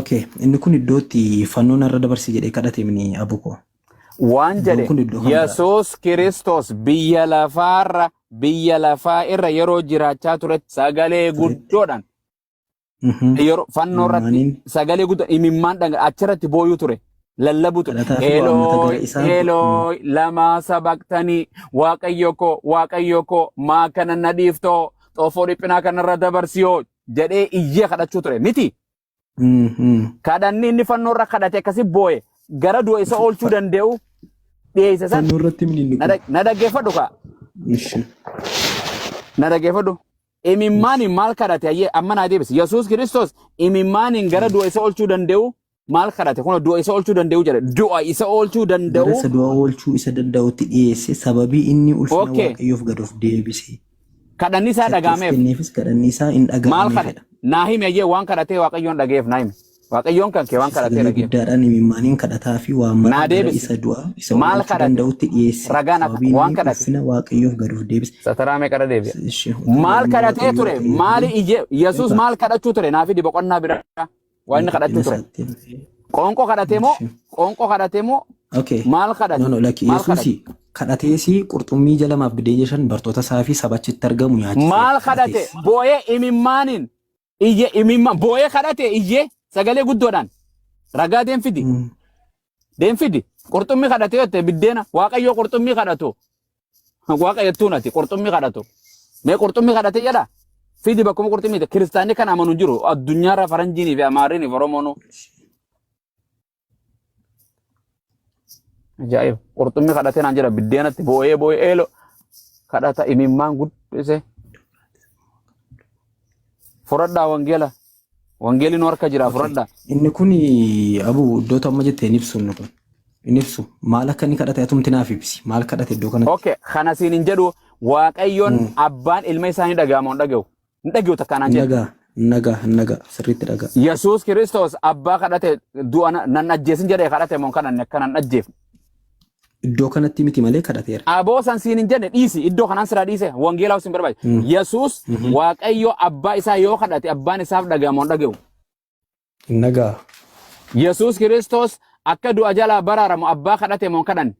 Okay, inni kun iddoo itti fannoo narra dabarsi jedhee kadhate mini abu koo. Waan Iddoon jedhe kun iddoo kan biraadha. Yesuus Kiristoos biyya lafaarra biyya lafaa irra yeroo jiraachaa turetti sagalee Turetti. guddoodhaan yeroo fannoo irratti Imimmaaniin sagalee guddaa imimmaan dhanga achirratti booyuu ture lallabuu ture. kadhataa fi waammata gara Elooy isaa Elooy lamaa sabaqtanii Waaqayyo koo Waaqayyo koo maa kana na dhiiftoo xoofoo dhiphinaa kanarra dabarsiyoo jedhee iyyee kadhachuu ture miti. Kadhanni inni fannoo irra kadhate akkasi boo'e gara du'a isa oolchuu danda'u dhiyeesse san Fannoo irratti mini inni na kun. na dhaggeeffadhu kaa Ishi. na dhaggeeffadhu. Imimmaaniin maal kadhate ayyee amma naa deebisi. Yesuus Kiristoos imimmaaniin gara du'a isa oolchuu danda'u maal kadhate? Kun du'a isa oolchuu danda'u jedhe. Du'a isa oolchuu Gara danda'u. isa du'a oolchuu isa danda'utti dhiyeesse sababii inni ulfina Okay. Waaqayyoof gad of deebise. Kadhanni isaa Isatti of dhaga'ameef. kenneefis kadhanni isaa in Maal dhaga'ameef kadhate? jedha. Naa himi ayyee waan kadhatee Waaqayyoon dhaga'eef naa himi. Waaqayyoon kan kee waan kadhatee Sagalee dhaga'eef. guddaadhaan imimmaaniin kadhataa fi waammata Naa gara deebisi. isa du'a isa Maal oolchuu kadhate? danda'utti dhiyeesse. Ragaan akka Sababii waan inni kadhate. ulfina Waaqayyoof gad of deebise. Sataraa meeqa irra deebi'a? Ishi, utuu Maal ilma kadhatee Waaqayyoo ture? ta'ee Maali ije Yesuus Egaa. maal kadhachuu ture? Naa fidi boqonnaa biraa. Waan inni kadhachuu Dhiphina ture. isaatti. Qoonqoo kadhatee moo? Ishi. Qoonqoo kadhatee moo? Okay. Maal kadhate? No, no, lakki Maal kadhate? Yesuusi kadhateesi qurxummii ija lamaaf biddeen shan bartoota isaa fi saba achitti argamu nyaachiseera. Maal kadhate? Kadhatees. Boo'ee imimmaaniin iyye imimmaan boo'ee kadhate iyyee sagalee guddoodhaan ragaa deemfidi. Deemfidi. Qurxummii kadhate yoo ta'e biddeena Waaqayyoo qurxummii kadhatu. Waaqa jettuun ati qurxummii kadhatu. Mee qurxummii kadhate jedha. Fidi bakkuma qurxummii kiristaanni kan amanu hin jiru addunyaarra faranjiinii fi amaarriinii fi oromoonuu. Ajaa'iba. Qurxummii kadhatee naan jedha biddeenatti boo'ee boo'ee eelo kadhata imimmaan guddise. Fudhadhaa wangeela. Wangeelli nu harka jira fudhadhaa. Inni kun abu iddoo amma jette hin ibsu inni kun. Hin ibsu. Maal akka inni kadhate atumti naaf ibsi. Maal kadhate iddoo kanatti? Okay, kana siin hin jedhu Waaqayyoon abbaan ilma isaa ni dhaga'ama hin dhaga'u. Hin dhaga'u takka naan jedhe. Nagaa, nagaa, nagaa, sirriitti dhagaa. Yesuus Kiristoos abbaa kadhate du'a nan ajjeesin jedhee kadhate moo kanan akka nan ajjeefne. Iddoo kanatti miti malee kadhateera. Aboo san siin hin jenne dhiisi iddoo kanaan siraa dhiise wangeelaa sin barbaade. Yesuus Waaqayyo abbaa isaa yoo kadhate abbaan isaaf dhaga'ama moo hin dhaga'u. Nagaa. Yesuus Kiristoos akka du'a jalaa baraaramu abbaa kadhate moo hin kadhanne.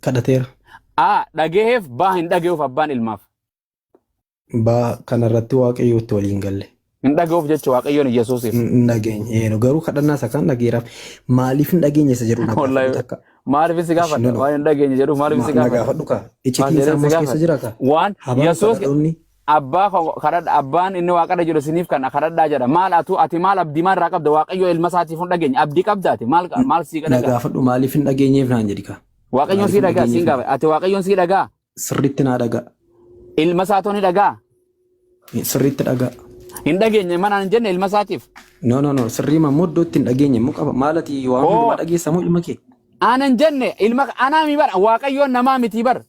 Kadhateera. A dhagaheef B hin dhaga'uuf abbaan ilmaaf. Baa kanarratti Waaqayyootti waliin galle. Hin dhaga'uuf jecha Waaqayyoon Yesuusiif. Hin dhageenye. Ee, Garuu kadhannaa isa kan dhageeraaf. Maaliif hin dhageenye isa jedhu na Wallahi gaafadhu takka. maaliif si gaafadha? No, no. Waan hin dhageenye jedhuuf maaliif si Na gaafadha? gaafadhu kaa. Maal Iccitiin isaa jedhee si ammas keessa gaafadha? jira kaa. Waan Habaan Yesuus kadhadhoonni abbaa koo kadhadha abbaan inni waaqarra jiru isiniif kana kadhadhaa jedha. Maal atu ati maal abdii maal irraa qabda? Waaqayyo ilma isaatiif hin dhageenye. Abdii qabda ati maal maal sii na dhaga'a? gaafadhu maaliif hin dhageenyeef naan jedhi kaa. Waaqayyoon Maaliif sii hin dhaga'a siin dhageenyeef? gaafa. Ati Waaqayyoon sii dhaga'a. Sirriitti naa dhaga'a. Ilma isaatoo ni dhaga'a. Sirriitti dhaga'a. Hin dhageenye manaan hin jenne ilma isaatiif. No, no, no. Sirrii immoo iddoo itti hin dhageenye immoo qaba. Maal ati waan Oo. hundumaa dhageessa moo ilma kee? Ana hin jenne ilma anaa mi bar Waaqayyoon namaa miti bar.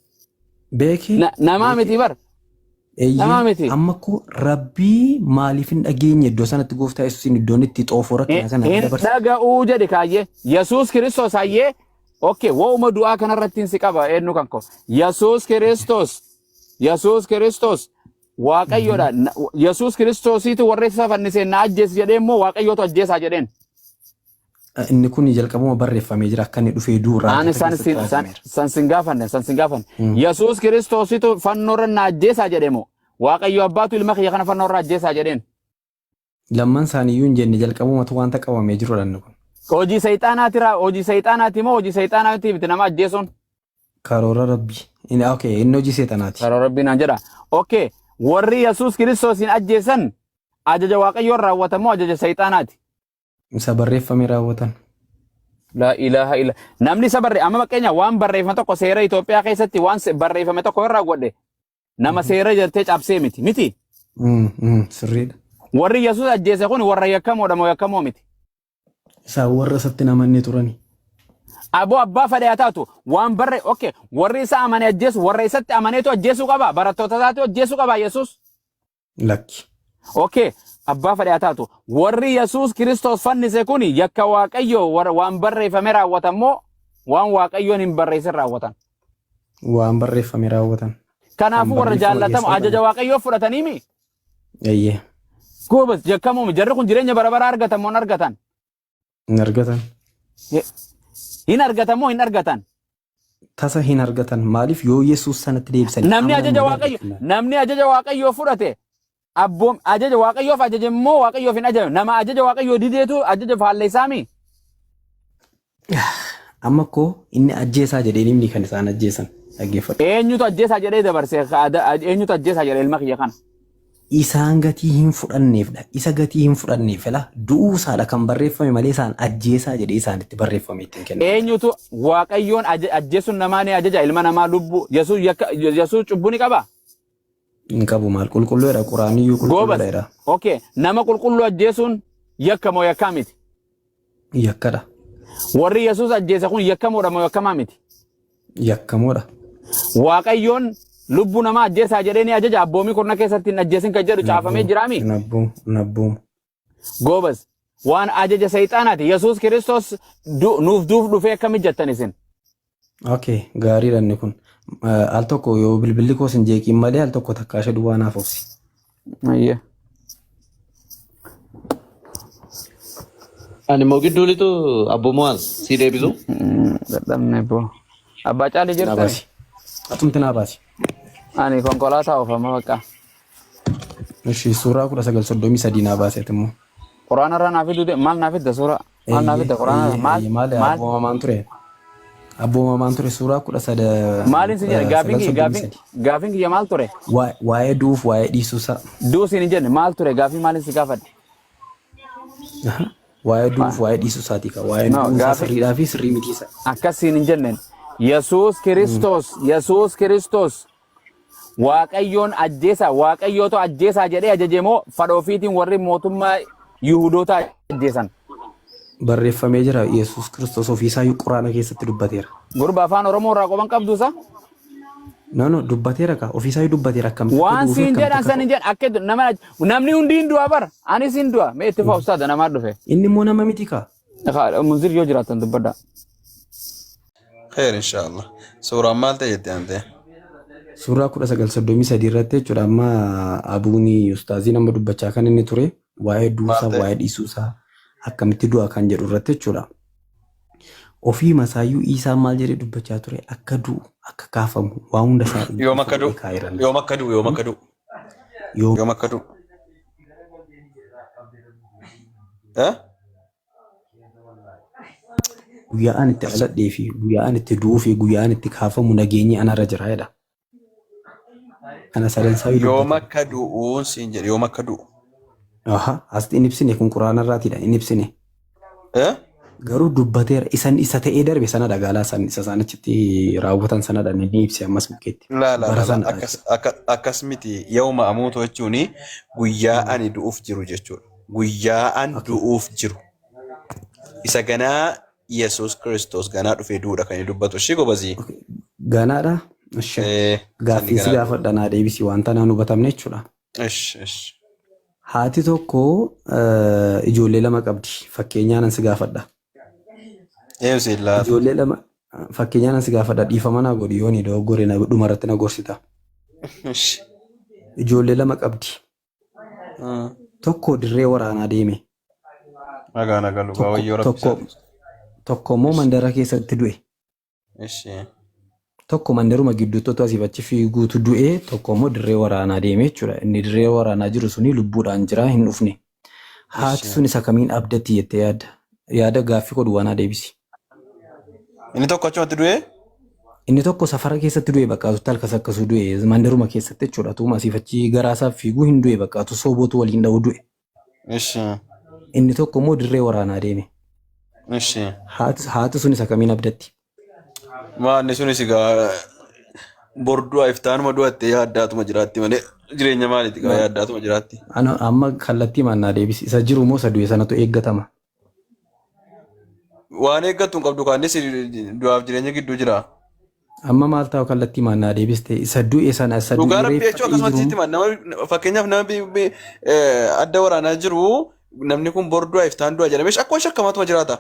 Beekee. Namaa miti bar. Namaa Eeyyee. miti. Amma koo rabbii maaliif hin dhageenye iddoo sanatti gooftaa Yesuusiin iddoon itti xoofoo rakkina sana Hin dabarse. dhaga'uu jedhe kaayyee. Yesuus Kiristoos hayyee. Okay, wo'uma du'aa kanarratti si qaba eenyu kan koo. Yesuus Kiristoos. Yesuus Kiristoos. Waaqayyoodha. Yesuus Kiristoosiitu warra isa fannisee na ajjeesi jedhee immoo Waaqayyootu ajjeesaa jedheen. Inni kun jalqabuma barreeffamee jira akka inni dhufee du'u Ani raajota san keessatti sin san raajameera. san sin gaafanne san sin gaafanne. Yesuus Kiristoositu fannoorra na ajjeesaa jedhee moo Waaqayyo abbaatu ilma kiyya kana fannoorra ajjeesaa jedheen. Lamman isaaniiyyuu hin jenne jalqabumatu wanta qabamee jirudha inni kun. Hojii seexaanaati raa hojii seexaanaati moo hojii seexaanaati miti nama ajjeesuun? Karoora rabbii. Inni okay, inni hojii seexanaati. Karoora rabbii naan jedha. Okay, warri Yesuus Kiristoosiin ajjeesan ajaja Waaqayyoon raawwatan moo ajaja seexaanaati? Isa barreeffame raawwatan. Laa ilaaha illa. Namni isa barree amma fakkeenya waan barreeffame tokko seera Itoophiyaa keessatti waan barreeffame tokko hin raawwadhe nama seera jettee cabsee miti miti. Sirriidha. Warri Yesuus ajjeese kun warra yakkamoodha moo yakkamoo miti? Isaan warra isatti hin amanne turani. Aboo abbaa fedhe haa taatu waan barre okay warri isa amane ajjeesu warra isatti amaneetu ajjeesuu qaba barattoota isaatu ajjeesuu qaba Yesuus. Lakki. Okay abbaa fedhe haa taatu warri Yesuus Kiristoos fannise kun yakka Waaqayyo waan barreeffame raawwatan moo waan Waaqayyoon hin barreessin raawwatan. Waan barreeffame raawwatan. Kanaafuu Kan warra barreeffama jaallatamu keessaa ajaja qabu. Waaqayyoo fudhatanii mi? Eeyyee. Goobas yakkamoo jarri kun jireenya bara baraa argatan moo hin argatan? Hin argatan. Hin argatan moo hin argatan? Tasa hin argatan. Maaliif yoo Yesuus sanatti deebisanii Namni amanan ajaja malee Waaqayyo argatan. namni ajaja Waaqayyoo fudhate abboom ajaja Waaqayyoof ajaje immoo Waaqayyoof hin ajajame. Nama ajaja Waaqayyoo dideetu ajaja faalleessaami. Amma koo inni ajjeesaa jedheen himni kan isaan ajjeesan dhaggeeffadhu. Eenyutu ajjeesaa jedhee dabarse eenyutu ajjeesaa jedhe ilma kiyya kana. Isaan gatii hin fudhanneefdha. Isa gatii hin fudhanneef fela du'uu isaadha kan barreeffame malee isaan ajjeesaa jedhee isaanitti barreeffame ittiin kenname. Eenyutu Waaqayyoon ajjeesuun namaa ni ajaja ilma namaa lubbuu Yesuus yakka Yesuus cubbuu ni qabaa? Hin qabu maal qulqulluudha quraaniyyuu Goobas. qulqulluudha jedha. Okay. Nama qulqulluu ajjeesuun yakka moo yakkaa miti? Yakkadha. Warri Yesuus ajjeese kun yakkamoodha moo yakkamaa miti? Yakkamoodha. Waaqayyoon lubbuu namaa ajjeesaa jedhee ni ajaja abboomii kurna keessatti hin ajjeesin kan jedhu caafamee jiraami. Hin abboomu. Hin abboomu. Goobas. Waan ajaja seexaanaati. Yesuus Kiristoos nuuf duuf dhufee akkamitti jettan isin? Okay, gaariidha inni kun. Al tokko yoo bilbilli koos hin jeeqiin malee al tokko takkaa ishee duwwaa naaf obsi. Ayyee. Ani immoo gidduu litu abbo Mo'aaz si deebisu. Dadhabne boo. Abbaa Caalii Naa jirtani? baasi. Atumti naa baasi. Ani konkolaataa oofama bakka. Ishi suuraa 1933 naa baasi ati immoo. Quraana irraa naa fiduu maal naa fidda suuraa? Maal naa Eeyyee, fidda quraana eeyyee, maal eeyyee, maali maal abboomamaan ture? Abboomamaan ture suuraa kudha sada maaliin si kudha jedhe gaafiin sagal kiyya soddomii gaafiin sadi. gaafiin kiyya maal ture? Waa'ee du'uuf waa'ee dhiisuusaa. Du'u siin hin jenne maal ture gaafii maaliin si gaafadhe? Aha. Waa'ee du'uuf waa'ee dhiisuu isaatii ka. Waa'ee No du'uun isaa gaafii sirriidhaa fi sirrii mitii isaa. akkas siin hin jenneen. Yesuus Kiristoos Yesuus Kiristoos Waaqayyoon ajjeesaa Waaqayyootu ajjeesaa jedhee ajaje moo fadha ofiitiin warri mootummaa Yihudootaa ajjeesan? Barreeffamee jira Yesuus Kiristoos ofiisaayyuu Quraana keessatti dubbateera. Gurba afaan Oromoo irraa qoban qabdu isa? No no dubbateera ka ofiisaayyuu dubbateera akkamitti akka Waan du'uu fi siin akkamitti jedhan akka san hin ka'u. jedhan akka nama namni hundi hin du'a bara anis hin du'a mee itti fufa ustaada namaa dhufe. Inni immoo nama miti ka. Munzir yoo jiraattan dubbadhaa. Kheer inshallah. Suuraan maal ta'e jettee aantee? Suuraa 1933 irratti jechuudha amma abuuni ustaaziin amma dubbachaa kan inni ture waa'ee Maal duusaa ta'e? waa'ee dhiisuusaa akkamitti du'a kan jedhu irratti jechuudha. Ofii masaayyuu Iisaan maal jedhee dubbachaa ture akka du'u akka kaafamu waa hunda isaa Yoom akka du'u? fuudhee kaa'eera. Yoom akka du'u? Yoom akka du'u? Yoom Yoom akka du'u? Eh? guyyaa ani itti dhaladhee fi guyyaa ani itti du'uu fi guyyaa ani itti kaafamu nageenyi anarra jira jedha. Kana sadan isaayyuu Yoom dubbate. akka du'uun siin jedhe yoom akka du'u? Aha, asitti hin ibsine kun quraana irraatiidha hin ibsine. Eh? Garuu dubbateera isan isa ta'ee darbe sanadha gaalaa san isa isaan achitti raawwatan sanadha inni ibse ammas bukkeetti. Laa laa Bara laa laa sanadha akkas jechuudha. akka akkas miti yooma amuutu jechuun guyyaa ani du'uuf jiru jechuudha. Guyyaa an Okay. du'uuf jiru. Isa ganaa Yesuus Kiristoos ganaa dhufee du'uudha kan inni dubbatu. Ishii gobazii. Okay. Ganaadha. Ishi. Eh, sanni Gaaffii si ganaa du'uudha. gaafadha naa deebisi wanta naan hubatamne jechuudha. Ish ish. Haati tokko ijoollee lama qabdi. Fakkeenyaan an si gaafadha. Eebsi laata. Ijoollee lama fakkeenyaan an si gaafadha dhiifama naa godhi yooni dogoggore na dhumarratti na gorsita. Ish. Ijoollee lama qabdi. Tokko dirree waraanaa deeme. Nagaa nagaa lugaa Tokko wayyoo rabbi tokko isaa. tokko immoo Ish. mandara keessatti du'e. Ishi. Tokko mandaruma gidduutti otoo asiif achi fiiguutu du'e tokko immoo dirree waraanaa deeme jechuudha. Inni dirree waraanaa jiru suni lubbuudhaan jira hin dhufne. Haati Ishi. sun isa kamiin abdatti jettee yaadda? Yaada gaaffii koo duwwaa naa deebisi. Inni tokko achumatti du'ee? Inni tokko safara keessatti du'e bakka atutti halkas akkasuu du'e mandaruma keessatti jechuudha. Tuuma asiif achi garaasaaf fiiguu hin du'e bakka atu soobootu waliin dha'u du'e. Ishi. Inni tokko immoo dirree waraanaa deeme. Ishi. Haati sun isa kamiin abdatti? Maanni sunis egaa bor du'a iftaanuma du'atte yaaddaatuma jiraatti malee jireenya maaliiti egaa yaaddaatuma jiraatti. Ana amma kallattii maannaa deebisi. Isa jiru moo isa du'e sanatu eeggatama? Waan eeggattu hin qabdu kaannis du'aaf jireenya gidduu jira. Amma maal ta'u kallattii maannaa deebiste isa du'e sana isa du'e Dhugaa rabbii reeffa jechuun akkasumatti jiru sitti hima. Nama fakkeenyaaf nama adda waraanaa jiru namni kun bor du'a iftaan du'a jedhamee akkuma shakkamaatuma jiraata.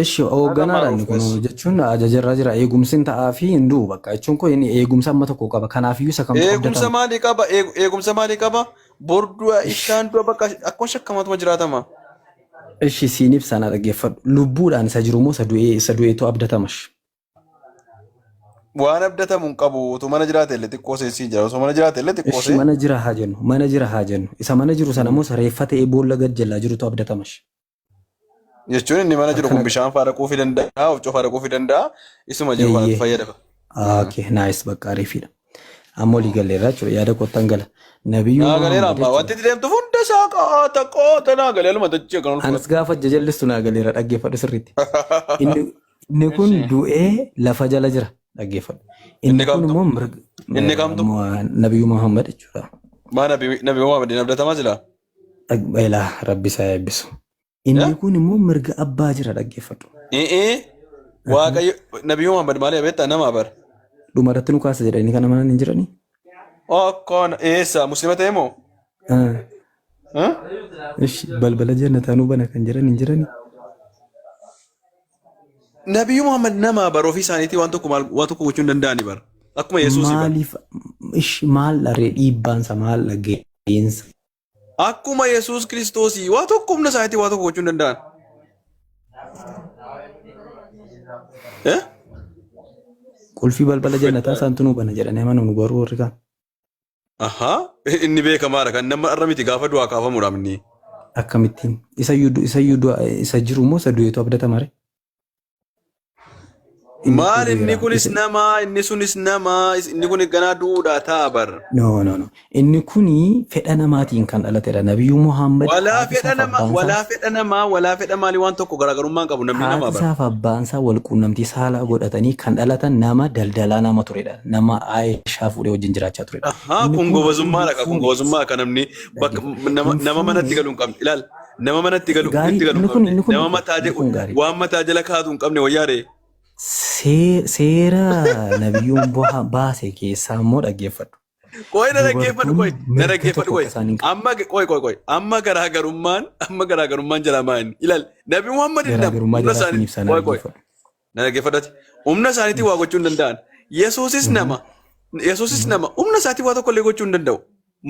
Ishi hoogganaadha inni kun jechuun ajajarra jira eegumsi hin ta'aa fi hin du'u bakka jechuun kun inni eegumsa amma tokko qaba kanaafiyyuu isa kamtu Eegumsa abdatama. maalii qaba? Eegumsa maalii qaba? Bor du'a iftaan du'a bakka akkuma shakkamaatuma jiraatama. Ishi siin ibsa na dhaggeeffadhu. Lubbuudhaan isa jiru moo isa du'ee isa du'eetu abdatamash? Waan abdatamu hin qabu utuu mana jiraate illee xiqqoo seensii jira osoo mana jiraate illee xiqqoo Ishi see. mana jira haa jennu. Mana jira haa jennu. Isa mana jiru sana immoo isa reeffa ta'ee boolla gad jalaa jirutu abdatamash. Jechuun inni mana jiru kun Akkana bishaan faa dhaquufii danda'a, huccuu faa dhaquufii danda'a. Isuma jiru kanatti eeyyee. fayyadama. Okay, nice bakka ariifiidha. Amma olii galleerra jechuudha. Yaada kottan gala. Nabiyyuu Naa galeera Muhammad amma jechuudha. wanti itti deemtuuf hunda isaa qaata qoota naa galee aluma dachee kan ol Anas fudhate. gaafa jajallistu naa galeera dhaggeeffadhu sirriitti. Inni inni kun Ishi. du'ee lafa jala jira dhaggeeffadhu. Inni Inni kun kamtu? immoo mirga Inni kamtu? Nabiyyuu Muhammad jechuudha. Maa nabi nabi Muhammad hin abdatamaa jira? Ilaa rabbi isaa eebbisu. Inni kun immoo mirga abbaa jira dhaggeeffadhu. Ee Waaqayyo nabi Muhammad maali beektaa nama bara. Dhuma irratti nu kaasa jedhanii kana mana hin jiranii? Akkaan eessa muslima ta'e moo? Ishi balbala jannataa nu bana kan jedhan hin jiranii? Nabiyyuu Muhammad nama bara ofii isaaniitii waan tokko maal waan tokko gochuu hin danda'ani bara. Akkuma Yesuusii bara. Maaliif ishi maal dharee dhiibbaansa maal dhageensa? Akkuma Yesuus Kiristoosii waa tokko humna isaaniitii waa tokko gochuu hin danda'an. Eh? Qulfii balbala jannataa isaantu nu bana jedhanii amanu nu garuu warri kaan. Ahaa inni beekamaadha kan nama irra miti gaafa du'aa kaafamuudha inni. Akkamittiin isayyuu du'a isa jiru moo isa du'eetu abdatama ree? Inni kun Maal inni du'eera. kunis Isa nama inni sunis nama inni kun ganaa du'uudha ta'a bar. No, no, no. Inni kuni fedha namaatiin kan dhalatedha. Nabiyyuu Muhammad Walaa haati fedha isaaf nama abbaan isaa walaa fedha namaa walaa fedha maalii waan tokko garaagarummaa hin qabu namni haati namaa bar. isaaf abbaan isaa wal quunnamtii saalaa godhatanii kan dhalatan nama daldalaa nama turedha. Nama Aayishaa fuudhee wajjin jiraachaa turedha. Ahaa Inni kun kun hin gobazummaadha kun fuune. gobazummaa kan namni bakka Dhaggeeffadhu. nama Hin nama manatti fuune. galu hin qabne ilaal nama manatti galu Gaarii itti galu inni hin kun qabne inni kun nama mataa inni kun gaariidha. waan mataa jala kaatu hin qabne wayyaare. Seera nabiyyuun baase keessaa immoo dhaggeeffadhu. Qoy na dhaggeeffadhu qoy Dubartoonni na mirga dhaggeeffadhu tokko qoy akka isaan hin qabne. amma qoy qoy qoy amma garaagarummaan amma garaagarummaan jalaa maa inni ilaal nabi Muhammad hin nama Garaagarummaa humna jalaa isaanii siin ibsaa na qoy qoy dhaggeeffadhu. na dhaggeeffadhati humna isaaniitiin waa gochuu hin danda'an Yesuusis nama Yesuusis nama humna isaatiin waa tokko illee gochuu hin danda'u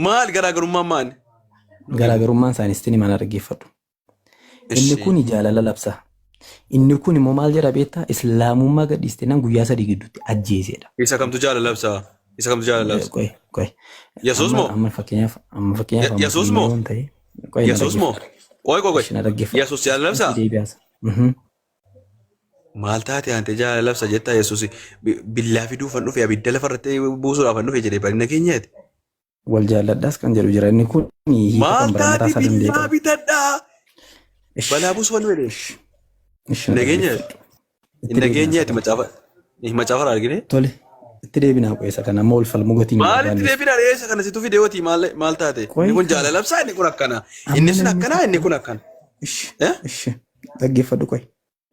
maal garaagarummaan maali? Garaagarummaan isaanii sitti hima na dhaggeeffadhu. Inni Ishi kun jaalala labsa. Inni kun immoo maal jedha beektaa? Islaamummaa gadhiiste nan guyyaa sadii gidduutti ajjeesedha. isa kamtu jaalala labsa isa kamtu jaalala labsa Qoy qoy. Yesuus Amma moo amma fakkeenyaaf amma fakkeenyaaf amma Yesuus muslima moo yoon ta'e qoy na Yesuus moo dhaggeeffadhu. qoy qoy qoy Ishi na dhaggeeffadhu. Yesuus jaalala labsaa? Itti deebi'aasa. Maal taate aantee jaalala labsa jettaa Yesuus billaa fiduufan dhufe abidda lafarratti buusuudhaafan dhufe jedhee barina keenyaati. Wal jaalladhaas kan jedhu jira. Inni kun hiika Maal kan biraa mataa taate isaa danda'e billaa qaba. bitadhaa Ish balaa buusuufan dhufe jedhee. ish ish na Nageenyaati. dhaggeeffadhu. Itti deebinaa isa Nageenyaati kana. macaafa macaafa irraa argine. Tole itti deebinaa qoy isa kana amma wal falmuu gatiin hin Maal itti barbaanneef. deebinaa dhiyeessa kana situ fideewooti maal maal taate Qoy inni kun kana jaalala labsaa inni kun akkana amma inni sun namni akkanaa inni tokko kun akkana. ish Eh? ish dhaggeeffadhu qoy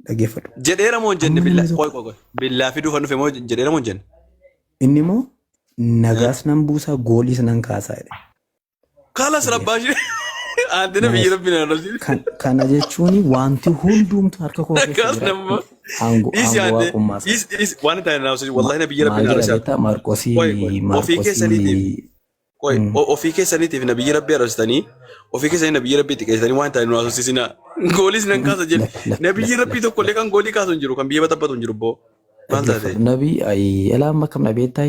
dhaggeeffadhu. Jedheera moo hin jenne Amma billaa namni qoy tokko qoy qoy billaa fiduufan dhufe moo jedheera moo hin jenne. inni immoo Eh? nagaas nan buusaa gooliis nan kaasaa jedhe. Kalas rabbaa ishee aantee na biyyi Nice. rabbi na arrabsiise. Kana jechuun wanti hundumtu harka koo keessa Akkas jira. nama Aangoo dhiisi aangoo aantee waaqummaa isaa. dhiisi dhiisi waan hin taane na arrabsiise wallahi na biyyi rabbi Maal na jedha arrabsiise. beektaa Maarqosii Qoy qoy ofii keessaniitiif Maarqosii qoy ofii keessaniitiif na biyyi rabbi arrabsitanii ofii keessanii na biyyi rabbi xiqqeessitanii waan hin taane nu haasofsiisinaa. Gooliis nan kaasa jedhe lak lak na biyyi lak rabbii lak tokko illee lak kan goolii kaasu hin jiru kan biyya baxabbatu hin jiru boo maal taate. dhaggeeffadhu. Nabi elaa amma akkam dhabeettaa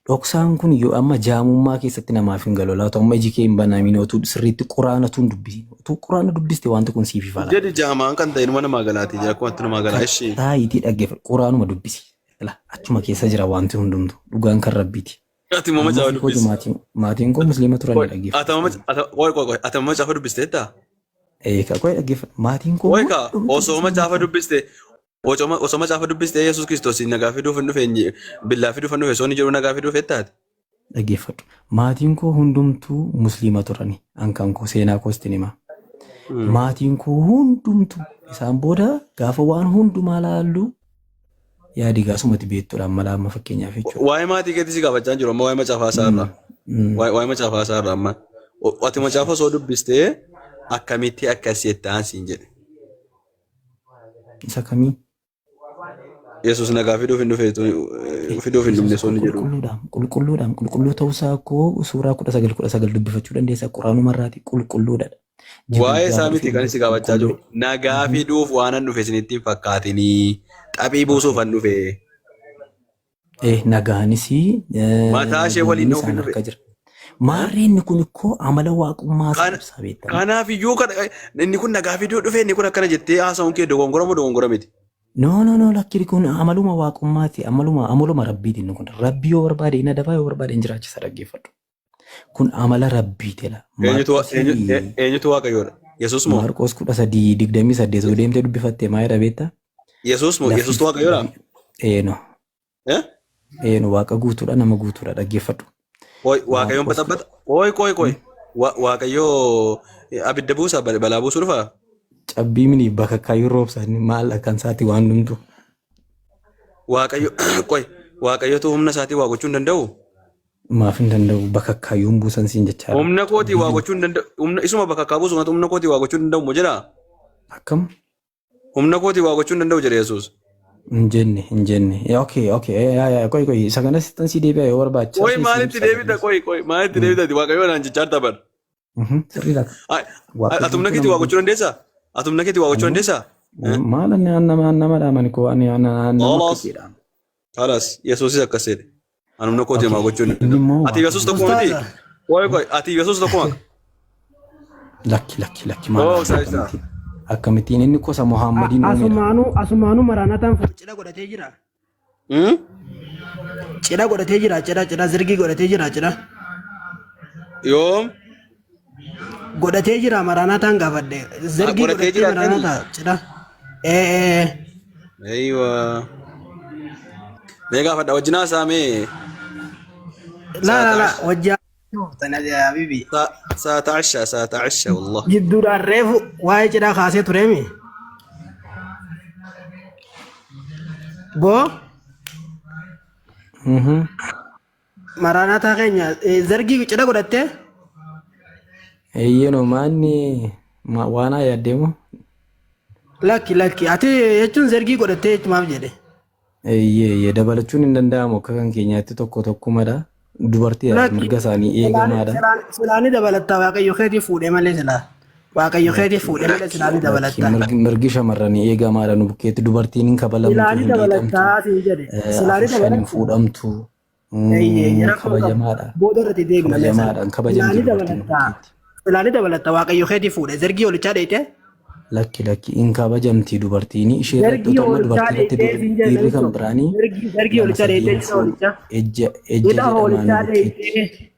dhoksaan kun yoo amma jaamummaa keessatti namaaf hin galu laata amma iji kee hin banamiin otuu sirriitti quraana tun dubbisiin otuu quraana dubbiste wanti kun siif ifa laata. Jedhi jaamaan kan ta'e numa namaa galaati jira akkuma namaa galaa Kan ishee. taayitii dhaggeeffadhu quraanuma dubbisi. Ela achuma keessa jira wanti hundumtu dhugaan kan rabbiiti. Ati immoo Amma macaafa ofii kooti dubbisi. maatiin maatiin koo musliima turanii Qoy dhaggeeffadhu. atama qoy qoy qoy atama macaafa dubbisteettaa? Eegaa qoy dhaggeeffadhu maatiin koo Qoy kaa hundumtu osoo musliima macaafa turan. dubbiste osoo osoo macaafa dubbiste Yesuus Kiristoos nagaa fiduuf hin dhufe billaa fiduuf hin dhufe osoo inni jedhu nagaa fiduuf ettaati. Dhaggeeffadhu. Maatiin koo hundumtuu musliima turani. Ankan koo seenaa koostin hima. Maatiin koo hundumtuu isaan booda gaafa waan hundumaa laallu yaadi gaasumatti beektuudha amma laamma fakkeenyaaf jechuudha. Waa'ee maatii keetii si gaafachaa jiru amma waa'ee macaafa isaa irraa. Waa'ee macaafa isaa irraa amma. Ati macaafa osoo dubbistee akkamitti akkas jettaan siin jedhe. Isa kamii? Yesuus nagaa fiduuf hin dhufe fiduuf hin dhufne Yesuus soonni jedhu. qulqulluudhaam qulqulluudhaam qulqulluu ta'uusaa koo suuraa 19:19 dubbifachuu dandeessa quraanuma irraati qulqulluudha. Jibriil Waa'ee isaa gaafa miti dhufe kan immoo si gaafachaa jiru. qulqulluu. Nagaa fiduuf waan an dhufe isinitti hin fakkaatinii. Xaphii buusuuf an dhufe. Nagaanis Mataa ishee waliin diinni dha'uuf hin isaan dhufe. harka jira. Maarree inni kun ikkoo amala waaqummaa isaa Kana- ibsaa beektanii. Kanaaf iyyuu inni kun nagaa fiduu dhufe inni kun akkana jettee haasa'uun kee dogongora moo dogongora miti? No, no, no, lakki kun amaluma waaqummaati. Amaluma rabbiiti inni kun. Rabbi yoo barbaade hin adabaa yoo barbaade hin jiraachisa dhaggeeffadhu. Kun amala rabbiiti la. Eenyutu Maarqos eenyutu waaqayyoodha? Yesuus moo? Maarqos 13:28 yoo deemtee dubbifatte maal jedha beektaa? Yesuus moo? Lafti Yesuustu waaqayyoodha? Eeno. Eh? Eeno waaqa guutuudha nama guutuudha dhaggeeffadhu. Qoy waaqayyoon Maarqos baxabbata. Qoy qoy qoy. Waaqayyoo abidda buusa balaa buusuu dhufaa? Cabbii mini bakakkaa roobsan maal akkan isaati waan hundumtu. Waaqayyo qoy waaqayyotu humna isaatii waa gochuu hin danda'u? Maaf hin danda'u bakakkaayyuun buusan siin jechaadha. Humna kootii waa gochuu hin danda'u. Humna isuma bakakkaa buusu kanatu humna kootii waa gochuu hin danda'u moo jedhaa? Akkam? Humna kootii waa gochuu hin danda'u jedhe Yesuus. Hin jenne hin jenne. Okay okay yaa yaa qoy qoy isa kanas tan sii deebi'a yoo barbaachisaa Qoy ta'e siin maalitti ibsa deebita kanas. qoy qoy maalitti deebita ati waaqayyo naan jechaa jirta bar. Sirriidha. Waaqa Ati humna guutuu keetii nama waa gochuu guutuu. dandeessaa? Ati humna keetii waa gochuu Anoo dandeessaa? maal ani nama namadha mani koo ani nama akka Khalaas keedha. khalaas Yesuusis akkas jedhe. Ani humna kootii Okay waa gochuu hin inni danda'u. immoo Ati waaqa Yesuus tokkuma miti? Ustaaza. Qoy qoy ati Yesuus tokkuma? Lakki lakki lakki maal Oo saayisa. akkamittiin akkamittiin inni gosa Muhammadiin uumedha. Asumaanuu asumaanuu maraanataan cidha godhatee jira. Cidha godhatee jira cidha cidha zirgii godhatee jira cidha. Yoom? Godhatee jira maraanataan gaafadhe. Zirgii Godhatee godhatee jira akkami? maraanataa cidha. Ee Aywa. Mee gaafadha wajjin haasaa mee. La la la wajjaa. Habibi. سأتعشى سأتعشى والله. Jidduudhaan reefu waa'ee cidhaa kaasee tureemi. Boo maraanataa keenya zargii cidha godhattee Eeyyeenoo maanni waan haa yaaddeemu? Lakki lakki ati jechuun zargii godhattee jechumaaf jedhe. Eeyyee eeyyee dabalachuun hin danda'amu akka kan keenyaatti tokko tokkumadha. Dubartiidha Lakki mirga isaanii eegamaadha. silaani dabalatta waaqayyo keetii fuudhee malee silaa. Waaqayyo keetii fuudhee malee silaani Lakki dabalatta. mirgi shamarranii eegamaadha nu bukkeetti dubartiin hin kabalamtu Silaani hin dhiitamtu dabalatta siin jedhe. Silaani afur shan hin dabalatta. fuudhamtu Eeyyee rakkoo qabu. kabajamaadha. Booda irratti deegna mee sana. Kabajamaadha hin kabajamti Silaani dubartiin nu dabalatta. bukkeetti. Silaani dabalatta waaqayyo keetii fuudhe zargii olichaa dheeyte. Lakki lakki hin kabajamti dubartiin ishee irratti Zargii otoo amma olichaa dubartii irratti dheeytee siin jedhe dhiirri kan namicho. biraanii Zargii zargii lama olichaa sadii dheeytee hin cidha fuudhu. olichaa. Ejja ejja Cidha jedhamaa nu olichaa bukkeetti. dheeytee.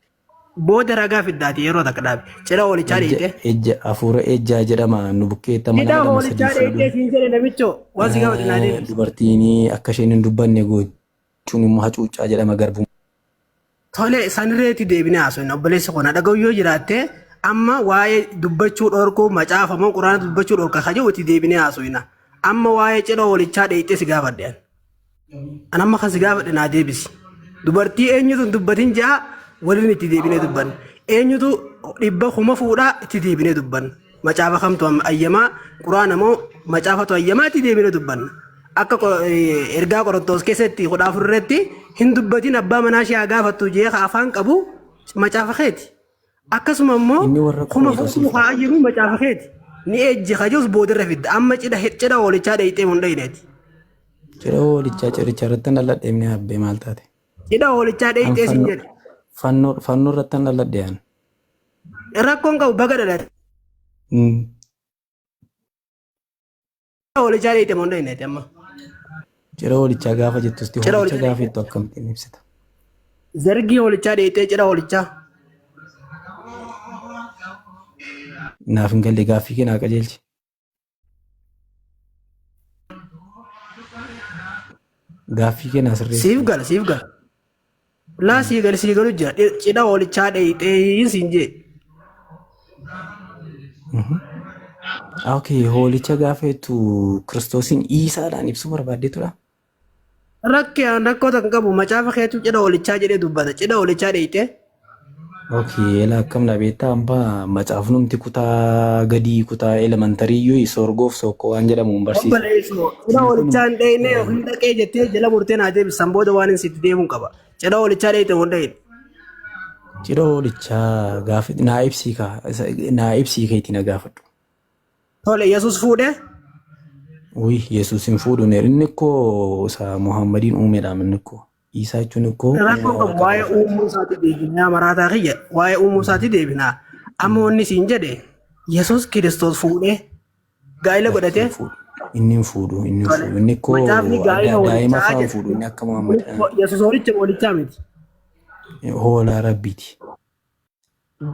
Booda ragaa fiddaati yeroo takka dhaabe. Cidha olichaa Ejja dheeytee. ejja hafuura ejjaa jedhama nu bukkeetti amma Cidha nama lama sadii olichaa dheeytee fuudhuun siin jedhe namicho. Waan si gaafate naa deebisi. dubartiin akka isheen hin dubbanne gochuun immoo hacuuccaa jedhama garbummaa. Tole sanirreetti deebinee haasofna obboleessi koo na dhaga'u yoo jiraatte amma waa'ee dubbachuu dhorkuu macaafa moo quraana dubbachuu dhorka ka jedhu itti deebinee haasofna. Amma waa'ee cidha hoolichaa dheeyxee si gaafadhe an. An amma kan si gaafadhe naa deebisi. Dubartii eenyutu hin dubbatin ja'a waliin itti deebinee dubbanna. Eenyutu dhibba kuma fuudhaa itti deebinee dubbanna. Macaafa kamtu ayyamaa quraana moo macaafatu ayyamaa itti deebinee dubbanna. Akka ergaa Qorontoos keessatti 14 irratti hin dubbatin abbaa manaa ishee haa gaafattu jee ka afaan qabu macaafa keeti. Akkasuma immoo Inni warra kuma Qorontosiif fuudhu haa ayyamu macaafa keeti. Ni ejji ka jedhus boodarra fidda. Amma cidha cidha hoolichaa dheeyxee mun dheeyneeti. Cidha hoolichaa cidhicha irratti hin dhaladhe inni habbee maal taate? Cidha hoolichaa An dheeyxee siin fannoo jedhe. fannoo fannoo irratti hin dhaladhe an. Rakkoon qabu baga dhalate. Hoolichaa dheeyxee mun dheeyneeti amma. Cidha hoolichaa gaafa jettusti Cidha hoolicha hoolichaa gaafa dheeyxee. jettu akkamittiin ibsita? Zargii hoolichaa dheeyxee cidha hoolichaa. Naaf hin galle gaaffii kee naa qajeelchi. Gaaffii kee naa Siif sirreessi. gala siif gala. Laa sii gali sii galu jira. Cidha hoolichaa dheeyxee siin jee. Okay, hoolicha gaafa jettu Kiristoosiin Iisaadhaan ibsuu barbaaddee tura. Rakkoo rakkoo kan qabu macaafa keetu cidha hoolichaa jedhee dubbata. Cidha hoolichaa dheeyxee. Okay, elaa akkam na beektaa amma macaafnumti kutaa gadii kutaa elementarii iyyuu sorgoof sokkoo waan jedhamu hin barsiisa. Obboleessoo cidha Inni kun hoolichaa hin dheeyne yookiin dhaqee jettee jala murtee naa deebisan booda waan hin sitti deemuun qaba. Cidha hoolichaa dheeyte moo hin dheeyne? Cidha hoolichaa gaafa naa ibsii kaa naa ibsii keetii na gaafadhu. Tole Yesuus fuudhee Uy, Yesuus hin fuudhu inni koo isa Muhammadiin uumeedha inni koo. Iisaa jechuun ikkoo Rakkoo uumaa qabu waa'ee waaqa lafaati. uumuu isaatii deebinaa maraataa kiyya waa'ee uumuu isaatii deebinaa. Amma wanni siin jedhe Yesuus Kiristoos fuudhee gaa'ila Lakki godhatee hin fuudhu. Inni hin fuudhu. Inni hin tole. fuudhu. Inni ikkoo Macaafni gaa'ila daa'ima hoolichaa fa'aa hin jedha. fuudhu. Inni akka Muhammad Yesuus hoolicha hoolichaa miti. hoolaa rabbiiti.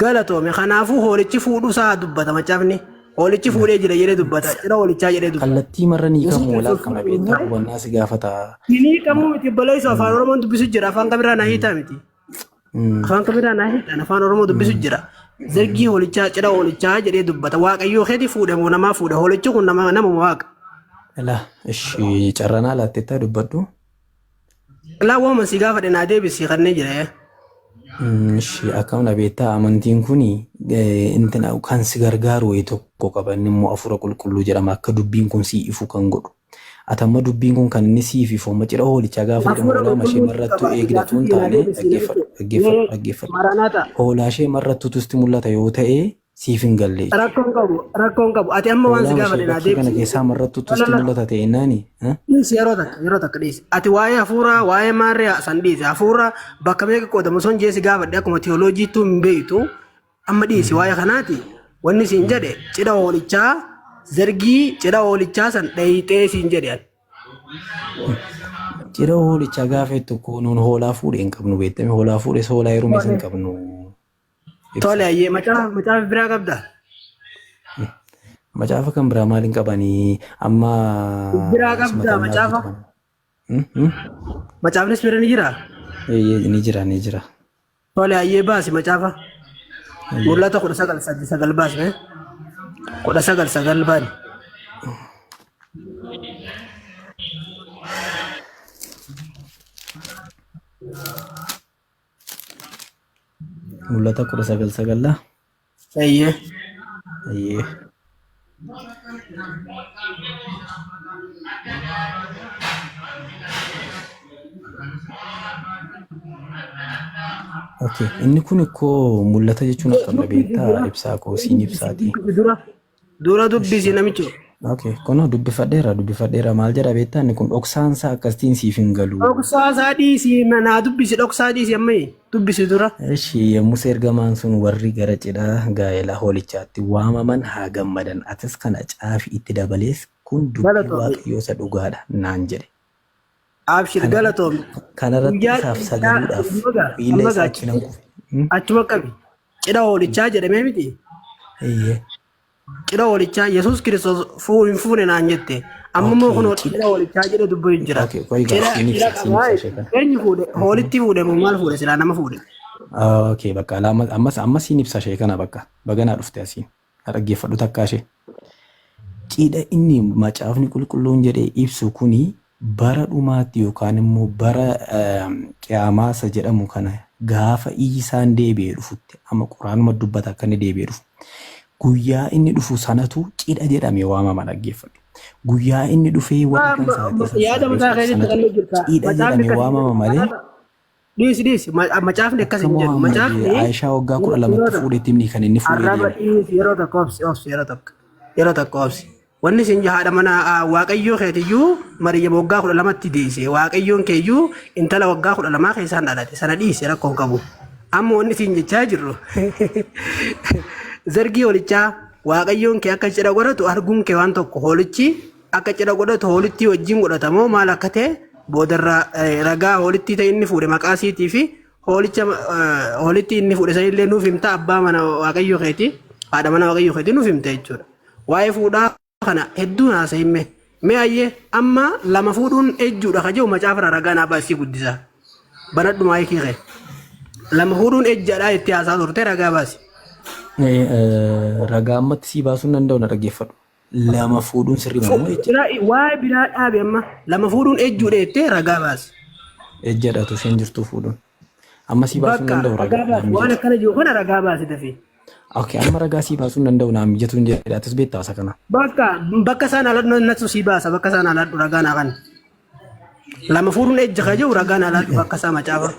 Galatoome kanaafuu hoolichi fuudhuu isaa dubbata macaafni. Hoolichi fuudhee jira jedhee dubbata. Cidha hoolichaa jedhee dubbata. Kallattii marra ni Yesuus hiikamu hoolaa Kiristoos akkana fuudhuu beektaa hin hubannaa si gaafata. Inni kamuu miti obboleessu afaan Oromoon dubbisu jira afaan kabiraa naa hiitaa miti. Afaan kabiraa naa hiitan afaan Oromoo dubbisu jira. Zargii hoolichaa cidha hoolichaa jedhee dubbata. Waaqayyoo keeti fuudhe moo namaa fuudhe hoolichi kun nama namuma waaqa. Laa ishi carranaa laatteettaa dubbadhu. Laa waama si gaafadhe naa deebisi kanneen jira. Ishi akkam na beektaa amantiin kun intina kan si gargaaru wayii tokko qaba inni immoo hafuura qulqulluu jedhama akka dubbiin kun sii ifu kan godhu. Ati amma dubbiin kun kan inni siif ifu amma cidha hoolichaa gaafa jedhamu Hafuura hoolaa mashee qulqulluu marrattuu qaba. eegdatu hin Gaaffii naa taane deebisi dhaggeeffadhu namicha. dhaggeeffadhu Mee dhaggeeffadhu. Maranaataa. Hoolaa ishee marrattuutu sitti mul'ata yoo ta'e siif hin galle jechuudha. Rakkoon qabu rakkoon qabu ati amma waan si Hoolaa gaafadhe mashee naa bakkee kana deebisi. keessaa marrattuutu sitti Lala. mul'ata ta'e naani. Dhiisi yeroo takka dhiisi. Ati waa'ee hafuuraa waa'ee maarree san dhiisi. Hafuura bakka meeqa qoodamu son jee si gaafadhe akkuma tiyooloojiitu hin beektu. Amma dhiisi waa'ee kanaati. Wanni siin jedhe cidha hoolichaa zargii cidha hoolichaa san dhayixee siin jedhe ani. Cidha hoolichaa gaafa jettu koo nuun hoolaa fuudhee hin qabnu beektame hoolaa fuudhes hoolaa heerumes hin qabnu. Tole Ibsa. ayyee macaafa biraa qabda. Macaafa kan biraa maal hin qabanii amma Biraa qabda simatannaa macaafa. hojjetaman. Hmm? Hmm? Macaafnis bira ni jira. Eeyyee, ni jira ni jira. Tole ayyee baasi macaafa. Eeyyee. Mul'ata 19:9 baasi mee. 19:9 baani. Mul'ata 19:9 laa. Eeyyee. Eeyyee. Okay. Inni kun ikkoo mul'ata jechuun akkam dha beektaa ibsaa koo siin ibsaati. Dura dura dubbisi namicho. Okay. Kunoo dubbifadheera dubbifadheera maal jedha beektaa inni kun dhoksaan isaa akkasitiin siif hin galu. Dhoksaa isaa dhiisi naa dubbisi dhoksaa dhiisi amma dubbisi dura. Eshi yommus ergamaan sun warri gara cidha gaa'ela hoolichaatti waamaman haa gammadan atis kana caafi itti dabalees kun dubbii Galatoomi. Waaqayyoo isa dhugaadha naan jedhe. Abshir Kana galatoomi. kanarratti Guyyaa isaaf cidhaa sagaduudhaaf amma gaa miilla amma gaa isaatti nan kufe. Hmm? achuma qabi. Cidha hoolichaa jedhamee miti. Eeyyee. Cidha hoolichaa Yesuus Kiristoos fuu hin fuune naan jette. Amma immoo Okay, kunoo cidha. cidha hoolichaa jedhe dubbatu hin jira. Okay, qoyi gaa Cidha siin cidha ibsa siin qabaa ibsa ishee kana. eenyu fuudhe hoolitti fuudhe moo maal fuudhe silaa nama fuudhe. Okay, bakka alaa ammas ammas siin ibsa ishee kana bakka baganaa dhufte asiin. Na dhaggeeffadhu takkaa ishee. Cidha inni macaafni qulqulluun jedhee ibsu kuni bara dhumaatti yookaan immoo bara qiyaamaa isa jedhamu kana gaafa Iisaan deebi'ee dhufutti amma quraanuma dubbata akka inni deebi'ee dhufu. Guyyaa inni dhufu sanatu cidha jedhamee waamama dhaggeeffadhu. Guyyaa inni dhufee warra kan isaatii Yaada sassaabee mataa fudhatu keetitti sanatu qallee jirta. cidha Macaafni jedhamee akkas hin jedhu. waamama malee Dhiisi dhiisi macaafni akkas akka hin jedhu. Muhammad Macaafni Aayishaa waggaa 12tti fuudhetti himni kan inni fuudhee arraba deeme. dhiisi yeroo tokko obsi obsi yeroo tokko obsi. Wanni isin haadha mana waaqayyoo keetiyyuu Mariyyam waggaa 12tti deesse. Waaqayyoon keeyyuu intala waggaa 12 keessaan dhalate. Sana dhiise rakkoon qabu. Amma wanni isin jechaa jirru zargii hoolichaa waaqayyoon kee akka cidha godhatu arguun kee waan tokko hoolichi akka cidha godhatu hoolittii wajjin godhatamoo maal akka ta'e boodarra ragaa hoolittii ta'e inni fuudhe maqaa siitii fi hoolicha hoolittii inni fuudhe sanillee nuuf himta abbaa mana waaqayyoo keeti haadha mana waaqayyoo keeti nuuf himta jechuudha. Waa'ee fuudhaa kana hedduun haasa'e mee. Mee ayyee amma lama fuudhuun ejjuudha ka jedhu macaafa irraa ragaa naa baasii guddisa. Banadhu maayikii kee. Lama fuudhuun ejjaadha itti haasaa turte ragaa baasi. Ragaa ammatti sii baasuu hin danda'u na dhaggeeffadhu. Lama fuudhuun sirrii moo ejja? Waa'ee biraa dhaabe amma lama fuudhuun ejjuudha jettee ragaa baasi. Ejjadhatu isheen jirtuu fuudhuun. Amma sii baasuu hin Bakka danda'u ragaa ragaa baasi naan waan mijatu. akkana jiru kana ragaa baasi dafii. Okay, amma ragaa sii baasuu hin danda'u naan mijatu hin jedhe atis beektaa isa kana. Bakka bakka isaan aladhu natu sii baasa bakka isaan aladhu ragaa naa kana. Lama fuudhuun ejja ka jiru ragaa naa aladhu bakka isaa macaafa.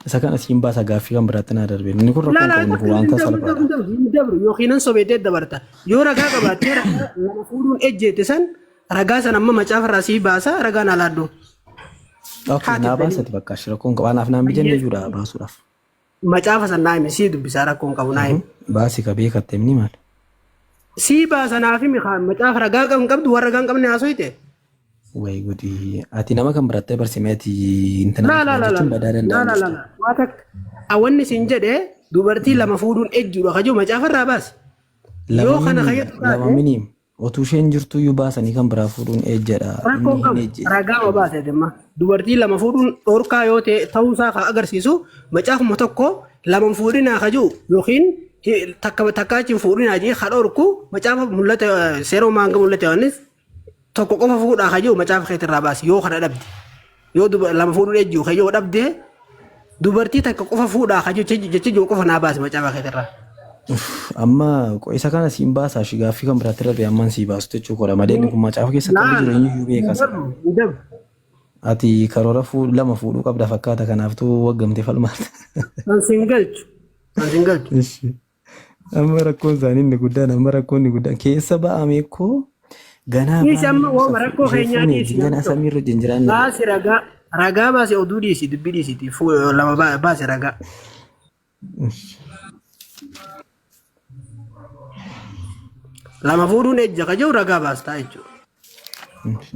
Isa kana siin baasa gaaffii kan biraatti naa darbe. Inni kun Laa rakkoon laa qabu inni kun hin wanta dabru hin salphaadha. dabru hin dabru yookiin nan sobeetee dabarta. Yoo ragaa qabaattee ragaa lama fuudhuun ejjeette san ragaa san amma macaafa irraa sii baasa ragaa naa laadhu. Okay, Haati naa dalii. baasati bakka ashi rakkoon qabu. Anaaf naan mijanne jechuudha baasuudhaaf. Macaafa san naa himi sii dubbisaa rakkoon qabu naa himi. Baasi ka beekatte himni maal? Sii baasa naaf himi kaa macaafa ragaa qabu hin qabdu warra ragaa hin qabne haasoyte. Way gudii. Ati nama kan biraatti dabarsi ati intana Laa laa kana laa laa jechuun badaa laa danda'an laa laa jirtu. laa waa takka wanni siin jedhe dubartii lama fuudhuun ejjuudha kajoo macaafa irraa baasi. Lama Yoo kana miniim, kayyatu lama taate miniim. Otuu isheen jirtu iyyuu baasanii kan biraa fuudhuun ejjedha. rakkoon Inni hin qabu ejje. ragaa ma baase dhimma dubartii lama fuudhuun dhorkaa yoo ta'e ta'uusaa kan agarsiisu macaafuma tokko lama hin fuudhinaa kajuu yookiin takka takka achi hin fuudhinaa jee ka dhorku macaafa mul'ata seera uumaa hanga mul'ata Yohaannis tokko qofa fuudhaa kajuu macaafa keetirraa baasi yoo kana dhabde yoo lama fuudhuun ejjuu kayyoo dhabde dubartii takka qofa fuudhaa kajuu jecha jiru qofa naa baasi macaafa keetirraa. Amma isa kana siin baasaa shi gaaffii kan biraatti darbe amman sii baasu jechuu koodha malee inni kun macaafa keessa akka inni Laa jiru eenyuyyuu hin beeka isa. dabru hin dabru. Ati karoora lama fuudhuu qabda fakkaata kanaaftuu waggamtee falmaata. Kan siin galchu kan siin galchu. Ishi. Amma rakkoon isaanii inni guddaan amma rakkoon inni guddaan keessa ba'ame koo ganaa Dhiisi baanee amma iyyuu wooma safuu rakkoo ishee keenyaa fuunee dhiisi wajjin ganaa namni tokko. samiirra wajjin jiraanna jedhe. Baasi ragaa ragaa baasi oduu dhiisi dubbii dhiisiti lama baasi ragaa. Lama fuudhuun ejja ka jiru ragaa baastaa jechuudha.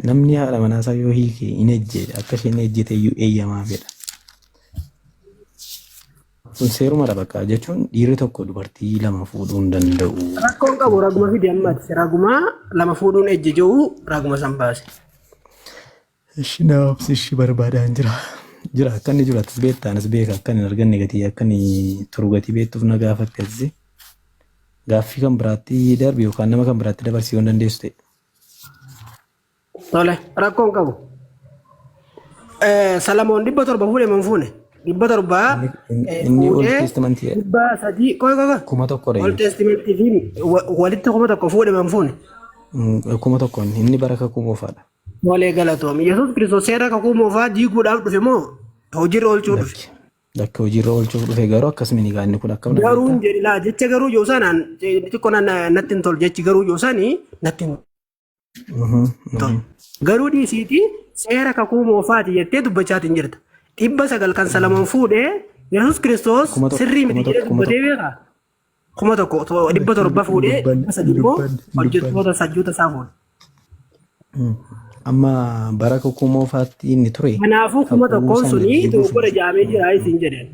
Namni haadha manaa isaa yoo hiike hin ejjeedha akka isheen ejjete iyyuu eeyyamaa fedha. Kun seerumadha bakka jechuun dhiirri tokko dubartii lama fuudhuu hin danda'u. Rakkoon qabu raguma fidi amma ati raguma lama fuudhuun ejja jiru raguma san baase. Ishi naaf ishi barbaadaan jira. Jira akka inni jiru atis beekta anis beeka akka inni hin arganne gatii akka inni turu gatii beektuuf na gaafatte atis. Gaaffii kan biraatti darbi yookaan nama kan biraatti dabarsii yoo hin dandeessu ta'e. Tole rakkoon qabu. Salamoon 700 fuudhe moo hin fuune? 700 Inni Old fuudhee Testament 300 qoy qoy qoy. 1000 Old reeyu. Testamentii fi walitti 1000 fuudhe moo hin fuune? 1000 inni bara kakuu moofaadha. Walee galatoom. Yesuus Kiristoos seera kakuu moofaa diiguudhaaf dhufe moo hojiirra oolchuu dhufe? Lakki. Lakki hojiirra oolchuuf dhufe garuu akkasuma ni gaanni kun akkam Garuu dhageetta? hin jedhi laa jecha garuu yoo sanaan xiqqoo natti hin tolu jechi garuu yoo sanii natti hin tolu. Garuu dhiisiiti seera kakuu moofaati jettee dubbachaatiin jirta. 900 kan Salamoon fuudhee Yesuus Kiristoos 1000 sirrii kuma miti tokko jedhee kuma dubbatee tokko. beekaa? 1000 700 Hin fuudhee dubbanne 300 hin immoo dubbanne hin dubbanne. hojjettoota sajjoota isaa fuudhe. Amma bara kakuu moofaatti inni ture Kanaafuu kuma kakuu tokkoon sana suni diiguuf hin dogoggora dhufe. jaamee jira isin jedheen.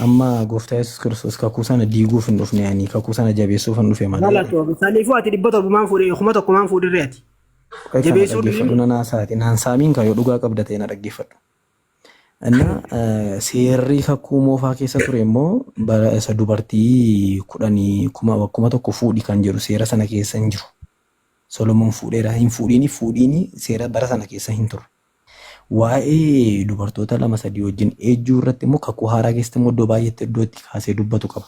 Amma gooftaa Yesuus Kiristoos kakuu sana diiguuf hin dhufne ani kakuu sana jabeessuuf hin dhufe malee. Galatoom. Saniifuu ati 700 maan fuudhee 1000 maan fuudhirree ati. Qoy kana Jabeessuu dhaggeeffadhu dhiisii. na naasaati. Naan saamiin kan yoo dhugaa qabda ta'e na dhaggeeffadhu. Inna seerri kakuu moofaa keessa ture immoo bara isa dubartii kudhanii 1000 fuudhi kan jedhu seera sana keessa hin jiru. Solomoon fuudheera hin fuudhiini fuudhiini seera bara sana keessa hin turre. Waa'ee dubartoota lama sadii wajjin ejjuu irratti immoo kakuu haaraa keessatti immoo iddoo baay'eetti iddoo itti kaasee dubbatu qaba.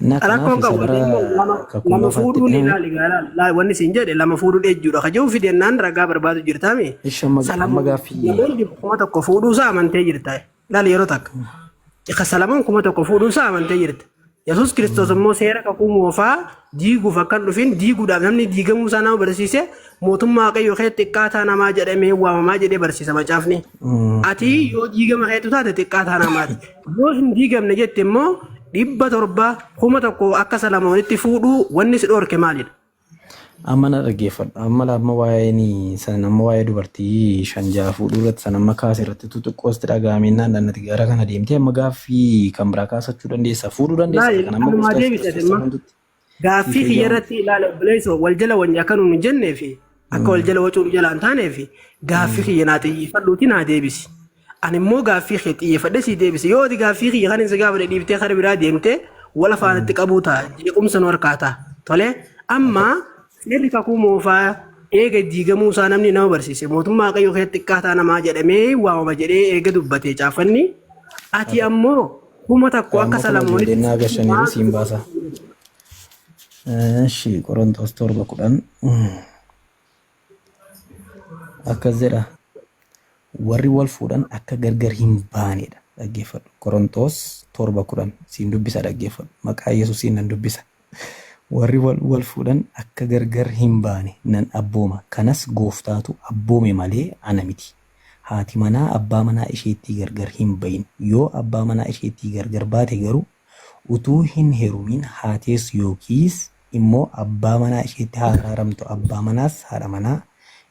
Innaa kanaaf Rakkoon isa qabu bara ati immoo lama kakuu lama moofaatti fuudhuun dhihame ilaali gaa ilaali wanni siin jedhe lama fuudhuun ejjuudha ka jedhu fidennaan ragaa barbaadu jirtaami. Ishi amma amma Salamoon gaaffii namoonni 1000 fuudhuu isaa amantee jirta. Ilaali yeroo takka. Ka Salamoon 1000 fuudhuu isaa amantee jirta. Yesuus Kiristoos immoo seera kakuu moofaa diiguuf akka hin dhufin diiguudhaaf namni diigamuu isaa nama barsiise mootummaa Waaqayyoo keessatti xiqqaataa namaa jedhamee waamamaa jedhee barsiisa macaafni. Ati yoo diigama keetu taate xiqqaataa namaati. Yoo hin diigamne jette immoo 700 1000 akka Salamoonitti fuudhuu wanni si dhoorke maalidha? Amma na dhaggeeffadhu. Amma amma waa'een san amma waa'ee dubartii shan ja'a fuudhuu irratti san amma kaase irratti tuttuqqoosti dhaga'amennaan dhannati gara kana deemtee amma gaaffii kan biraa kaasachuu dandeessa. Fuudhuu dandeessa. Laali Kan amma anumaa gooftaa Yesuus deebise Kiristoos amma amantutti gaaffii siif kiyya eeyyamu. irratti ilaala obboleessoo wal jala wanni akka nuun hin jennee fi akka wal jala wacuun jala hin taanee fi gaaffii kiyya naa xiyyeeffadhuuti naa deebisi. Ani immoo gaaffii kee xiyyeeffadhe sii deebise. Yoo ati gaaffii kiyya kan hin si gaafadhe dhiiftee kara biraa deemte wal afaanitti qabuu ta'a. Jeequmsa nu harkaa ta'a. Tole amma seerri kakuu moofaa Eega diigamuu isaa namni nama barsiise mootummaa Waaqayyoo keessatti xiqqaataa namaa jedhamee waamama jedhee eega dubbatee caaffanni ati ammoo 1000 akka Amma kun Salamoonitti ijoolleen naa gashaniiru siin baasa. Eshi Qorontos 7:10 akkas jedha. Warri wal fuudhan akka gargar hin baanedha. Dhaggeeffadhu. Qorontos 7:10 siin dubbisa dhaggeeffadhu. Maqaa Yesuusiin nan dubbisa. Warri wal wal fuudhan akka gargar hin baane nan abbooma, kanas Gooftaatu abboome malee ana miti. Haati manaa abbaa manaa isheettii gargar hin ba'in, yoo abbaa manaa isheettii gargar baate garuu, utuu hin heerumin haa teessu yookiis immoo abbaa manaa isheetti haa araaramtu, abbaa manaas haadha manaa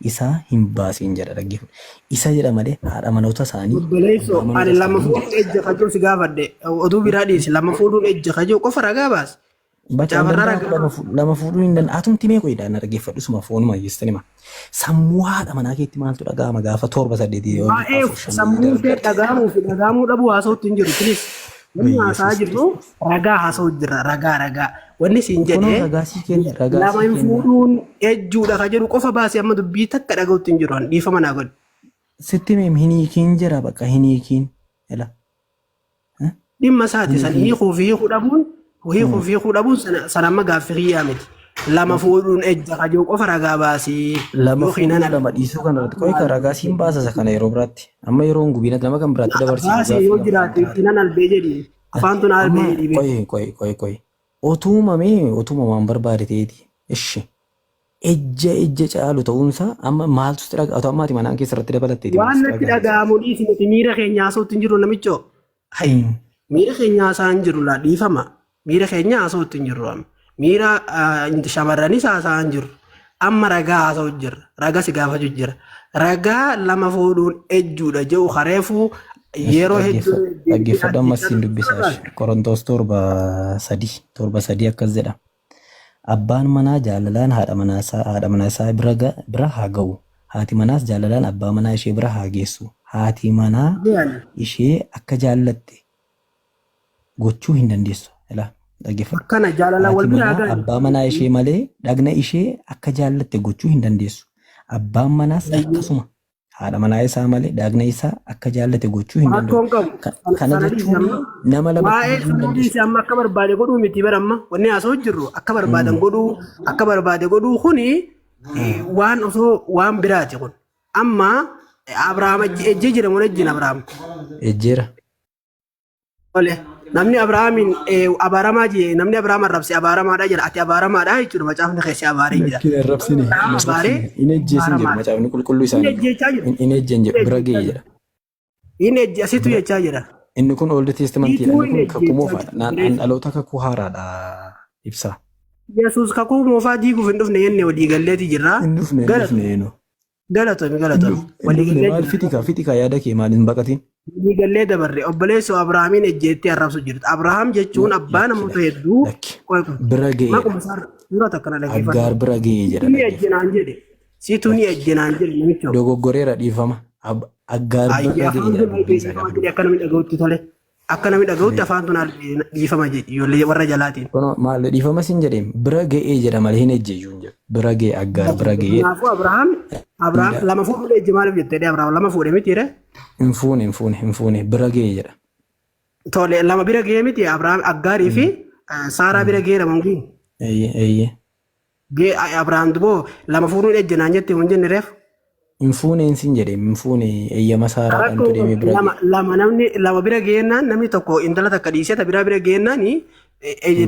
isaa hin baasin jedha. Dhaggeeffadhu. Isa jedha malee haadha manoota isaanii, Obboleessoo, abbaa ani manoota lama isaanii hin fuudhuun jedhu. ejja kajoo si gaafadhe. Oduu biraa dhiisi. Lama fuudhuun ejja kajoo qofa ragaa baasi. Bakka hin Macaafarraa danda'amu ragaa lama fuudhuun hin danda'amu. Atumti mee qoyi na dhaggeeffadhu suma foonuma jettani ma. Sammuu haadha manaa keetti maaltu dhaga'ama gaafa torba saddeetii yoo Waa'ee afur shan sammuu ishee dargarte. dhaga'amuu fi dhaga'amuu dhabuu haasa'utti hin jiru. Please. Wanni haasa'aa Yesuus jirru ragaa haasa'u jirra. Ragaa ragaa. Wanni siin Kunoo jedhee ragaa sii kenne ragaa lama sii hin kenne. fuudhuun ejjuudha ka jedhu qofa baasee amma dubbii takka dhaga'utti hin jiru. Dhiifama naa godhi. Sitti meem hin hiikiin jira bakka hin hiikiin. Ela. Dhimma isaati san Hiikii. hiikuu fi hiikuu dhabuun hiikuu fi hiikuu dhabuun sana sana amma gaaffii kiyyaa miti. Lama fuudhuun ejja kajoo qofa ragaa baasii Lama yookiin fuudhuu nan lama dhiisuu kana irratti qoyi kan ragaa siin baasa isa kana yeroo biraatti. Amma yeroo hin gubiin nama kan biraatti dabarsiisu baasii gaaffii yoo lama jiraate kan itti nan albee jedhi afaan tun albee Amma jedhi beeku. qoyi qoyi qoyi qoyi. Otuuma mee otuuma waan barbaade ta'eeti. Ishi. Ejja ejja caalu ta'uunsaa amma maaltu sitti dhaga'a? Otoo amma ati manaan keessa irratti dabalatteeti Waan maaltu sitti natti dhaga'ama? dhaga'amu dhiisi nuti miira keenya haasa'utti hin jiru namichoo. Hayi miira keenya haasa'aa hin jiru laa dhiifama. Miira keenya haasa'utti hin jirru amma. Miira shamarranis haasa'aa hin jirru. Amma ragaa haasa'u jirra. Ragaa si gaafachuu jira. Ragaa lama fuudhuun ejjuudha jedhu kareefuu Eshi yeroo hedduu dhaggeeffadhu deebi'aa dhaggeeffadhu ammas jechaa siin turte dubbisa irraa eshi. Qorontos 7:3 7:3 akkas jedha. Abbaan manaa jaalalaan haadha manaa isaa haadha manaa isaa bira ga bira haa ga'u. Haati manaas jaalalaan abbaa manaa ishee bira haa geessu. Haati manaa Dee'ani. ishee akka jaallatte gochuu hin dandeessu. Ilaa dhaggeeffadhu. Akkana jaalalaan wal Haati bira haa manaa ga'ani. abbaa manaa ishee malee dhagna ishee akka jaallatte gochuu hin dandeessu. Abbaan manaas akkasuma Haadha manaa isaa malee dhagna isaa akka jaallate gochuu hin danda'u. Rakkoon qabu. Kana Sana dhiisi jechuun amma. nama lamatti Waa'ee buluu hin sana dandeessu. dhiisi amma akka barbaade godhuu miti bara amma. Wanni haasa'u jirru akka barbaadan godhuu akka barbaade godhuu kuni waan osoo waan biraati kun. Amma Abrahaam ejjee jira moo ejjin Abrahaam? Ejjeera. Tole. Namni Abrahaamiin abaaramaa jee namni Abrahaam arrabse abaaramaadha jedha. Ati abaaramaadha jechuudha macaafni keessi abaaree jira. Lakki hin arrabsine hin Abrahaam abaaree arrabsine hin ejjeesin jedhu abaaramaadha. macaafni qulqulluu Inni isaanii ejjechaa jira. hin hin ejjen jedhu Inni bira ejjechaa ga'e jira. jedha. Inni ejje asitu Bira jechaa jira. inni kun Old Testament dha Ituu inni inni kun kakuu ejjechaa moofaadha. jira. Naan an dhaloota kakuu haaraadha ibsa. Yesuus kakuu moofaa diiguuf hin dhufne jenne walii galleeti jirra. Hin dhufne hin Galatomi dhufne eenyu. galatomi Hin galatomi dhufne hin walii dhufne gallee maal jirra. fixikaa fixikaa yaada kee maal hin baqatin. Walii gallee dabarre obboleessoo Abrahaamiin ejjeettee arrabsu jirta. Abrahaam jechuun abbaa Lakki namoota lakki hedduu lakki qoy qoy bira ga'eedha. maquma isaa dura takka na dhaggeeffadhu. Aggaar bira ga'ee jedha Situ ni dhaggeeffadhu. ejjenaan jedhe. Situ ni Lakki ejjenaan jedhe namichoo. dogoggoreera dhiifama. Aggaar bira Ayyee ga'ee afaan jedha tun dubbiin albee isaa dhiifama gaafa jedhe dubbatu. akka namni dhaga'utti tole. Akka namni dhaga'utti afaan tun albee dhiifama jedhe ijoollee warra jalaatiin. Kunoo maal dhiifama sin jedheem bira ga'ee jedha malee hin ejjeeyyuu hin jedhu. Bira ga'e Aggaar bira ga'ee Kanaafuu Abrahaam Abrahaam lama fuudhuu ejje maaliif jettee Abrahaam lama fuudhe miti ree? hin fuune hin fuune hin fuune bira ga'ee jedha. Tole lama bira ga'ee miti Abrahaam Aggaarii fi Saaraa bira ga'ee lama hin Eeyyee eeyyee. Gee Abrahaam duboo lama fuudhuun ejje naan jette hin jenne reef. Hin fuuneen sin jedhe hin fuune eeyyama Saaraadhaan Rakkoo tu deemee bira lama ga'e. lama namni lama bira geennaan namni tokko intala takka dhiisee ta biraa bira geennaan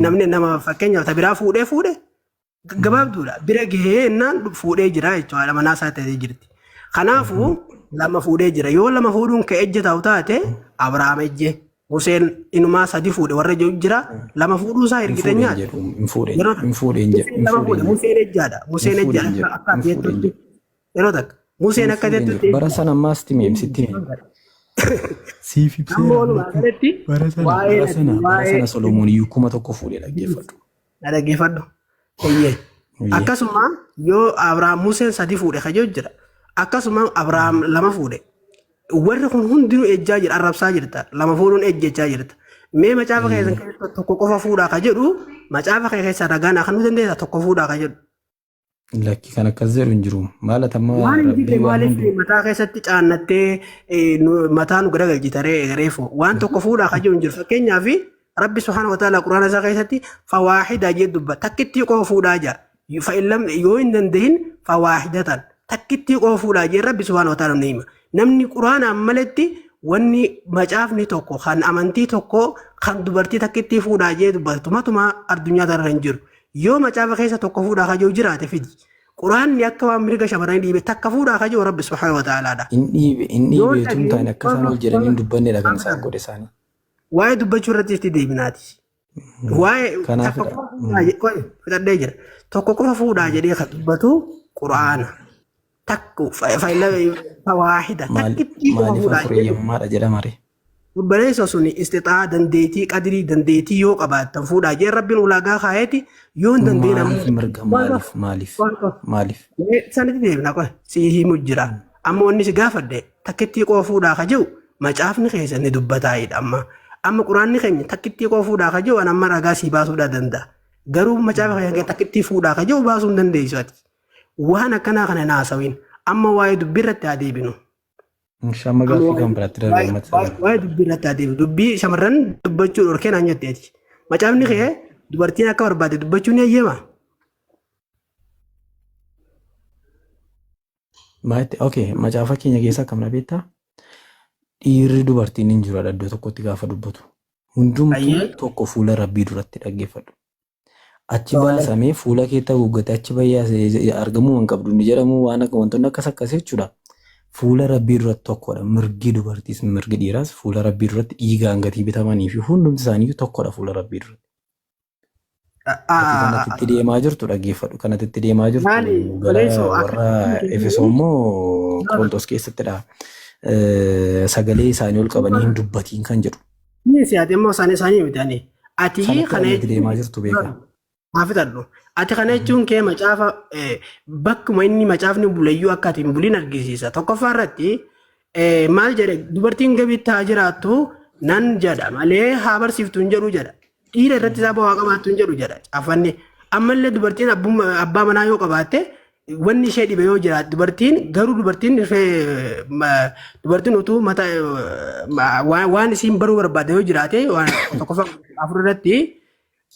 namni nama fakkeenyaaf ta biraa fuudhee fuudhe gabaabduudha. Bira geennaan fuudhee jira jechuudha manaa isaa ta'ee jirti. Kanaafuu lama fuudhee jira. Yoo lama fuudhuun ka ejje ta'u taate Abrahaam ejje. Museen inumaa sadi fuudhe warra jiru jira. Lama fuudhuu isaa Hin fuudhe hin ergiteenyaati. jedhu hin fuudhe hin Yeroo jedhu hin fuudhe hin jedhu Museen hin lama fuudhe fuudhe hin jedhu Museen ejjaadha. hin Museen fuudhe hin ejjaadha jedhu akka hin ati fuudhe hin jettutti. jedhu Yeroo takka Museen hin akka fuudhe hin jettutti jedhu bara sana ammaas sitti himi sitti himi siif Amma ibseera walumaa lakki galatti bara sana waa'ee bara sana bara waa'ee sana Solomoon iyyuu 1000 fuudhe dhaggeeffadhu. na dhaggeeffadhu. Eeyyee. Eeyyee. Akkasuma yoo Abrahaam Museen sadi fuudhe kajoo jira. Akkasuma Abrahaam lama fuudhe. Warri kun hundinuu ejjaa jira arrabsaa jirta. Lama fuudhuun ejjechaa jirta. Mee macaafa keessan keessa tokko qofa fuudhaa ka jedhu macaafa kee keessa ragaa naa kennuu dandeessa tokko fuudhaa ka jedhu. Lakki kan akkas jedhu hin jiru. Maal ati amma Waan hin jirre rabbii waan maaliif hundu mataa keessatti caannattee mataa nu garagalchita ree reefu waan tokko fuudhaa kan jiru hin jiru. Fakkeenyaaf Rabbi subhaanahu wa ta'ala quraana isaa keessatti fawaahida jee dubba takkittii qofa fuudhaa jaa. Fa'illam yoo hin dandahin fawaahidatan takkittii qofa fuudhaa jee Rabbi subhaanahu wa ta'ala nu hima. Namni quraanaan maletti wanni macaafni tokko kan amantii tokko kan dubartii takkittii fuudhaa jee dubbatu matuma addunyaa tanarra hin jiru. Yoo macaafa keessa tokko fuudhaa kan jiru jiraate fidi. Quraanni akka waan mirga shamarranii dhiibe takka fuudhaa kan jiru Rabbi subhaanahu wa ta'alaadha. hin dhiibe hin Yoo dhiibe utuu hin taane dhageenye akka isaan ol jedhanii hin dubbannedha kan isaan godhe isaanii. Waa'ee dubbachuu irratti itti deebinaati. Waa'ee takka Kanaafidha. qofa fuudhaa fixadhee jira. Tokko qofa fuudhaa jedhee kan dubbatu Quraana. Takku fawaahida takkittii qofa Maaliif fuudhaa afur jedhee eeyyamamaadha jedhama ree? Obboleessa sun istixaa dandeettii qadirii dandeettii yoo qabaattan fuudhaa jee Rabbiin ulaagaa kaayeeti yoo hin dandeenye ammoo Maaliif mirga maaliif maaliif maaliif? Sanitti deebina qofa si himu jira. Amma wanni si gaafadhe takkittii qofa fuudhaa ka jiru macaafni keessa ni dubbataayidha amma. Amma quraanni keenya takkittii qofa fuudhaa ka jiru an amma ragaa si baasuudhaa danda'a. Garuu macaafa keenya takkittii fuudhaa ka jiru baasuu hin dandeessu ati. Waan akkanaa kana hin haasawin. Amma waa'ee dubbii irratti haa deebinu. Amma gaaffii kan biraatti darbe ammatti sagal. Waa'ee dubbii irratti haa deebinu. Dubbii shamarran dubbachuu dhorkee naan jetteeti. Macaafni kee dubartiin akka barbaade dubbachuu ni eeyyama. Maalitti okay macaafa keenya keessa akkam na beektaa? Dhiirri dubartiin hin jiru iddoo tokkotti gaafa dubbatu. Hundumtuu Ayyee. tokko fuula rabbii duratti dhaggeeffadhu. Achi Tole. baasamee fuula keetti haguuggatee achi bahee argamuu hin qabdu inni jedhamu waan akka wantoonni akkas akkasii jechuudha. Fuula rabbii duratti tokkodha. Mirgi dubartiis mirgi dhiiraas fuula rabbii duratti dhiigaan gatii bitamanii fi hundumti isaaniiyyuu tokkodha fuula rabbii duratti. Ati kanatti itti deemaa jirtu dhaggeeffadhu. Kanatti itti deemaa jirtu Maali gara obboleessoo akka warra Efesoon moo Qorontos keessattidha. Sagalee isaanii ol qabanii hin dubbatiin kan jedhu. Inni si ati immoo isaanii isaanii miti ani. Ati Sanatti kana itti deemaa jirtu beeka. Haa fixadhu. Ati kana jechuun kee macaafa bakkuma inni macaafni buleyyuu akka ati hin bulin argisiisa. Tokkoffaa irratti maal jedhe dubartiin gabiitti haa jiraattu nan jedha malee haa barsiiftu hin jedhu jedha. Dhiira irratti isaa bu'aa qabaattu hin jedhu jedha caafanni. Ammallee dubartiin abbaa manaa yoo qabaatte wanni ishee dhibe yoo jiraate dubartiin garuu dubartiin dubartiin utuu mata waan isiin baruu barbaadde yoo jiraate waan tokkoffaa afur irratti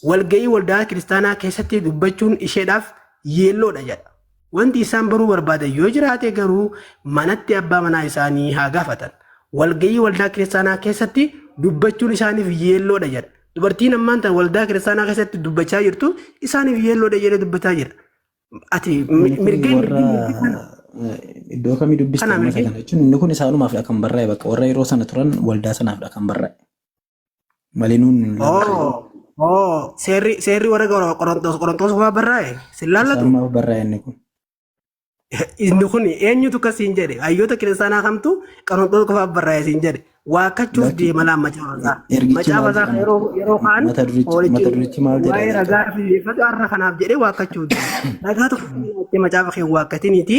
walga'ii waldaa kiristaanaa keessatti dubbachuun isheedhaaf yeelloodha jedha. Wanti isaan baruu barbaadan yoo jiraate garuu manatti abbaa manaa isaanii haa gaafatan. Walga'ii waldaa kiristaanaa keessatti dubbachuun isaaniif yeelloodha jedha. Dubartiin ammaan tan waldaa kiristaanaa keessatti dubbachaa jirtu isaaniif yeelloodha jedhee dubbachaa jira. Ati Inni kun mirga warra mirgi kana iddoo kamii dubbiste kana amma isa mirgi kana jechuun inni kun isaanumaafidha kan barraa'e bakka warra yeroo sana turan waldaa sanaafidha kan barraa'e malee nuun hin laallatu. Oo oo seerri seerri warra Qorontos Qorontos waa barraa'e sin laallatu. Isaanumaaf barraa'e inni kun. Inni kun eenyutu akkas siin jedhe hayyoota kiristaanaa kamtu Qorontos qofaaf barraa'e siin jedhe waakkachuuf Lakki deema laa macaafa isaa. ergichi Macaafa maal isaa jedhama? yeroo yeroo kaan Mata durichi hoolichi mata durichi maal jedha waa'ee jalqaba? ragaa fi xiyyeeffatu har'a kanaaf jedhee waakkachuuf deema. Ragaa tokko itti macaafa kee waakkatiniiti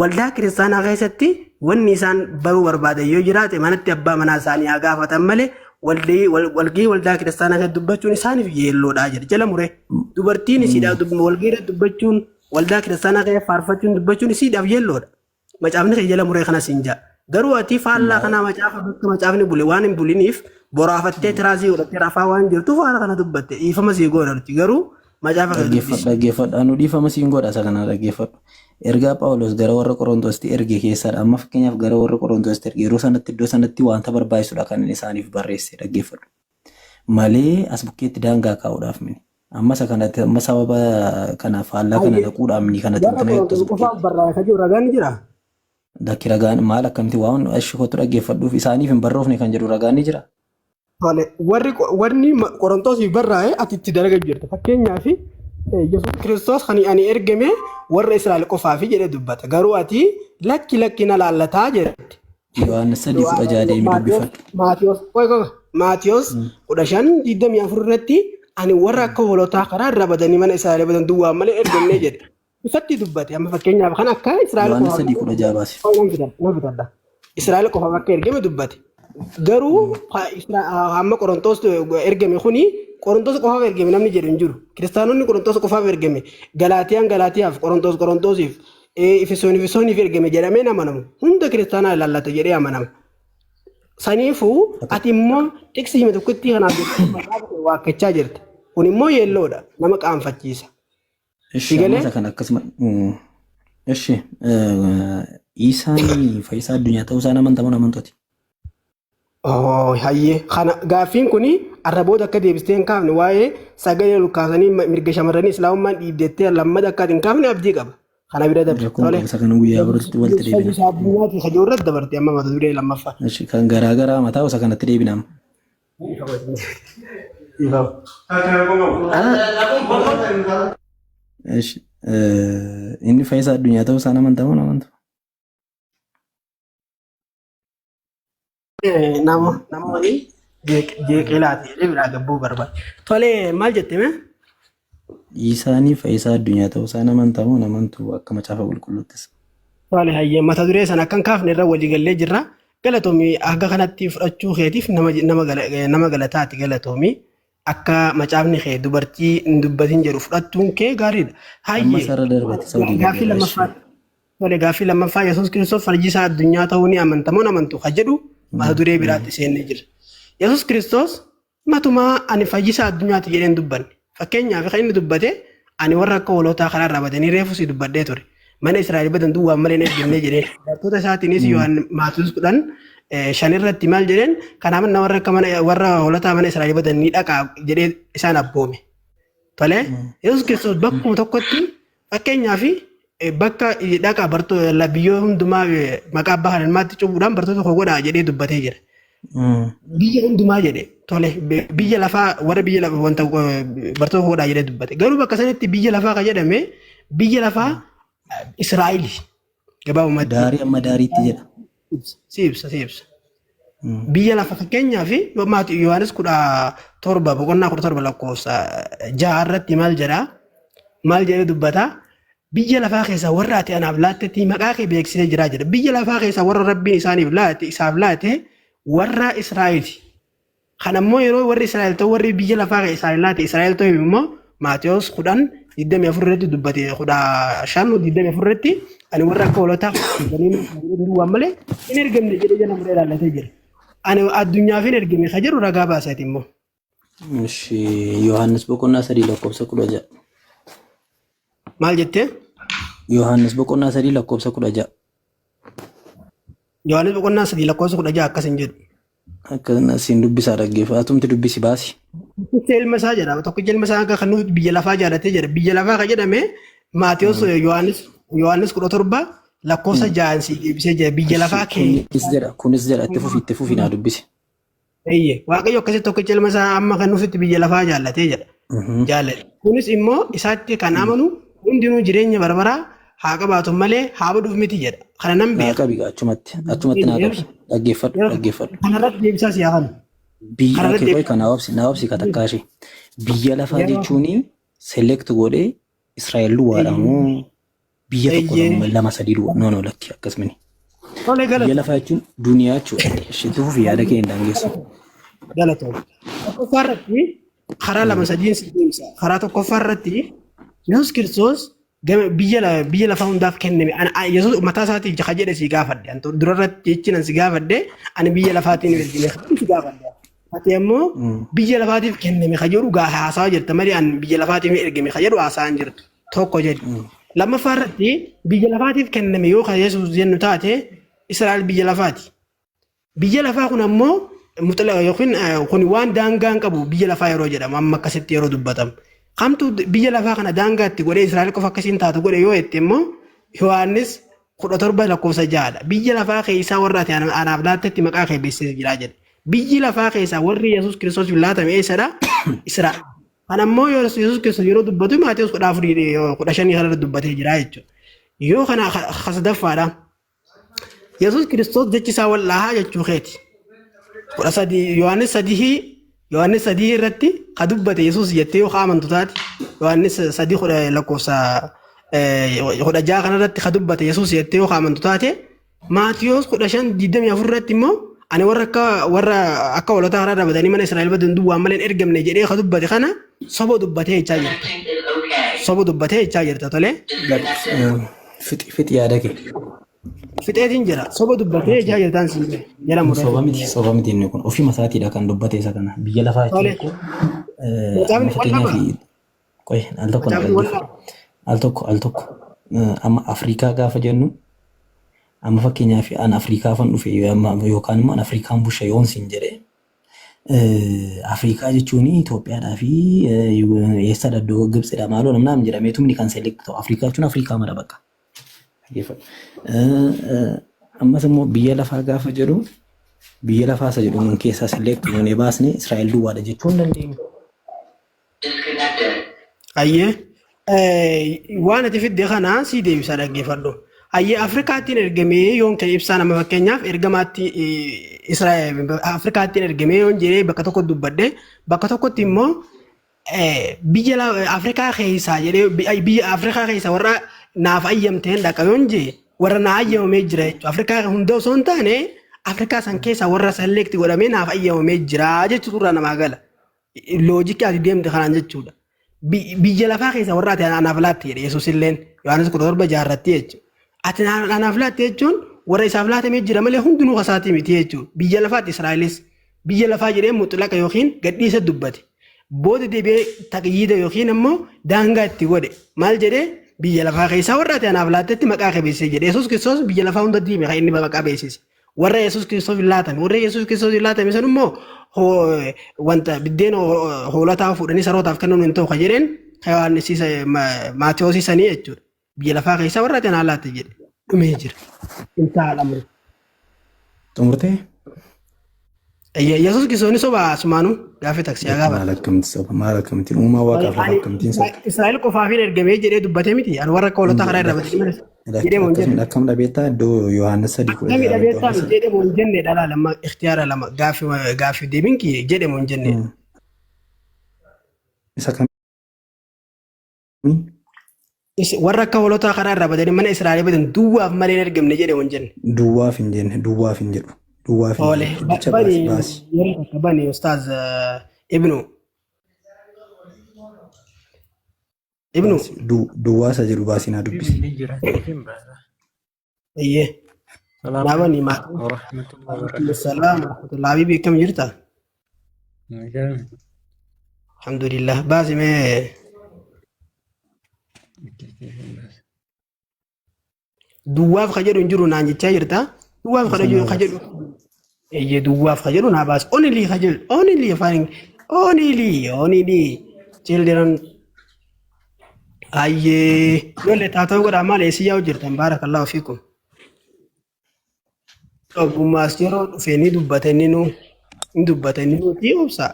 waldaa kiristaanaa keessatti wanni isaan baruu barbaadan yoo jiraate manatti abbaa manaa isaanii haa gaafatan malee walgahii waldaa kiristaanaa keessatti dubbachuun isaaniif yeelloodha jedhe jala muree. Dubartiin isiidhaaf walgahii irratti dubbachuun waldaa kiristaanaa keessa faarfachuun dubbachuun isiidhaaf yeelloodha. Macaafni kee jala muree kanas hin ja'a. Garuu ati faallaa kanaa macaafa bakka macaafni bule waan hin buliniif boraafattee tiraasii godhattee rafaa waan jirtuuf haala kana dubbatte dhiifama sii goona nuti garuu macaafa kee Dhaggeeffadhu dubbisi. dhaggeeffadhu anu dhiifama siin godha isa kana dhaggeeffadhu. Ergaa Phaawulos gara warra Qorontositti erge keessaadha. Amma fakkeenyaaf gara warra Qorontositti erge yeroo sanatti iddoo sanatti wanta barbaachisudha kan inni isaaniif barreesse dhaggeeffadhu. Malee as bukkeetti daangaa kaa'uudhaaf mini. Amma isa kanatti amma sababa kanaaf faallaa kana Hayyee dhaquudhaaf mini kanatti warra intina jettu as Qorontos qofaaf bukkeetti. barraa'e kan jiru ragaan ni jira. Lakki ragaan maal akkamitti waan ashi kottu dhaggeeffadhuuf isaaniif hin barroofne kan jedhu ragaan ni jira. Tole warri warni Qorontosiif barraa'e ati itti dalaga jirta. Fakkeenyaaf Yesuus Kiristoos kan ani ergame warra Israa'el qofaafi jedhee dubbata. Garuu ati lakki lakki na laallataa jette. Yohaannis 3:16 deemi Maatiyos dubbifadhu. Maatiyos qoy qoy Maatiyos 15:24 irratti ani warra akka hoolotaa karaa irra badanii mana Israa'el badan duwwaa malee ergamnee jedhe. Ifatti dubbate amma fakkeenyaaf kan akka Israa'el Yohaannis qofaaf 3:16 baasi. Qoy nan fidadha nan fidadha. Israa'el qofaaf akka ergame dubbate. Garuu hamma Qorontoos ergame kuni Qorontoos qofaaf ergame namni jedhu hin jiru. Kiristaanonni Qorontoos qofaaf ergame, Galaatiyaan Galaatiyaaf, Qorontoos Qorontoosiif, Efesoon Efesooniif ergame jedhamee hin amanamu. Hunda kiristaanaa ilaallata jedhee amanama. Saniifuu ati immoo xiqsii hime tokkotti kanaaf jettee macaafa kee waakkachaa jirta. Kun immoo yeelloodha. Nama qaanfachiisa. Ishi Si amma galee? isa kana akkasuma. Ishi Iisaan fayyisaa addunyaa ta'uu isaa amantamoo amantooti? Oh, hayyee. Kana gaaffiin kuni arra booda akka deebistee hin kaafne waa'ee sagalee ol kaasanii mirga shamarranii islaamummaan dhiibdettee lammada akka ati hin kaafne abdii qaba. Kana bira dabre. Rakkoon Tole. qabu isa kana guyyaa birootti walitti deebina. Fayyisaa addunyaati isa jiru irratti dabarte amma mata duree lammaffaa. Ishi kan garaa garaa mataa isa kanatti deebina amma. Dhiifama. Ishi inni fayyisaa addunyaa ta'uu isaa amantamoo amantu? Nama waliin jeeqee laate jedhee biraa gabbuu barbaada. Tole maal jette mee? Iisaanii fayyisaa addunyaa ta'uu isaa amantamoo amantu akka macaafa qulqulluuttis? Tole hayyee mata duree sana akkan kaafne irra walii gallee jirra. Galatoomi hanga kanatti fudhachuu keetiif nama galataati galatoomi. Akka macaafni kee dubartii hin dubbatin jedhu fudhattuun kee gaariidha. Amma Hayyee sarara darbate isa walii gaaffii galleerra. Ishi. lammaffaa tole gaaffii lammaffaa Yesuus Kiristoos fayyisaa addunyaa ta'uu ni amantamoo hin amantu ka jedhu mata duree biraatti seennee jira. Yesuus Kiristoos matumaa ani fayyisaa addunyaati jedhee hin dubbanne. Fakkeenyaaf kan inni dubbate ani warra akka hoolotaa karaa irraa badanii reefu si dubbadhee ture. Mana Israa'el badan duwwaan malee hin ergamne jedheen. Barattoota isaatiinis Yohaan Maatiyus 10:5 irratti maal jedheen kanaaf mana warra akka mana warra hoolotaa mana Israa'el badan ni dhaqaa jedhee isaan abboome. Tole Yesuus Kiristoos bakkuma tokkotti fakkeenyaaf bakka dhaqaa bartoota biyyoo hundumaa maqaa abbaa kan ilmaatti cuuphuudhaan bartoota koo godhaa jedhee dubbatee jira. Biyya hundumaa jedhe tole biyya lafaa warra biyya lafa wanta bartoota koo godhaa jedhee dubbate. Garuu bakka sanitti biyya lafaa kan jedhame biyya lafaa Israa'eli gabaabumatti. Daarii amma daariitti jedha. Si ibsa si ibsa. Biyya lafa fakkeenyaaf maati Yohaannis 17 boqonnaa 17 lakkoofsa 6 irratti maal jedhaa? Maal jedhee dubbataa? Biyya lafaa keessaa warra ati anaaf laattetti maqaa kee beeksisee jiraa jedha. Biyya lafaa keessaa warra Rabbiin isaaniif laate isaaf laate warra Israa'eeti. Kan ammoo yeroo warri Israa'el ta'u warri biyya lafaa kan Israa'el laate Israa'el ta'u immoo Maatewos 10 24 irratti dubbate 15 24 irratti ani warra akka hoolotaa waan malee hin ergamne jedhee jala muree ilaallatee jira. Ani addunyaaf hin ergame ka jedhu ragaa baaseeti immoo. Ishi Yohaannis boqonnaa 3 lakkoofsa 16. Maal jettee? Yohaannis boqonnaa 3 lakkoofsa 16. Yohaannis boqonnaa 3 lakkoofsa 16 akkas hin jedhu. Akkana siin dubbisaa dhaggeeffa. Atumti dubbisi baasi. Tokkicha ilma isaa jedha. Tokkicha ilma isaa akka kan nuuf biyya lafaa jaalatee jedha. Biyya lafaa kan jedhame Maatewos Yohaannis Yohaannis 17 lakkoofsa 6 si deebisee jira. Biyya lafaa kee. Kunis jedha kunis jedha itti fufi itti fufi naa dubbisi. Eeyyee. Waaqayyo akkasitti tokkicha ilma isaa amma kan nuufitti biyya lafaa jaallatee jedha. Jaallate. Kunis immoo isaatti kan amanu hundinuu jireenya barbaraa haa qabaatu malee haa baduuf miti jedha. Kana nan Naa beeka. qabi gaa achumatti achumatti naa qabi dhaggeeffadhu dhaggeeffadhu. Kanarratti deebisaa si haa kennu. Biyya Kanarratti okay, qoy deebisaa. kan naa obsi naa obsi ka takkaa ishee. Biyya lafaa jechuun select godhee Israa'el duwwaadha moo biyya tokko lama sadii duwwaa no no lakki akkas mini. Tole Biyya galatoom. lafaa jechuun duniyaa jechuudha. Ishee itti fufi yaada kee hin daangessu. Galatoom. Tokkoffaa irratti karaa lama sadiin si deemsa. Karaa tokkoffaa irratti Yesuus Kiristoos gama biyya lafaa hundaaf kenname. Yesuus mataa isaatii ka jedhe si gaafadhe. An dura irratti jechi nan si gaafadhe ani biyya lafaatiin hin ergine si gaafadhe. Ati ammoo biyya lafaatiif kenname ka jedhu gaa haasawaa jirta malee an biyya lafaatiif hin ergame ka jedhu haasawaa hin jirtu. Tokko jedhi. Lammaffaa irratti biyya lafaatiif kenname yoo kan Yesuus jennu taate Israa'el biyya lafaati. Biyya lafaa kun ammoo muxila yookiin kun waan daangaa hin qabu biyya lafaa yeroo jedhamu amma akkasitti yeroo dubbatamu. Kamtu biyya lafaa kana daangaa itti godhee Israa'el qofa akkasiin taatu godhe yoo jette immoo Yohaannis 17 lakkoofsa 6dha. Biyya lafaa keessaa warra ati anaaf laattetti maqaa kee beeksisee jira jedhe. Biyyi lafaa keessaa warri Yesuus Kiristoosiif laatame eessadha? Israa'el. Kana immoo Yesuus Kiristoos yeroo dubbatu Maatewos 14 15 kanarra dubbatee jira jechuudha. Yoo kana kasadaffaadha. Yesuus Kiristoos jechi isaa wallaahaa jechuu keeti. 13 Yohaannis 3 Yohaannis 3 irratti ka dubbate Yesuus jettee yoo amantu taate Yohaannis 3 lakkoofsa 16 kanarratti ka dubbate Yesuus jettee yoo amantu taate Maatiyos 15 24 irratti immoo Ani warra akka warra akka hoolotaa karaa irraa badanii mana Israa'el badan duwwaan malee hin ergamne jedhee ka dubbate kana soba dubbatee jechaa jirta. Soba dubbatee jechaa jirta tolee. Fixi fixi yaada kee. Fixeetiin jira. Soba dubbatee jechaa jirtaan siin jedhe. Jala muree. Soba miti soba miti inni kun ofuma isaatiidha kan dubbate isa kana biyya lafaa jechuun Tole. koo amma Macaafni wal fakkeenyaaf dhaba. qoy al tokko na Macaafni wal dhaggeeffadhu dhaba. al tokko al tokko amma Afrikaa gaafa jennu amma fakkeenyaaf an Afrikaa fan dhufe yookaan immoo an Afrikaan busha yoon siin jedhe Afrikaa jechuun Itoophiyaadhaa fi eessadha iddoo Gibxidha maaloo namni jedhameetumni kan select ta'u Afrikaa jechuun Afrikaa mara bakka. Dhaggeeffadhu. Ammas immoo biyya lafaa gaafa jedhu biyya lafaa isa jedhu nun keessaa select goonee baasne Israa'el duwwaadha jechuu hin dandeenyu. Ayyee. Waan ati fidde kana sii deebisa dhaggeeffadhu. Ayyee Afrikaattiin ergamee yoon ka'e ibsaa nama fakkeenyaaf ergamaatti Israa'el Afrikaattiin ergamee yoon jedhee bakka tokko dubbadhe bakka tokkotti immoo biyya Afrikaa keessaa jedhee biyya Afrikaa keessaa warra naaf ayyamteen dhaqa yoon jee warra naa ayyamamee jira jechuudha. Afrikaa hunda osoo hin taane Afrikaa san keessaa warra select godhamee naaf ayyamamee jira jechuutu irraa namaa gala. Loojikii ati deemte kanaan jechuudha. Biyya lafaa keessa warra ati anaaf laatte jedhe Yesuus illeen Yohaannis 17 jaarratti jechuudha. Ati anaaf laatte jechuun warra isaaf laatamee jira malee hundinuu kasaatii miti jechuudha. Biyya lafaatti Israa'elis biyya lafaa jedhee muxlaqa yookiin gadhiisa dubbate. Booda deebi'ee taqyiida yookiin ammoo daangaa itti godhe. Maal jedhee biyya lafaa keessaa warra ati anaaf laattetti maqaa kee beeksise jedhe. Yesuus Kiristoos biyya lafaa hunda diime kan inni maqaa beeksise. Warra Yesuus Kiristoos hin laatame. Warra Yesuus Kiristoos hin laatame sun immoo wanta biddeen hoolotaa fuudhanii sarootaaf kennuun hin ta'u kan jedheen kan Yohaannis Maatewos sanii jechuudha. Biyya lafaa keessaa warra ati anaa laatte jedhe dhumee jira. Intaa al'amru. Xumurtee? Yesuus Kiristoos ni soba asumaanuu gaaffii taksii haa Maal gaafadhu. akkamitti soba? Maal akkamitti? Uumaa waaqaaf lafa akkamittiin soba? Israa'el qofaaf hin ergamee jedhee dubbatee miti. Ani warra akka hoolotaa karaa irra badanii malee jedhee moo hin jenne. Akkam dhabeettaa iddoo Yohaannis sadii kudha Akkamii jaha dhabeettaa miti jedhee moo hin jenne dhalaa lama ikhtiyaara lama gaaffii gaaffii deebiin kiyye jedhee moo hin jenne. Isa kamii? Warra akka hoolotaa karaa irraa badanii mana Israa'el badan duwwaaf malee hin ergamne jedhee moo hin jenne. Duwwaaf hin jenne, duwwaaf hin jedhu. Duwwaaf hin Oole jedhu. Dubbicha baasi bani baasi. yeroo takka bani ustaaz Ibnu Ibnu Baasi. Duwwaa isa jedhu baasi naa dubbisi. Ni jira hin baasa. iyyee Salaamu naa bani alaikum maatii. warahmatullahi wabarakatuh. Salaam warahmatullahi habibi akkam jirta? Nagaan. Alhamdulillah baasi mee duwwaaf ka jedhu hin jiru naan jechaa jirta. Duwwaaf ka Isa jedhu naa ka baasi. jedhu eeyyee duwwaaf ka jedhu naa baasi. Only ka jedhu only afaan only only children ayyee ijoollee taatoo godhaa maal eessi yaa'u jirtan baarakallahu fiikum. Ogummaas yeroo dhufe ni dubbata inni nu ni dubbata inni nuti obsa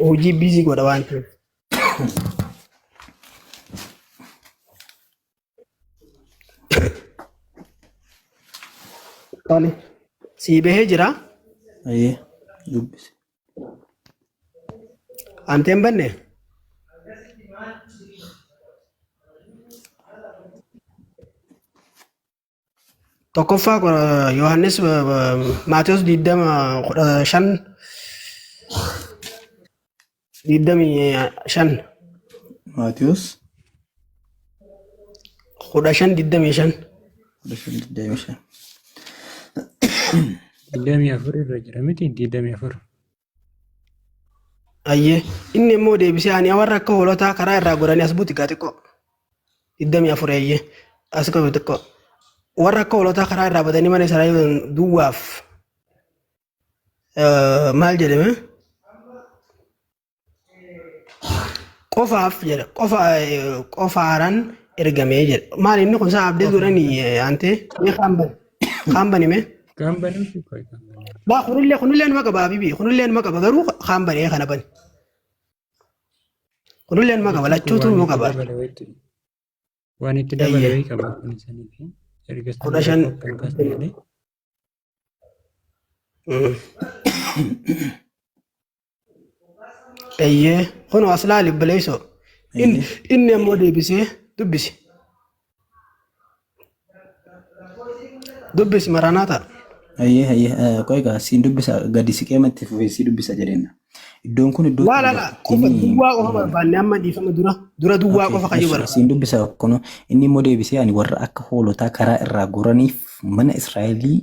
hojii biizii godha waan ta'eef. Tole. Sii bahee jira. Ayyee dubbisi. Antee hin banne? Tokkoffaa Yohaannis Maatewos 20 15 25 Maatiyus 15 25 15 25. 24 irra jira miti 24. Ayyee inni immoo deebisee ani warra akka hoolotaa karaa irraa goranii as buuti gaa xiqqoo 24 ayyee as qabu xiqqoo warra akka hoolotaa karaa irraa badanii mana Israa'el duwwaaf maal jedhame qofaaf jedha qofa qofaaran ergamee jedha maal inni kun isaa abdii godhanii antee mee kaan bani kaan bani mee Kaan banuufi qoy kaan banuu. Laa kunillee kunillee numa qaba habibi kunillee numa qaba garuu kaan banee kana bani kunillee numa qaba Tokko lachuutu waan numa itti qaba dabale wayiitu waan itti dabale eeyyee wayii qaba kun isanii fi erga san 15 rakkoo kan kaasne malee. Eeyyee kunoo as laali obboleessoo inni Ayyee. inni ammoo deebisee dubbisi dubbisi maraanaa ta'a. Hayyee hayyee qoy egaa siin dubbisa gadi siqee matti fufee sii dubbisa jedheenna. Iddoon kun iddoo Laa laa laa qofa dubartittiin duwwaa qofa barbaanne amma dhiifama dura dura duwwaa Okay, qofa kayyuu eshi barbaanne. siin dubbisa kun inni immoo deebisee ani warra akka hoolotaa karaa irraa goraniif mana Israa'elii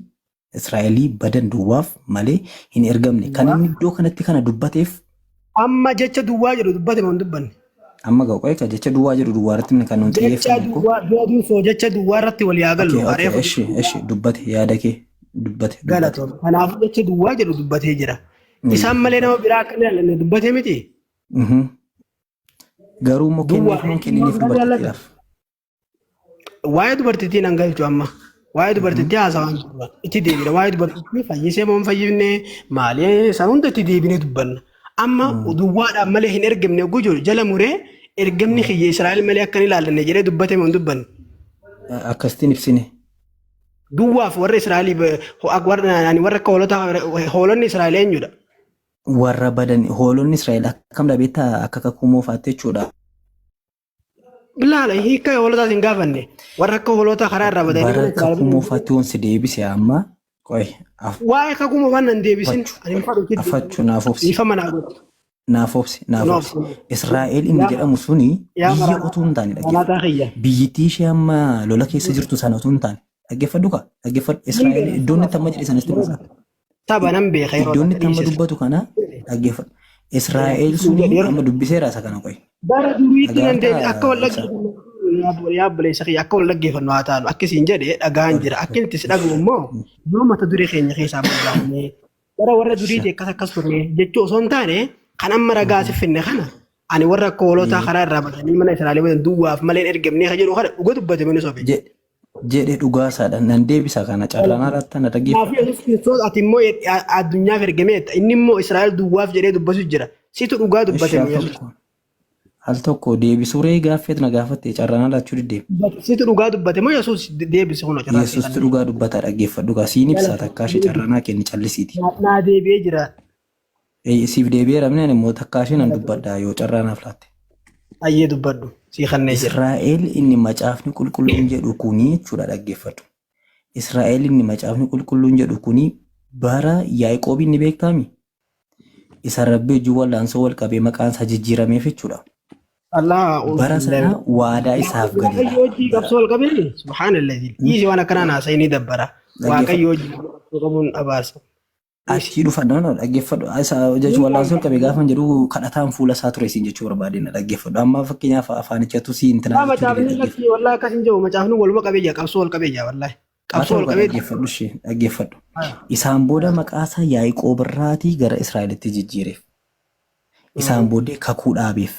Israa'elii badan duwwaaf malee hin ergamne. Kan Duwwaa inni iddoo kanatti kana dubbateef amma jecha duwwaa jedhu dubbate moo hin dubbanne? amma ga'u qoy jecha duwwaa jedhu duwwaa irratti kan nuti Jecha xiyyeeffanne ko. duwwaa dura dursoo jecha duwwaa irratti walii haa Okay, gallu. okay, Areefa eshi eshi dubbate yaada kee dubbate dubbate. galatoom. Kanaafuu jecha duwwaa jedhu dubbatee jira. Isaan malee nama biraa akka hin ilaallanne dubbate miti. Mhm. Garuu immoo Duwwaa kenneef moo hin jechuun kenniniif nama biraa jaallata. dubartittiidhaaf? Waa'ee dubartittii nan galchu amma. Waa'ee dubartittii haasawaan jirra. Itti deebina. Waa'ee dubartittii fayyisee moo hin fayyifne maalee isaan hunda itti deebinee dubbanna. Amma duwwaadhaan malee hin ergamne oguu jiru jala muree ergamni kiyya Israa'el malee akka hin ilaallanne jedhee dubbate moo hin dubbanne. Akkasitiin ibsine. Duwwaaf warra Israa'elii warra ani warra akka hoolota hoolonni Israa'el eenyudha? Warra badan hoolonni Israa'el akkam dhabeetta akka kakuu moofaatti jechuudha. Bilaala hiika hoolotaas hin gaafanne. Warra akka hoolota karaa irraa badanii Bara mana Israa'el kakuu moofaatti wansi deebise amma qoy Waa'ee kakuu moofaan nan deebisin. afachu Ani hin fadhu itti afachu naaf obsi dhiifama naa godhu. naaf obsi naaf Naaf obsi. obsi. Israa'el inni Yaa jedhamu suni yaa biyya maranaa utuu hin taane dhaggeeffadhu. maranaataa kiyya. Biyyittii ishee amma lola keessa jirtu sana utuu hin taane dhaggeeffadhu kaa dhaggeeffadhu Nan Israa'el beeka iddoon itti amma jedhe sanatti dhufa. saba nan beeka yeroo Iddoon takka itti amma dhiisisa. dubbatu kana dhaggeeffadhu. Israa'el suni Yeroo amma dubbiseera isa kana qoy. bara duriitti nan deebi Dhagaartaa akka wal ibsa. dhaggeeffannu yaa obboleessa kiyya akka wal dhaggeeffannu haa taanu akkasiin jedhe dhagaan jira akka inni si dhagahu immoo yoo mata duree keenya keessaa barbaadne gara warra duriiti akkas akkas turre jechuu osoo hin taane kan amma ragaa si finne kana ani warra akka hoolotaa karaa irraa badanii mana Israa'el badan duwwaaf malee hin ergamne kan jedhu kana dhuga dubbate mini sobe. Jedhe dhugaasaadha. Nan deebisa kana carraan irratti na Kanaafuu dhaggeeffadhu. Yesuus Kiristoos ati immoo addunyaaf ergameetta inni immoo Israa'el duwwaaf jedhee dubbatu jira situ dhugaa Ishi dubbate al moo Yesuus. tokko al tokko deebisuu ree gaaffeet na gaafatte carraan laachuu diddeem. Situ dhugaa dubbate moo Yesuus deebise kun carraa Yesuustu seexanni. dhugaa dubbata dhaggeeffadhu gaa siin ibsaa takkaa ishee carraanaa kenni callisiiti. Naa deebi'ee jira. Siif deebi'eera minaan immoo takkaa ishee nan dubbadha yoo carraa naaf laatte. Ayyee dubbadhu sii kannee jira. Israa'el inni macaafni qulqulluun jedhu kuni jechuudha dhaggeeffadhu. Israa'el inni macaafni qulqulluun jedhu kuni bara Yaaqoob inni beektaami? Isa Rabbi wajjin wal'aansoo wal qabee maqaan isaa jijjiirameef jechuudha. Allah Bara sana waadaa isaaf galeera. Waaqayyo hojii Bara qabsoo wal qabee subhaanallah. Dhiisi waan akkanaa naasa'e ni dabbara. dhaggeeffadhu. Waaqayyo hojii qabsoo qabuun abaarsa. Dhiisi. Achii dhufa no no dhaggeeffadhu. Isa jechuun wal'aansoo wal qabee gaafa jedhu kadhataan fuula isaa ture siin jechuu barbaade na dhaggeeffadhu. Amma fakkeenyaaf afaanichatu siin Maa tinaa jechuu dide macaafni dhaggeeffadhu. lakkii wallahi akkas hin jiru macaafni waluma qabee jira qabsoo wal qabee jira wallahi. Haa Qabsoo ta'u wal gaa qabee dhaggeeffadhu ishee dhaggeeffadhu. Isaan booda maqaa isaa Yaaqoob irraatii gara Israa'elitti jijjiireef. Isaan booddee kakuu dhaabeef.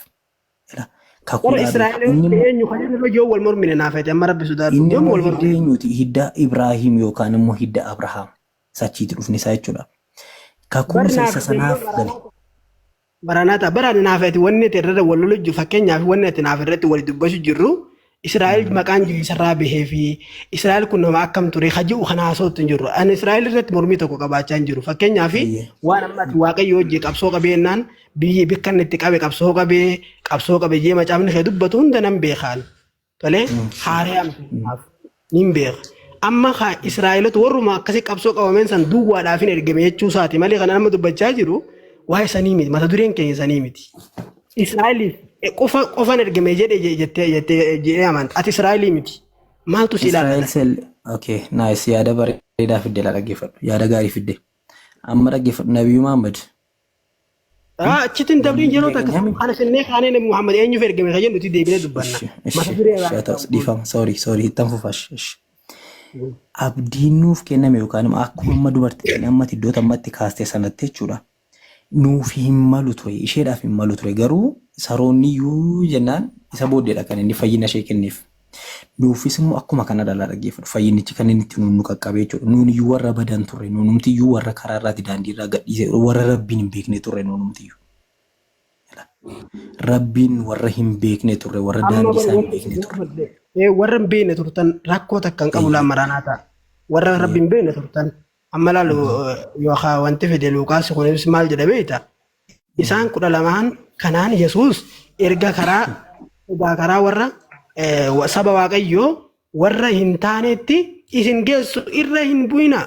Ila kakuu Warra dhaabeef. Israa'el Inni immoo eenyu kan irra yoo wal mormine naaf ta'e amma rabbi sodaadhu inni yoom immoo wal hidda mormine. eenyuti? Hidda Ibraahim yookaan immoo hidda Abrahaam. Sachiitti dhufni isaa jechuudha. Kakuu Bar isa naaf isa ta'e sanaaf gale. Baranaata baraan naaf ta'e wanni ati irra wal lolu jiru fakkeenyaaf wanni ati naaf irratti wal dubbachuu jirru Israa'el maqaan jiru isarraa bahee fi Israa'el kun nama akkam ture ka ji'u kana haasa'utti hin jirru. Ani Israa'el irratti mormii tokko qabaachaa hin jiru. Fakkeenyaaf Eeyyee. waan amma ati Waaqayyo hojii qabsoo qabeennaan biyyi bikka inni itti qabe qabsoo qabee qabsoo qabe jee macaafni kee dubbatu hunda nan beekaan. Tolee haaree amti nin beeka. Amma ka Israa'elota warruma akkasii qabsoo qabameen san duwwaadhaaf hin ergame jechuu isaati malee kan nama dubbachaa jiru waa'ee sanii miti mata dureen keenya sanii miti. Israa'eliif qofa qofan ergame jedhe jettee jettee jedhee amanta. Ati Israa'elii miti. Maaltu si Israa'el ilaallata? sel okay nice yaada bareedaa fidde la dhaggeeffadhu yaada gaarii fidde amma dhaggeeffadhu Nabiyyu Muhammad Achitti hin dabriin Nabiyyu yeroo takka keenya kana finnee kaanee Nabi Muhammad eenyuuf ergame kan jennu nuti deebinee dubbanna. Ishi Mata ishi duree ishi irraa haa ta'us dhiifama sorry sorry ittan fufa ishi ishi abdiin nuuf kenname yookaan immoo akkuma amma dubartittiin ammatti iddoo ammatti kaaste sanatti jechuudha nuuf hin malu ture isheedhaaf hin malu ture garuu saroonni iyyuu jennaan isa booddeedha kan inni fayyina ishee kenneef. Nuufis immoo akkuma kana dhalaa dhaggeeffadhu fayyinichi kan inni itti nuun nu qaqqabe jechuudha. Nuun iyyuu warra badan turre nuunumti iyyuu warra karaa irraati daandii irraa gadhiise warra rabbiin hin beekne turre nuunumti iyyuu. Rabbiin warra hin beekne turre warra Amma daandii bar isaa hin wanti beekne isin turre. gaafadhe warra hin beekne turtan rakkoo takka hin qabu Eeyyee. laa maraanaa ta'a. Warra rabbi hin beekne turtan amma laalu yookaan wanti fide Luuqaas kunis maal jedha beekta? Isaan 12n kanaan Yesuus erga karaa egaa karaa warra saba Waaqayyoo warra hin taanetti isin geessu irra hin bu'inaa.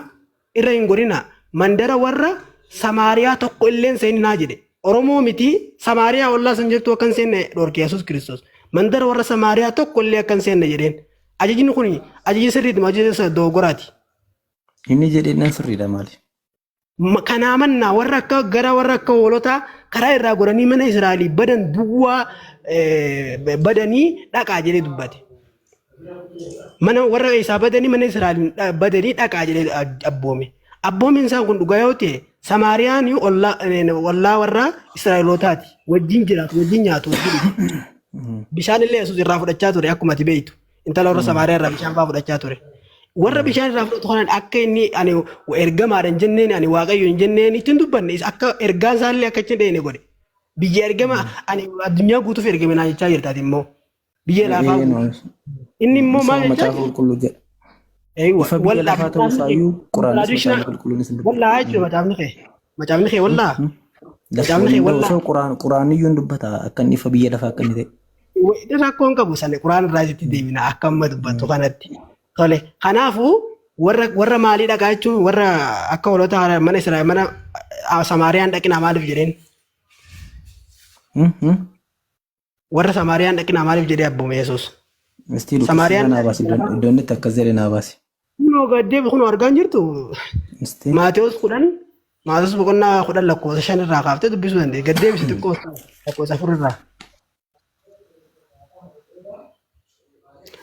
irra hin gorinaa. Mandara warra Samaariyaa tokko illee hin seeninaa jedhe. Oromoo miti Samaariyaa ollaa san jirtu akka hin seenne dhorke Yesuus Kiristoos. Mandara warra Samaariyaa tokko illee akka hin seenne jedheen. Ajajni kun ajaja sirriiti moo ajaja dogoggoraati? Inni jedheen sirriidha maali? Kanaa mannaa warra akka gara warra akka hoolotaa karaa irraa goranii mana Israa'elii badan duwwaa badanii dhaqaa jedhee dubbate. Mana warra isaa badanii mana Israa'el badanii dhaqaa jedhee abboome. Abboomiin isaan kun dhugaa yoo ta'e Samaariyaan ollaa warra Israa'elootaati. Wajjin jiraatu, wajjin nyaatu, wajjin dhugu. Bishaan illee Yesuus irraa fudhachaa ture akkuma ati beektu. Intala warra Samaariyaa irraa bishaan fa'aa fudhachaa ture. Warra bishaan irraa fudhatu kanaan akka inni ani ergamaadha hin jenneen ani waaqayyo hin jenneen ittiin dubbanne akka ergaan isaallee akka achi hin dheene godhe. Biyya ergama ani addunyaa guutuuf ergame naa jechaa jirta ati immoo. Biyya lafaa Ee, guutuuf. Inni immoo maal Isuma jechaa macaafa jira? qulqulluu jedha. Eeywa. Ifa biyya Wallaa lafaa ta'uu macaafni kee isaayyuu Quraanis traditional macaafni qulqulluunis hin dubbata. wallaa jechuudha macaafni kee. Macaafni kee wallaa. Macaafni kee Lakkoon wallaa. osoo Quraan Quraaniyyuu hin dubbata akka inni ifa biyya lafaa akka inni ta'e. Rakkoon qabu sana quraan irraa sitti deebina akka amma dubbattu kanatti. Tole kanaafuu warra warra maalii dhaqaa jechuun warra akka hoolota mana Israa'el mana Samaariyaan dhaqinaa maaliif jedheen? Warra Samaariyaan dhaqinaa maaliif jedhee abboome Yesuus? Mistii luqqisii Samaariyaan naa baasi iddoon itti akkas jedhe naa baasi. Kunoo gaddee kunoo argaa hin jirtu. Mistii Maatewos 10 Maatewos boqonnaa 10 lakkoofsa 5 irraa kaaftee dubbisuu dandeenya. Gaddeebisi xiqqoo lakkoofsa 4 irraa.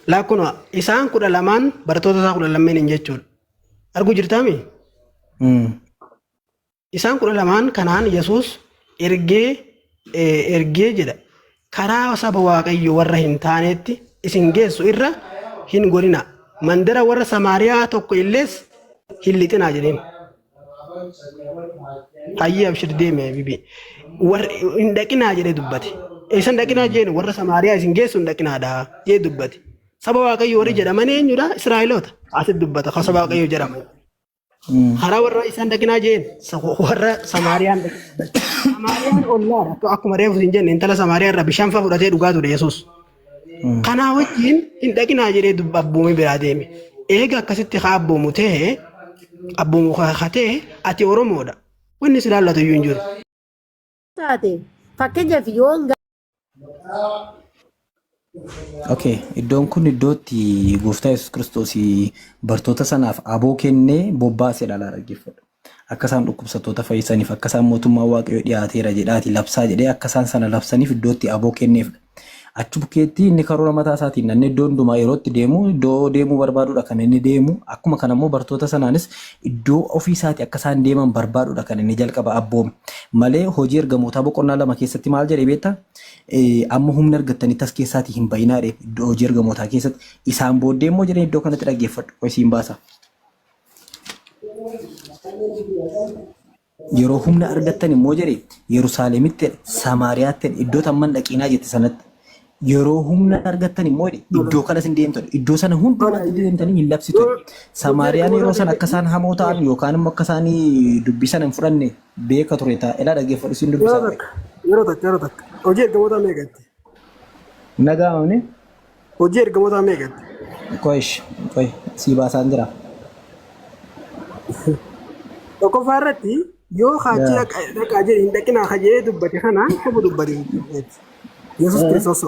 Laa kunoo isaan 12n barattoota isaa 12 hin jechuudha. Arguu jirtaami? Isaan 12n kanaan Yesuus ergee ergee jedha. Karaa saba Waaqayyo warra hin taaneetti isin geessu irra hin gorinaa. Mandara warra Samaariyaa tokko illees hin lixinaa jedheen. Hayyee abshir deeme bibi. Warri hin dhaqinaa jedhee dubbate. Eessa hin dhaqinaa jeen warra Samaariyaa isin geessu hin dhaqinaadha jedhee dubbate. Saba Waaqayyo warri jedhaman eenyudha? Israa'eloota. Asitti dubbata. Kan saba Waaqayyo jedhaman. Karaa warra isaan dhaqinaa jeen warra Samaariyaan dhaqinaa. Samaariyaan ollaadha. Akkuma reefu hin jenne intala Samaariyaa irraa bishaan fa'aa fudhatee dhugaa ture Yesuus. Kanaa wajjin hin dhaqinaa jedhee dubba abboomee biraa deeme. Eega akkasitti haa abboomu ta'e abboomu haa ta'e ati Oromoodha. Wanni si ilaallatu iyyuu hin jiru. Taate fakkeenyaaf yoon Okay, iddoon kun iddoo itti gooftaa Yesuus Kiristoos bartoota sanaaf aboo kennee bobbaasedha laa dhaggeeffadhu. Akka isaan dhukkubsattoota fayyisaniif, akka isaan mootummaa Waaqayyoo dhiyaateera jedhaati labsaa jedhee akka isaan sana labsaniif iddoo itti aboo kenneefdha. Achi bukkeetti inni karoora mataa isaatiin namni iddoo hundumaa yeroo itti deemu iddoo deemuu barbaadudha kan inni deemu. Akkuma kana immoo bartoota sanaanis iddoo ofii isaatii akka isaan deeman barbaadudha kan inni jalqaba abboome. Malee hojii ergamootaa boqonnaa 2 keessatti maal jedhe beektaa? Amma humna argattanitti as keessaatii hin bayinaa jedhe iddoo hojii ergamootaa keessatti. Isaan booddee immoo jedhee iddoo kanatti dhaggeeffadhu. Qoy siin baasa. Yeroo humna argattan immoo jedhe Yerusaalemitti jedhe, Samaariyaatti jedhe, iddoo tamman dhaqiinaa jette sanatti. Yeroo humna argattan immoo jedhe iddoo kanas hin deemtu jedhe. Iddoo sana hundumaatti deemtanii hin labsitu jedhe. Samaariyaan yeroo sana akka isaan hamoo ta'an yookaan immoo akka isaan dubbii sana hin fudhanne beeka ture ta'a. Ilaa dhaggeeffadhu siin Yeroo dubbisaa qoy. takka, yeroo takka, yeroo takka. Hojii ergamootaa meeqatti? Nagaa mamne? Hojii ergamootaa meeqatti? Qoyish, qoy, sii baasaan jira. Tokkoffaa irratti yoo kaachi dhaqaa jedhe hin dhaqinaa ka jedhee dubbate kana soba dubbate jechuudha. Yesuus Kiristoos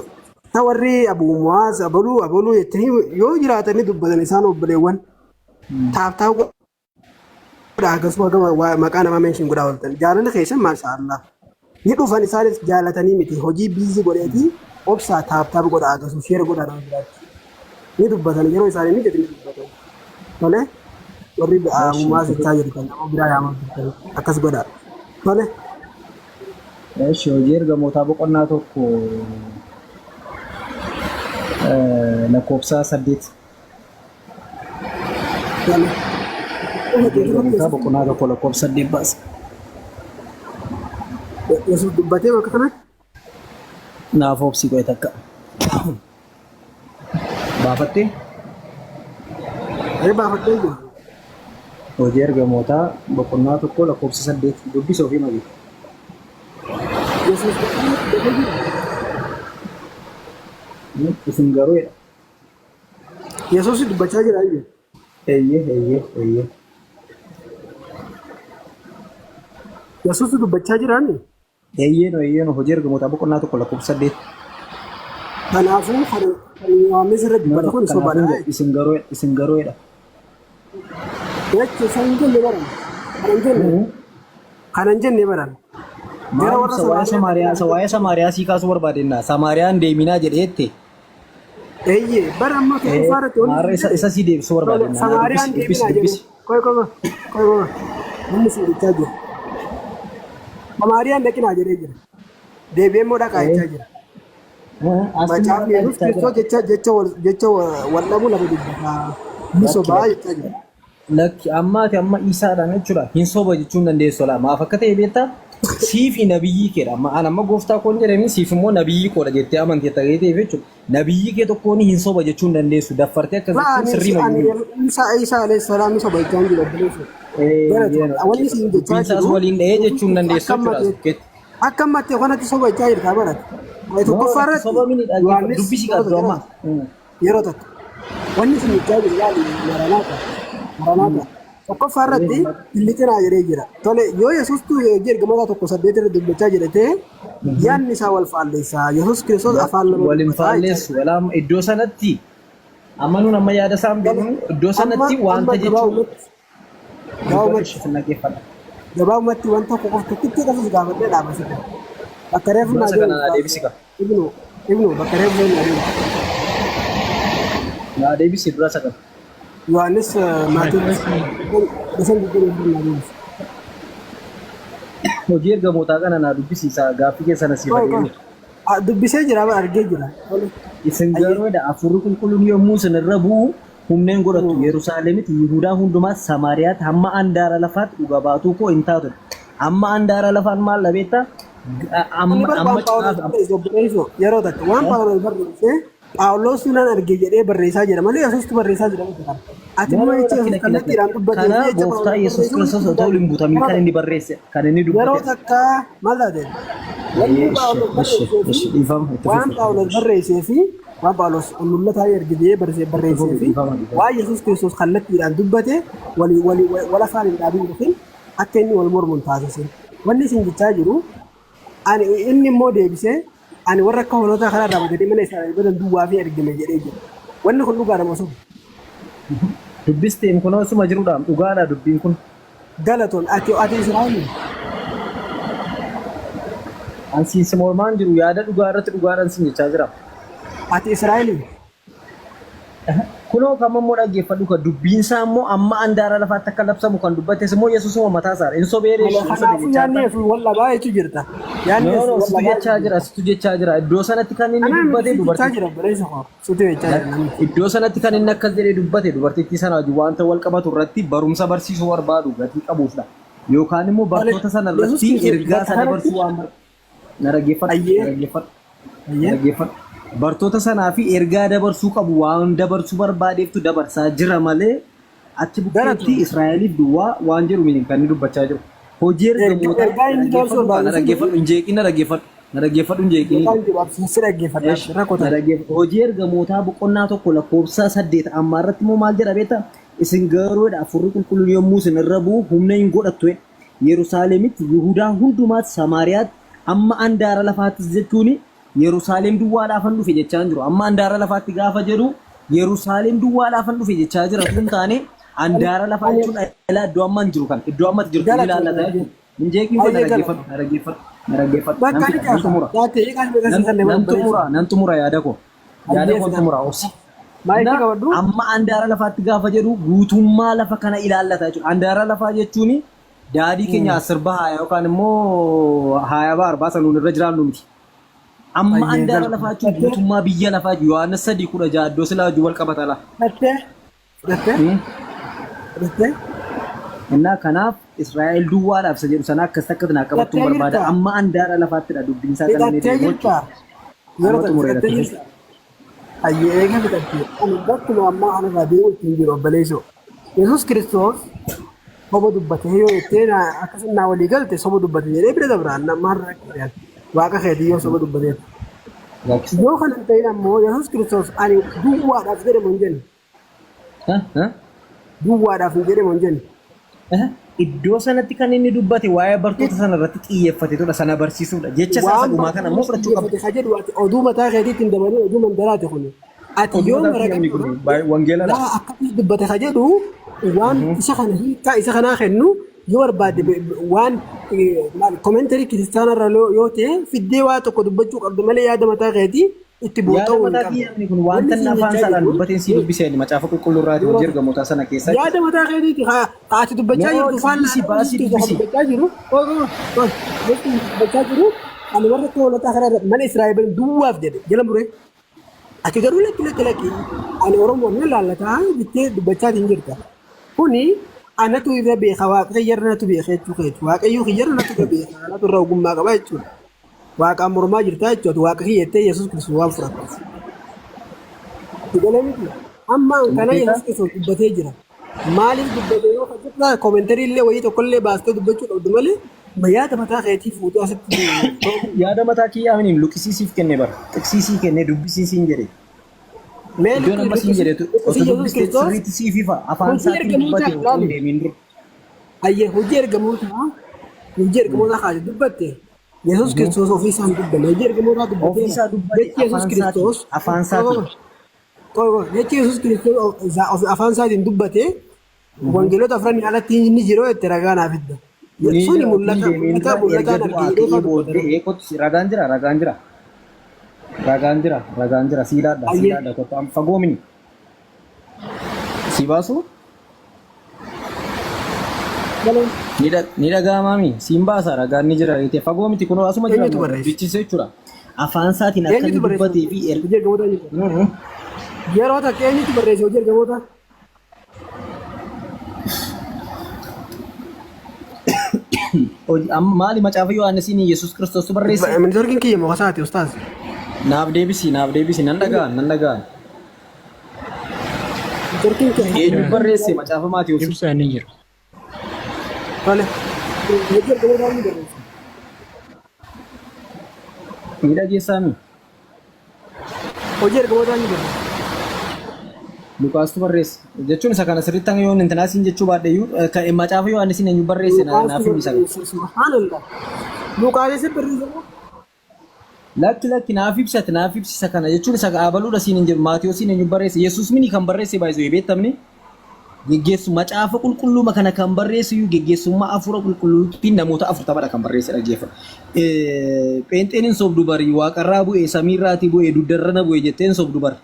ta warri Abuu Mu'aaz abaluu abaluu jettanii yoo jiraatanii dubbatan isaan obboleewwan taaftaa godhaa akkasuma gama maqaa namaa meenshin godhaa ooltan jaalalli keessan maashaa Allah ni dhufan isaanis jaalatanii miti hojii biizii godheeti obsaa taaptaap godhaa akkasuma sheer godhaa nama biraatti ni dubbatan yeroo isaanii mijate ni dubbatan tole warri uumaa jechaa jirtan nama biraa yaamaa jirtan akkas godhaa tole. Eshi hojii ergamootaa boqonnaa 1 lakkoofsa 8. Hojii ergamootaa boqonnaa 1 lakkoofsa 8 baasa. Yesuus dubbatee bakka kanatti. Naaf obsi qo'e takka. Baafattee? Ee baafadhee jiru. Hojii ergamootaa boqonnaa 1 lakkoofsa 8 dubbisa ofii malee. Yesuus bakka kanatti dubbatee jiru. Isin garuu jedha. Yesuus dubbachaa jira iyyuu. Eeyyee eeyyee eeyyee. Yesuustu dubbachaa jiraanni. Eeyyeeno eeyyeeno hojii ergamootaa boqonnaa 1 lakkoofsa 8. Kanaafuu kan kan Yohaannis irra No, dubbate no, kun kanaafuu sobaadha. hin jedhu isin garuu isin garuudha. Jecha isa hin jenne baran. Kana hin jenne. Kana hin jenne baran. Gara Maal warra ibsa waa'ee Samaariyaa Samaariyaa isa waa'ee Samaariyaa sii kaasuu barbaadennaa Samaariyaan deeminaa jedheette. Eeyyee bara amma tokkoffaa irratti wanni Maarra isin isa jedhe isa sii deebisuu tole barbaadennaa naa Samaariyaan dubbisi dubbisi deeminaa jedhe. dubbisi. Qoy qoy qoy qoy wanni isin jechaa jiru. Samaariyaan dhaqinaa jedhee jira. Deebi'ee immoo dhaqaa jechaa jira. Asuma Macaafni dhaqaa Yesuus jechaa jira. Kiristoos jecha jecha wal jecha wal dhabuu lama dubbataa. Ni Lakki sobaa lakki. jechaa jira. Lakki amma ati amma Isaadhaan jechuudha hin soba jechuun dandeessu laa maaf akka ta'e beektaa sii fi nabiyyii keedha amma an amma gooftaa koon jedhanii siif immoo nabiyyii koodha jettee amantee ta'ee ta'eef jechuudha nabiyyii kee tokkoon hin soba jechuun dandeessu daffartee akkas Laa jechuun ani sirrii ani mayyuu Isa Isa alayhi salaam ni soba jechaa hin jiru obboleessa. Galatoomna. Wanni isin jechaa dubbiin isaas jiru waliin dha'ee Yesuus jechuun Kiristoos dandeessu akka jechuudha ammate as bukkeetti. akka ammate kanatti soba jechaa jirta barate. Waa'ee No tokkoffaa lakki irratti soba mini dhaggeeffadhu Yohaannis dubbisi yeroo qabdu tokko amma. yeroo tokko wanni isin jechaa jiru yaali maranaata maranaata. Tokkoffaa irratti hin lixinaa jedhee jira. Tole yoo Yesuustu hojii ergamoota 1:8 irra dubbachaa jira ta'e yaadni isaa wal faalleessa. Yesuus Kiristoos afaan lama Wal hin dubbataa jechaa faalleessu jira. walaa iddoo sanatti amma nuun amma yaada isaan Tole beeknu iddoo amma sanatti amma wanta jechuun gabaabumatti dubbadhu gabaabumatti ishee sin dhaggeeffadha. gabaabumatti wanta tokko qofa tokkitti qofa si gaafadhee dhaaba si kana. Bakka reefu Dura naa isa deebisu kana naa deebisi ka. Ibnu ibnu bakka reefu naa deebisu. Naa deebisi dura isa kana. Yohaannis Maatewos 5:24 naa deebisi. Hojii ergamootaa kana naa dubbisiisa gaaffii keessan asii Qoy qoy. fayyadamu. Ah, Dubbisee jira bara argee jira. Tole. Isin Ayyee. garuu dha hafuurri qulqulluun yommuu isin irra bu'u humna hin godhattu. Yerusaalemitti, Yihudaa hundumaatti, Samaariyaatti hamma andaara lafaatti dhuga baatuu koo hin taatu. Amma andaara lafaan maal dha beektaa? Ani Amma bar amma waan Phaawulos caaf barreesse obboleessoo yeroo takka waan Phaawulos barreesse Phaawulos nan arge jedhee barreessaa jira malee Yesuustu barreessaa jira miti kana. Ati No, immoo no, no, jecha lakki, Yesuus lakki, lakki. kallattiidhaan dubbatee Kana fi jecha gooftaa Phaawulos Yesuus barreesse Kiristoos walitti otoo hin hin butamin yeroo kan inni barreesse, kan inni yeroo dubbate. takka maal taate wanni Eshi, Phaawulos eshi, barreessee fi eshi, dhiifama, itti waan fufi. Phaawulos barreessee fi waan Phaawulos mul'ataa erge jedhee barreesse Itti barreessee fufi, fi dhiifama, dhiifama. waan Yesuus Kiristoos kallattiidhaan dubbate walii walii wal afaan hin dhaabin yookiin akka inni wal mormu hin taasisin. Wanni isin jechaa jiru Ani inni immoo deebisee, Ani warra akka hoolotaa karaa irraa badanii mana Israa'el badan duwwaaf ergame jedhee jira. Wanni kun dhugaadha moo soba? Dubbisteem kun osuma jiruudhaam dhugaadha dubbiin kun. Galatoon ati ati Israa'elii? An siin si mormaan jiru yaada dhugaa irratti dhugaadhaan siin jechaa jira. Ati Israa'elii? Kunoo kam immoo dhaggeeffadhu ka dubbiin isaa immoo amma andaara lafaatti akka labsamu kan dubbates immoo Yesuusuma mataa isaadha. Hin sobee Tole reeshi hin sobe kanaafuu jechaa yaadni jirta. Yesuus wal dhabaa jechuu jirta. Yaadni No Yesuus no wal situ dhabaa jechaa jechuu jira jirta. situ jechaa jira iddoo sanatti kan inni Kanaa miti dubbate situ jechaa dubartii jira obboleessa koo. Situ jechaa jira namichi. Iddoo sanatti kan inni akkas jedhee dubbate dubartittii sana wajjin wanta wal qabatu irratti barumsa barsiisuu barbaadu gatii qabuufdha. Yookaan immoo Tole bartoota sana Yesuus irratti Kiristoos ergaa bakka isa kanatti dabarsuu waan bar- Na dhaggeeffadhu, na ayyee dhaggeeffadhu, na ayyee dhaggeeffadhu. Bartoota sanaa fi ergaa dabarsuu qabu waan dabarsuu barbaadeeftu dabarsaa jira malee achi bukkeetti galatoom. Israa'eliif duwwaa waan jedhu miti kan inni dubbachaa jiru. Hojii Erga ergamootaa ergaa na inni dabarsuu dhaggeeffadhu kaa na barbaadu sun dhaggeeffadhu hin jeeqin na dhaggeeffadhu na dhaggeeffadhu hin jeeqin. jeeqaan jiru absi si dhaggeeffadha Esh, absi rakkoo na taate. dhaggeeffadhu. Hojii ergamootaa boqonnaa 1 lakkoofsa 8 ammaa irratti immoo maal jedha beektaa? Isin garuu jedha hafuurri qulqulluun yommuu isin irra bu'u humna hin godhattu jedha. Yerusaalemitti, Yihudaa hundumaatti, Samaariyaatti, hamma andaara lafaattis jechuun Yerusaalem duwwaadhaafan dhufe jechaa hin jiru. Amma andaara lafaatti gaafa jedhu Yerusaalem duwwaadhaafan dhufe jechaa jira utuu hin taane andaara lafaa Ani jechuun ilaa iddoo amma hin jiru kana iddoo amma jirtu ni galatoom ilaallata ayyee. jechuudha. Hin jeeqiin kun na Ayyee dhaggeeffadhu galatoom. na dhaggeeffadhu na dhaggeeffadhu nan Bakka ni fixa nan kaasa. xumura Yaate hiikaa si nan beeksisa illee nan obboleessa. xumura nan xumura yaada koo yaada Ayyee koon si xumura obsi. Maayikii Na qabadhu. amma andaara lafaatti gaafa jedhu guutummaa lafa kana ilaallata jechuudha. Andaara lafaa jechuun daadii keenya asir bahaa yookaan immoo haaya baar baasa nuun irra jiraannu miti. Amma Ayyee andaara galatoom. lafaa jechuun guutummaa biyya lafaa jechuudha. Yohaannis 3:16 iddoo silaa wajjin wal qabata laa. Fudhattee fudhattee fudhattee Innaa kanaaf Israa'el duwwaadhaaf isa jedhu sana akkas akka naa qabattuun fudhattee barbaada. jirta. Amma andaara lafaattidha dubbiin isaa kan inni Fudhattee deemu jirta. jechuudha. Yeroo Amma takka xumureera fudhattee itti jirta. Ayyee eega fudhattee. Ani bakkuma ammaa kanarraa deemu ittiin jiru obboleessoo. Yesuus Kiristoos soba dubbate yoo jettee na akkasin naa walii galte soba dubbate jedhee bira dabraan nama har'a rakkate waaqa keetii yoo soba dubbateef. Rakkisa. Yoo kana hin ta'in ammoo Yesuus Kiristoos ani duwwaadhaaf jedhe moo hin jenne. Ha? Ha? Duwwaadhaaf hin jedhe moo hin jenne. Eh? Iddoo sanatti kan inni dubbate waa'ee bartoota sana irratti xiyyeeffatetudha. Sana barsiisuudha. Jecha isaa isa Waan dhumaa kana immoo bartoota fudhachuu qabda. xiyyeeffate ka jedhu ati oduu mataa keetiitti hin dabalin, oduu mandaraati kuni. Ati Oduu yoo mataa maraqa kiyya kun baay'ee wangeeladha. laa akkamitti dubbate ka jedhu waan isa kana hiikkaa isa kanaa kennu yoo barbaadde waan koomentarii kiristaanarra yoo ta'e fiddee waa tokko dubbachuu qabda malee yaada mataa keetii itti Yaada booxa'uu hin mataa qabdu. kiyya kun Wanni wanta inni siin afaan jechaa isaadhaan jiru dubbateen sii dubbiseen macaafa qulqulluu irraati hojii ergamootaa sana keessa jechuudha. yaada mataa keetiiti haa ati dubbachaa No, jirtu dubbisi, faallaa baasii jirtu isa dubbisi. dubbachaa jiru dubbachaa jiru ani warra akka hoolotaa kana irra mana Israa'el duwwaaf jedhe jala muree ati garuu lakki lakki lakki ani Oromoo ni laallataa jettee dubbachaa hin jirta. Kuni anatu irra beeka, Waaqayyo irra natu beeka jechuu keeti. Waaqayyo kiyya irra natu irra beeka, anatu irra ogummaa qaba jechuudha. Waaqaan mormaa jirtaa jechuudha. Waaqa kiyya jettee Yesuus Kiristoos waan fudhattuuf. Galee miti. Amma kana Yesuus Kiristoos dubbatee jira. Maaliif dubbate yoo hojjetaa koomentarii illee wayii tokko illee baastee dubbachuu qabdu malee yaada mataa keetii fuutee asitti Yaada mataa kiyyaa miniin luqisiisiif kenne bara. Xiqsiisii kenne dubbisiisiin jedhe. Mee Iddoon amma siin jedhetu luqqisii osoo Yesuus dubbistee Kiristoos sirriitti siif ifa afaan hojii isaatiin ergamootaa dubbate otoo hin ilaali. deemin dura. Ayyee hojii ergamootaa kaase dubbatte Yesuus Kiristoos ofii isaan dubbanne hojii ergamootaa Ofii dubbateera. isaa dubbate Jechi Yesuus afaan isaatiin Kiristoos afaan isaatiin. Jechi Yesuus Kiristoos afaan isaatiin dubbate wangeelota afran alatti inni jiru jette ragaa naaf hidda. Ni Suni jira otoo hin mul'ata deemin mul'ata dura erga mul'ataan du'aa argee ka'ee dubbate. booddee kottu ragaan jira ragaan jira ragaan jira ragaan jira siilaadha Ayyee siilaadha kottu amma fagoo mini si baasu galee ni dhaga'amaami siin baasa ragaan ni jira jettee fagoo miti kunoo asuma jira eenyutu barreesse? bichise jechuudha afaan isaatiin akka Eenyutu inni barreesse? dubbatee fi Hojii ergamootaa eenyutu? Yeroo takka eenyutu barreesse hojii ergamootaa? Amma maali macaafa Yohaannisiin Yesuus Kiristoostu barreesse? Ministeerri kiyya mokasaati ustaaz. Naaf deebisi naaf deebisi nan dhaga'an nan dhaga'an. Ministeerri kiyya Eenyu barreesse macaafa Maatiyoosi? Ibsaan ni jira. Tole. Hojii ergamootaa eenyu barreesse? Ni dhageessaami? Hojii ergamootaa eenyu barreesse? Lukaastu barreesse. Jechuun isa kana sirriitti hanga yoon intanaasiin jechuu baadhe iyyuu macaafa Yohaannisiin eenyu barreesse naaf himi isa kana. Luqaas subhaanallah. Luqaas barreesse moo? Lakki lakki naaf ibsate naaf ibsisa kana jechuun isa abaluudha siin hin jedhu Maatiyoosiin eenyu barreesse Yesuus mini kan barreesse baay'isuu beektamni geggeessu macaafa qulqulluuma kana kan barreessu iyyuu geggeessummaa hafuura qulqulluutiin namoota 40dha kan barreesse dhaggeeffa. Pheenxeen hin sobdu bari waaqarraa bu'e samiirraatii bu'e dugdarrana bu'e jettee hin sobdu bari.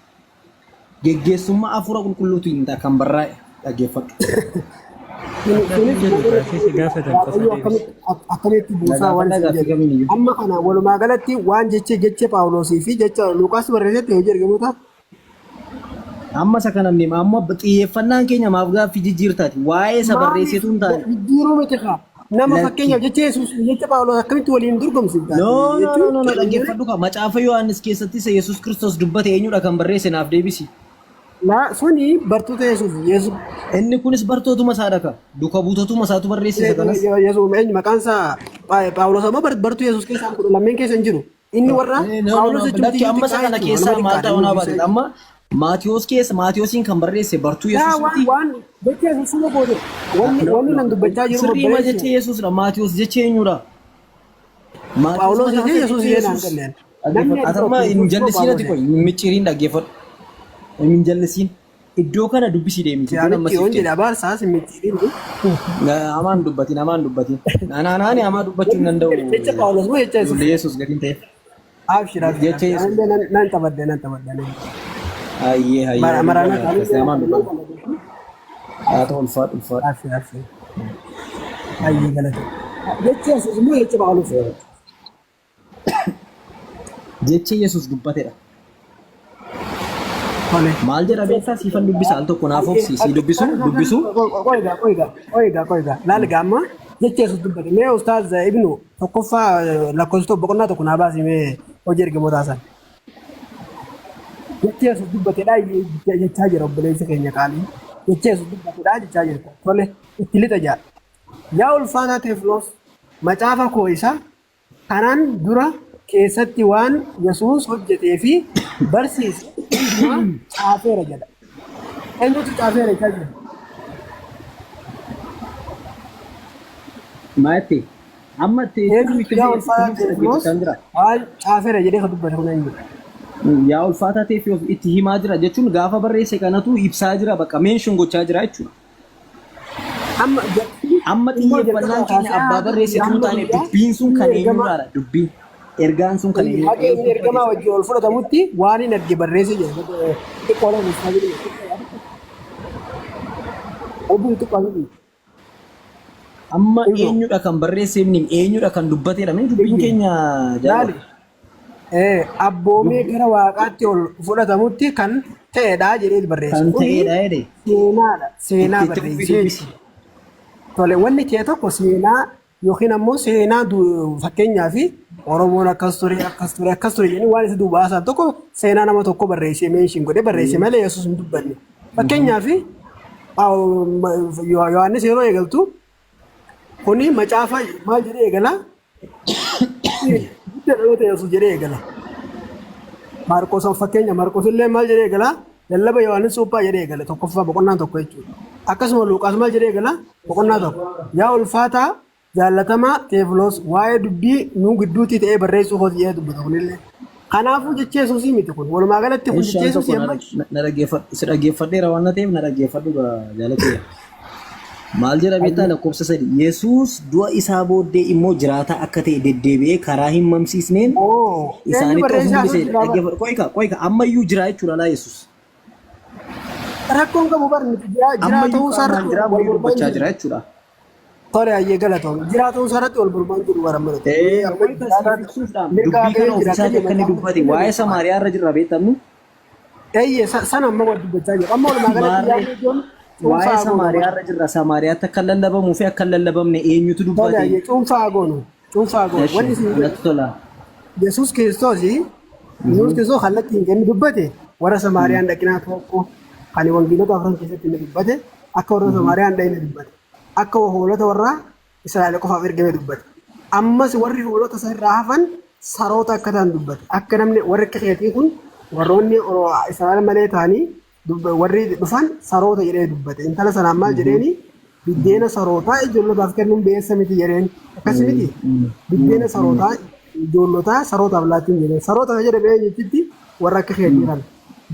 Geggeessummaa hafuura qulqulluutiin kan barraa'e dhaggeeffadhu. Gaaffiin jedhu gaaffii si gaafatan qofa Waaqayyo deebisi. akkamitti Na buusaa waan gaafadhaa isin gaaffii jedhe. kamiin iyyuu. Amma kana walumaa galatti waan jecha jecha Phaawulosii fi jecha Luqaas barreessetti hojii ergamoota Amma isa kana hin amma xiyyeeffannaan keenya maaf gaaffii jijjiirtaati. Waa'ee isa maaliif barreessetu hin taane. jijjiiruu miti kaa nama Lakki. fakkeenyaaf jecha Yesuus jecha Phaawulos akkamitti waliin dorgomsiiftaati No, no, no, jechuun no, no, dhaggeeffadhu kaa. Macaafa Yohaannis keessatti isa Yesuus Kiristoos dubbate eenyudha kan barreesse naaf deebisi. laa suni bartoota Yesuus Yesuus Inni kunis bartootuma isaadha ka. Duka buutotuma isaatu barreesse isa kanas. Yesuus eenyu maqaan isaa Phaawulos ammoo bartuu Yesuus keessaa 12 keessa hin jiru. Inni warra No, no, Phaawulos no, jechuun lakki iyyuu amma isa xiqqaa kana jechuudha. keessaa Nama maal xiqqaadha ta'uu inni naa ofiisa baate. Amma Maatiyoos keessa Maatiyoosiin kan barreesse bartuu Yaa Yesuus waan miti. waan jecha Yesuus suma goote wanni No, wanni no. nan dubbachaa jiru Sirriima obboleessi jecha Yesuusdha. Maatiyoos jecha eenyudha? Maatiyoos Phaawulos mataa jecha isaa Yesuus jecha illee naan Yesuus. galleen. Namni Dhaggeeffadhu. ati Ati amma tokko hin Yesuus moo jallisiin ati Phaawulos qoy hin micciiriin dhaggeeffadhu. Hin jallisiin. Iddoo kana dubbisii deemti. Iddoon amma Yaanitti siif yoon jedhe kenna. abaarsaas hin micciiriin. Hamaan dubbatiin hamaan dubbatiin. Naani hamaa dubbachuu hin danda'u. Jecha Phaawulos moo jecha Yesuus? Ijoollee Yesuus gatiin ta'eef. Abshir abshir Jecha abshir. Yesuus. Anillee nan taphadhe nan taphadhe. Hayyee hayyee walii Maraanaa galaa akkasii hamaan dubbatu. Haa ta'u ulfaadhu ulfaadhu. Abshir abshir. Hayyee galata. Jecha Yesuus moo jecha Phaawulos? Jecha Yesuus dubbatedha. Tole. Maal jedha beektaa siifan dubbisa al tokko naaf obsi si dubbisu dubbisu. Qoyga qoyga qoyga qoyga laal gaama jecha Yesuus dubbate mee ustaaz Ibnu tokkoffaa lakkoofsa tokko boqonnaa tokko naa baasi mee hojii ergamootaa san. Jecha Yesuus dubbatedha jechaa jira obboleessi keenya qaaliin. Jecha Yesuus dubbatedha jechaa jirta. Tole itti lixa jaa. Yaa ulfaataa Teefloos macaafa koo isa kanaan dura keessatti waan Yesuus hojjetee fi barsiise hundumaa caafeera jedha. Eenyutu caafeera jechaa jira? Maatti amma itti Eenyu itti yaa itti ulfaataa ibsa Teefiloos dhaggeeffachaa jira. waan caafeera jedhee kan dubbate kun eenyudha? Yaa ulfaataa ta'eef itti himaa jira jechuun gaafa barreesse kanatu ibsaa jira bakka mention gochaa jira jechuudha. Amma Amma immoo xiyyeeffannaan jalqaba keenya kaasee abbaa barreesse hamma tun taane guyyaa dubbiin sun inni kan ergamaa eenyurraadha dubbiin ergaan sun kan eenyu haga inni eenyutu ergamaa barreesse. wajjin ol fudhatamutti waan hin arge barreesse jedha. Xiqqoo lama isaa jedhu. Obbo xiqqoo miti. Amma Ibro. eenyudha kan barreesse inni eenyudha kan dubbateedha mee dubbiin Ibro. keenya Laali. jaalala. Abboomee gara waaqaatti ol fudhatamutti kan ta'edha jedhee barreesse. Kan Kuni ta'edha jedhe. seenaadha. Seenaa Itti itti fufii barreessee dubbisi. Tole wanni ta'e tokko seenaa yookiin ammoo seenaa fakkeenyaaf Oromoon akkas ture akkas ture akkas ture jedhanii waan isa duuba haasa'an tokko seenaa nama tokko barreessee meeshiin godhee barreesse malee Yesuus hin dubbanne. Fakkeenyaaf Yohaannis yeroo eegaltu kuni macaafa maal jedhee eegala? Guddaa dhaloota Yesuus jedhee eegala. Maarqos fakkeenya Maarqos illee maal jedhee eegala? Lallaba Yohaannis Cuuphaa jedhee eegala tokkoffaa boqonnaan tokko jechuudha. Akkasuma Luuqaas maal jedhee eegala? Boqonnaa tokko. Yaa ulfaataa jaallatamaa Teefiloos waa'ee dubbii nu gidduutti ta'ee barreessuu kooti jedhee dubbata kunillee. Kanaafuu jecha Yesuusii miti kun. Walumaa galatti kun jecha Ishaan Yesuusii tokko amma na dhaggeeffadhu si dhaggeeffadheera waan na ta'eef na dhaggeeffadhu jaalatee. Maal jedha beektaa lakkoofsa 3 Yesuus du'a isaa booddee immoo jiraataa akka ta'e deddeebi'ee karaa hin mamsiisneen Oo, eenyu isaanitti of barreessaa mul'ise. sun jiraa bara? Dhaggeeffadhu. Qoyka qoyka ammayyuu jira jechuudha laa Yesuus. Rakkoon qabu bar miti jiraa jiraa Ammayyuu ta'uu isaa qaamaan irratti jira wal ammayyuu mormaa hin dubbachaa jiru. jira jechuudha. Tole hayyee galatoom. Jiraa ta'uu isaa irratti wal mormaa hin jiru bara mana. Ee Amma qoyka siif jiraataa ibsuufdhaan mirga dubbii waaqayyo kana jira akka ofiisaatii jedhu akka inni macaafa dubbate qulqulluu waa'ee beekama. Samaariyaa irra jirra beektamnu. Eeyyee sana amma wal dubbachaa jiru. Amma walumaa galatti Maarree yaadni ijoon waa'ee cuunfaa goonu Samaariyaa bara. irra jirra. Samaariyaatti akka lallabamuu fi akka hin lallabamne eenyutu Tole dubbate? hayyee cuunfaa goonu. Cuunfaa goonu. Eshi Wanni isin jedhu natti tola. Yesuus Kiristoos Yesuus Kiristoos kallattiin kan inni dubbate warra Samaariyaan dhaqinaa tokko kan wangeelota afran keessatti inni dubbate akka warra Samaariyaan dhaqine dubbate. Akka hoolota warra Israa'el qofaaf ergame dubbate. Ammas warri hoolota isa irraa hafan saroota akka ta'an dubbate. Akka namni warri akka keetii kun warroonni Israa'el malee ta'anii warri dhufan saroota jedhee dubbate. Intala sanaan maal jedheeni biddeena sarootaa ijoollotaaf kennuun beessa miti jedheen. Akkas miti biddeena sarootaa ijoollotaa sarootaaf laachuun jedheen. Saroota kan jedhame eenyutti warra akka keetii kana.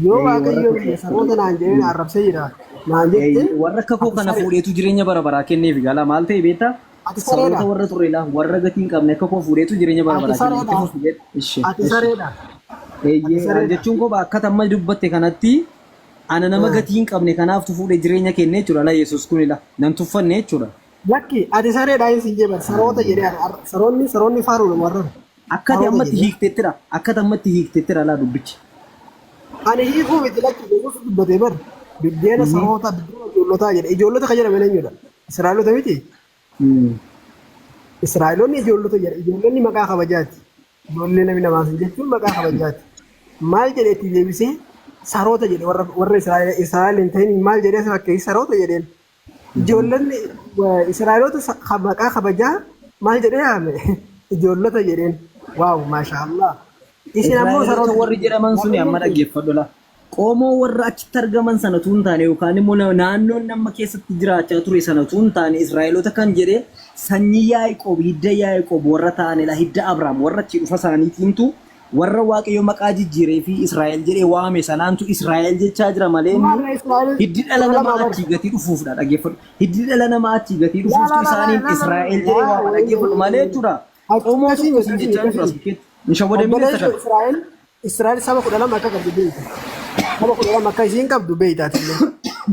Yoo Warra Waaqayyo akka kiyya saroota naan jedhee na arrabsee jira naan jette warra akka koo ati kana saree fuudheetu jireenya bara baraa kenneef gala maal ta'e beektaa? ati Saroota sareedha warra xurreelaa warra gatii hin qabne akka koo fuudheetu jireenya bara ati baraa kenne itti sareedha fufi jedhe. Ishi ati ishi. sareedha ati Eeyyee an sareedha. jechuun koo akka tamma dubbatte kanatti ana nama gatii hin qabne kanaaftu fuudhee jireenya kenne jechuudha la Yesuus kun ila nan tuffanne jechuudha. Lakki ati sareedha hin siin jedhe saroota jedhee saroonni saroonni faaruudha warra Akka ati saroota ammatti jedhee. hiiktettira akka ati ammatti hiiktettira laa dubbichi. Ani hiikuu miti lakki Yesuus dubbatee bar biddeena saroota biddeena ijoollotaa jedhe ijoollota kan jedhaman eenyudha? Israa'eloota miti? Israa'eloonni ijoollota jedha ijoollonni maqaa kabajaati. Ijoollee namni namaa sun jechuun maqaa kabajaati. Maal jedhe itti deebisee saroota jedhe warra warra Israa'el Israa'el hin ta'in maal jedhee fakkeessi saroota jedheen. Ijoollonni Israa'eloota maqaa kabajaa maal jedhee yaame ijoollota jedheen. Waaw maashaallah. Isin ammoo Israa'eloota saroota warri jedhaman suni amma Waaqayyoon dhaggeeffadhu laa. Qomoo warra achitti argaman sana utuu hin taane yookaan immoo naannoon nama keessatti jiraachaa ture sana utuu hin taane Israa'eloota kan jedhe sanyii Yaaqoob hidda Yaaqoob warra ta'anidha hidda Abrahaam warra achi dhufa isaaniitiintu warra Waaqayyo maqaa jijjiiree fi Israa'el jedhee waame sanaantu Israa'el jechaa jira malee inni warra Israa'el hiddi dhala kudha namaa lama bar. achii gatii dhufuufdha dhaggeeffadhu. Hiddi dhala namaa achii gatii Laa dhufuuftu laa laa laa isaaniin laa laa Israa'el jedhee laa waama dhaggeeffadhu malee jechuudha. Qomoo akkasii tokko miti siin jechaa jiru as akkasii. bukkeetti. Hin shawwadamin isa Obboleessoo kana. Israa'el Israa'el saba 12 akka qabdu beekta. Saba 12 akka isiin qabdu beekta atillee.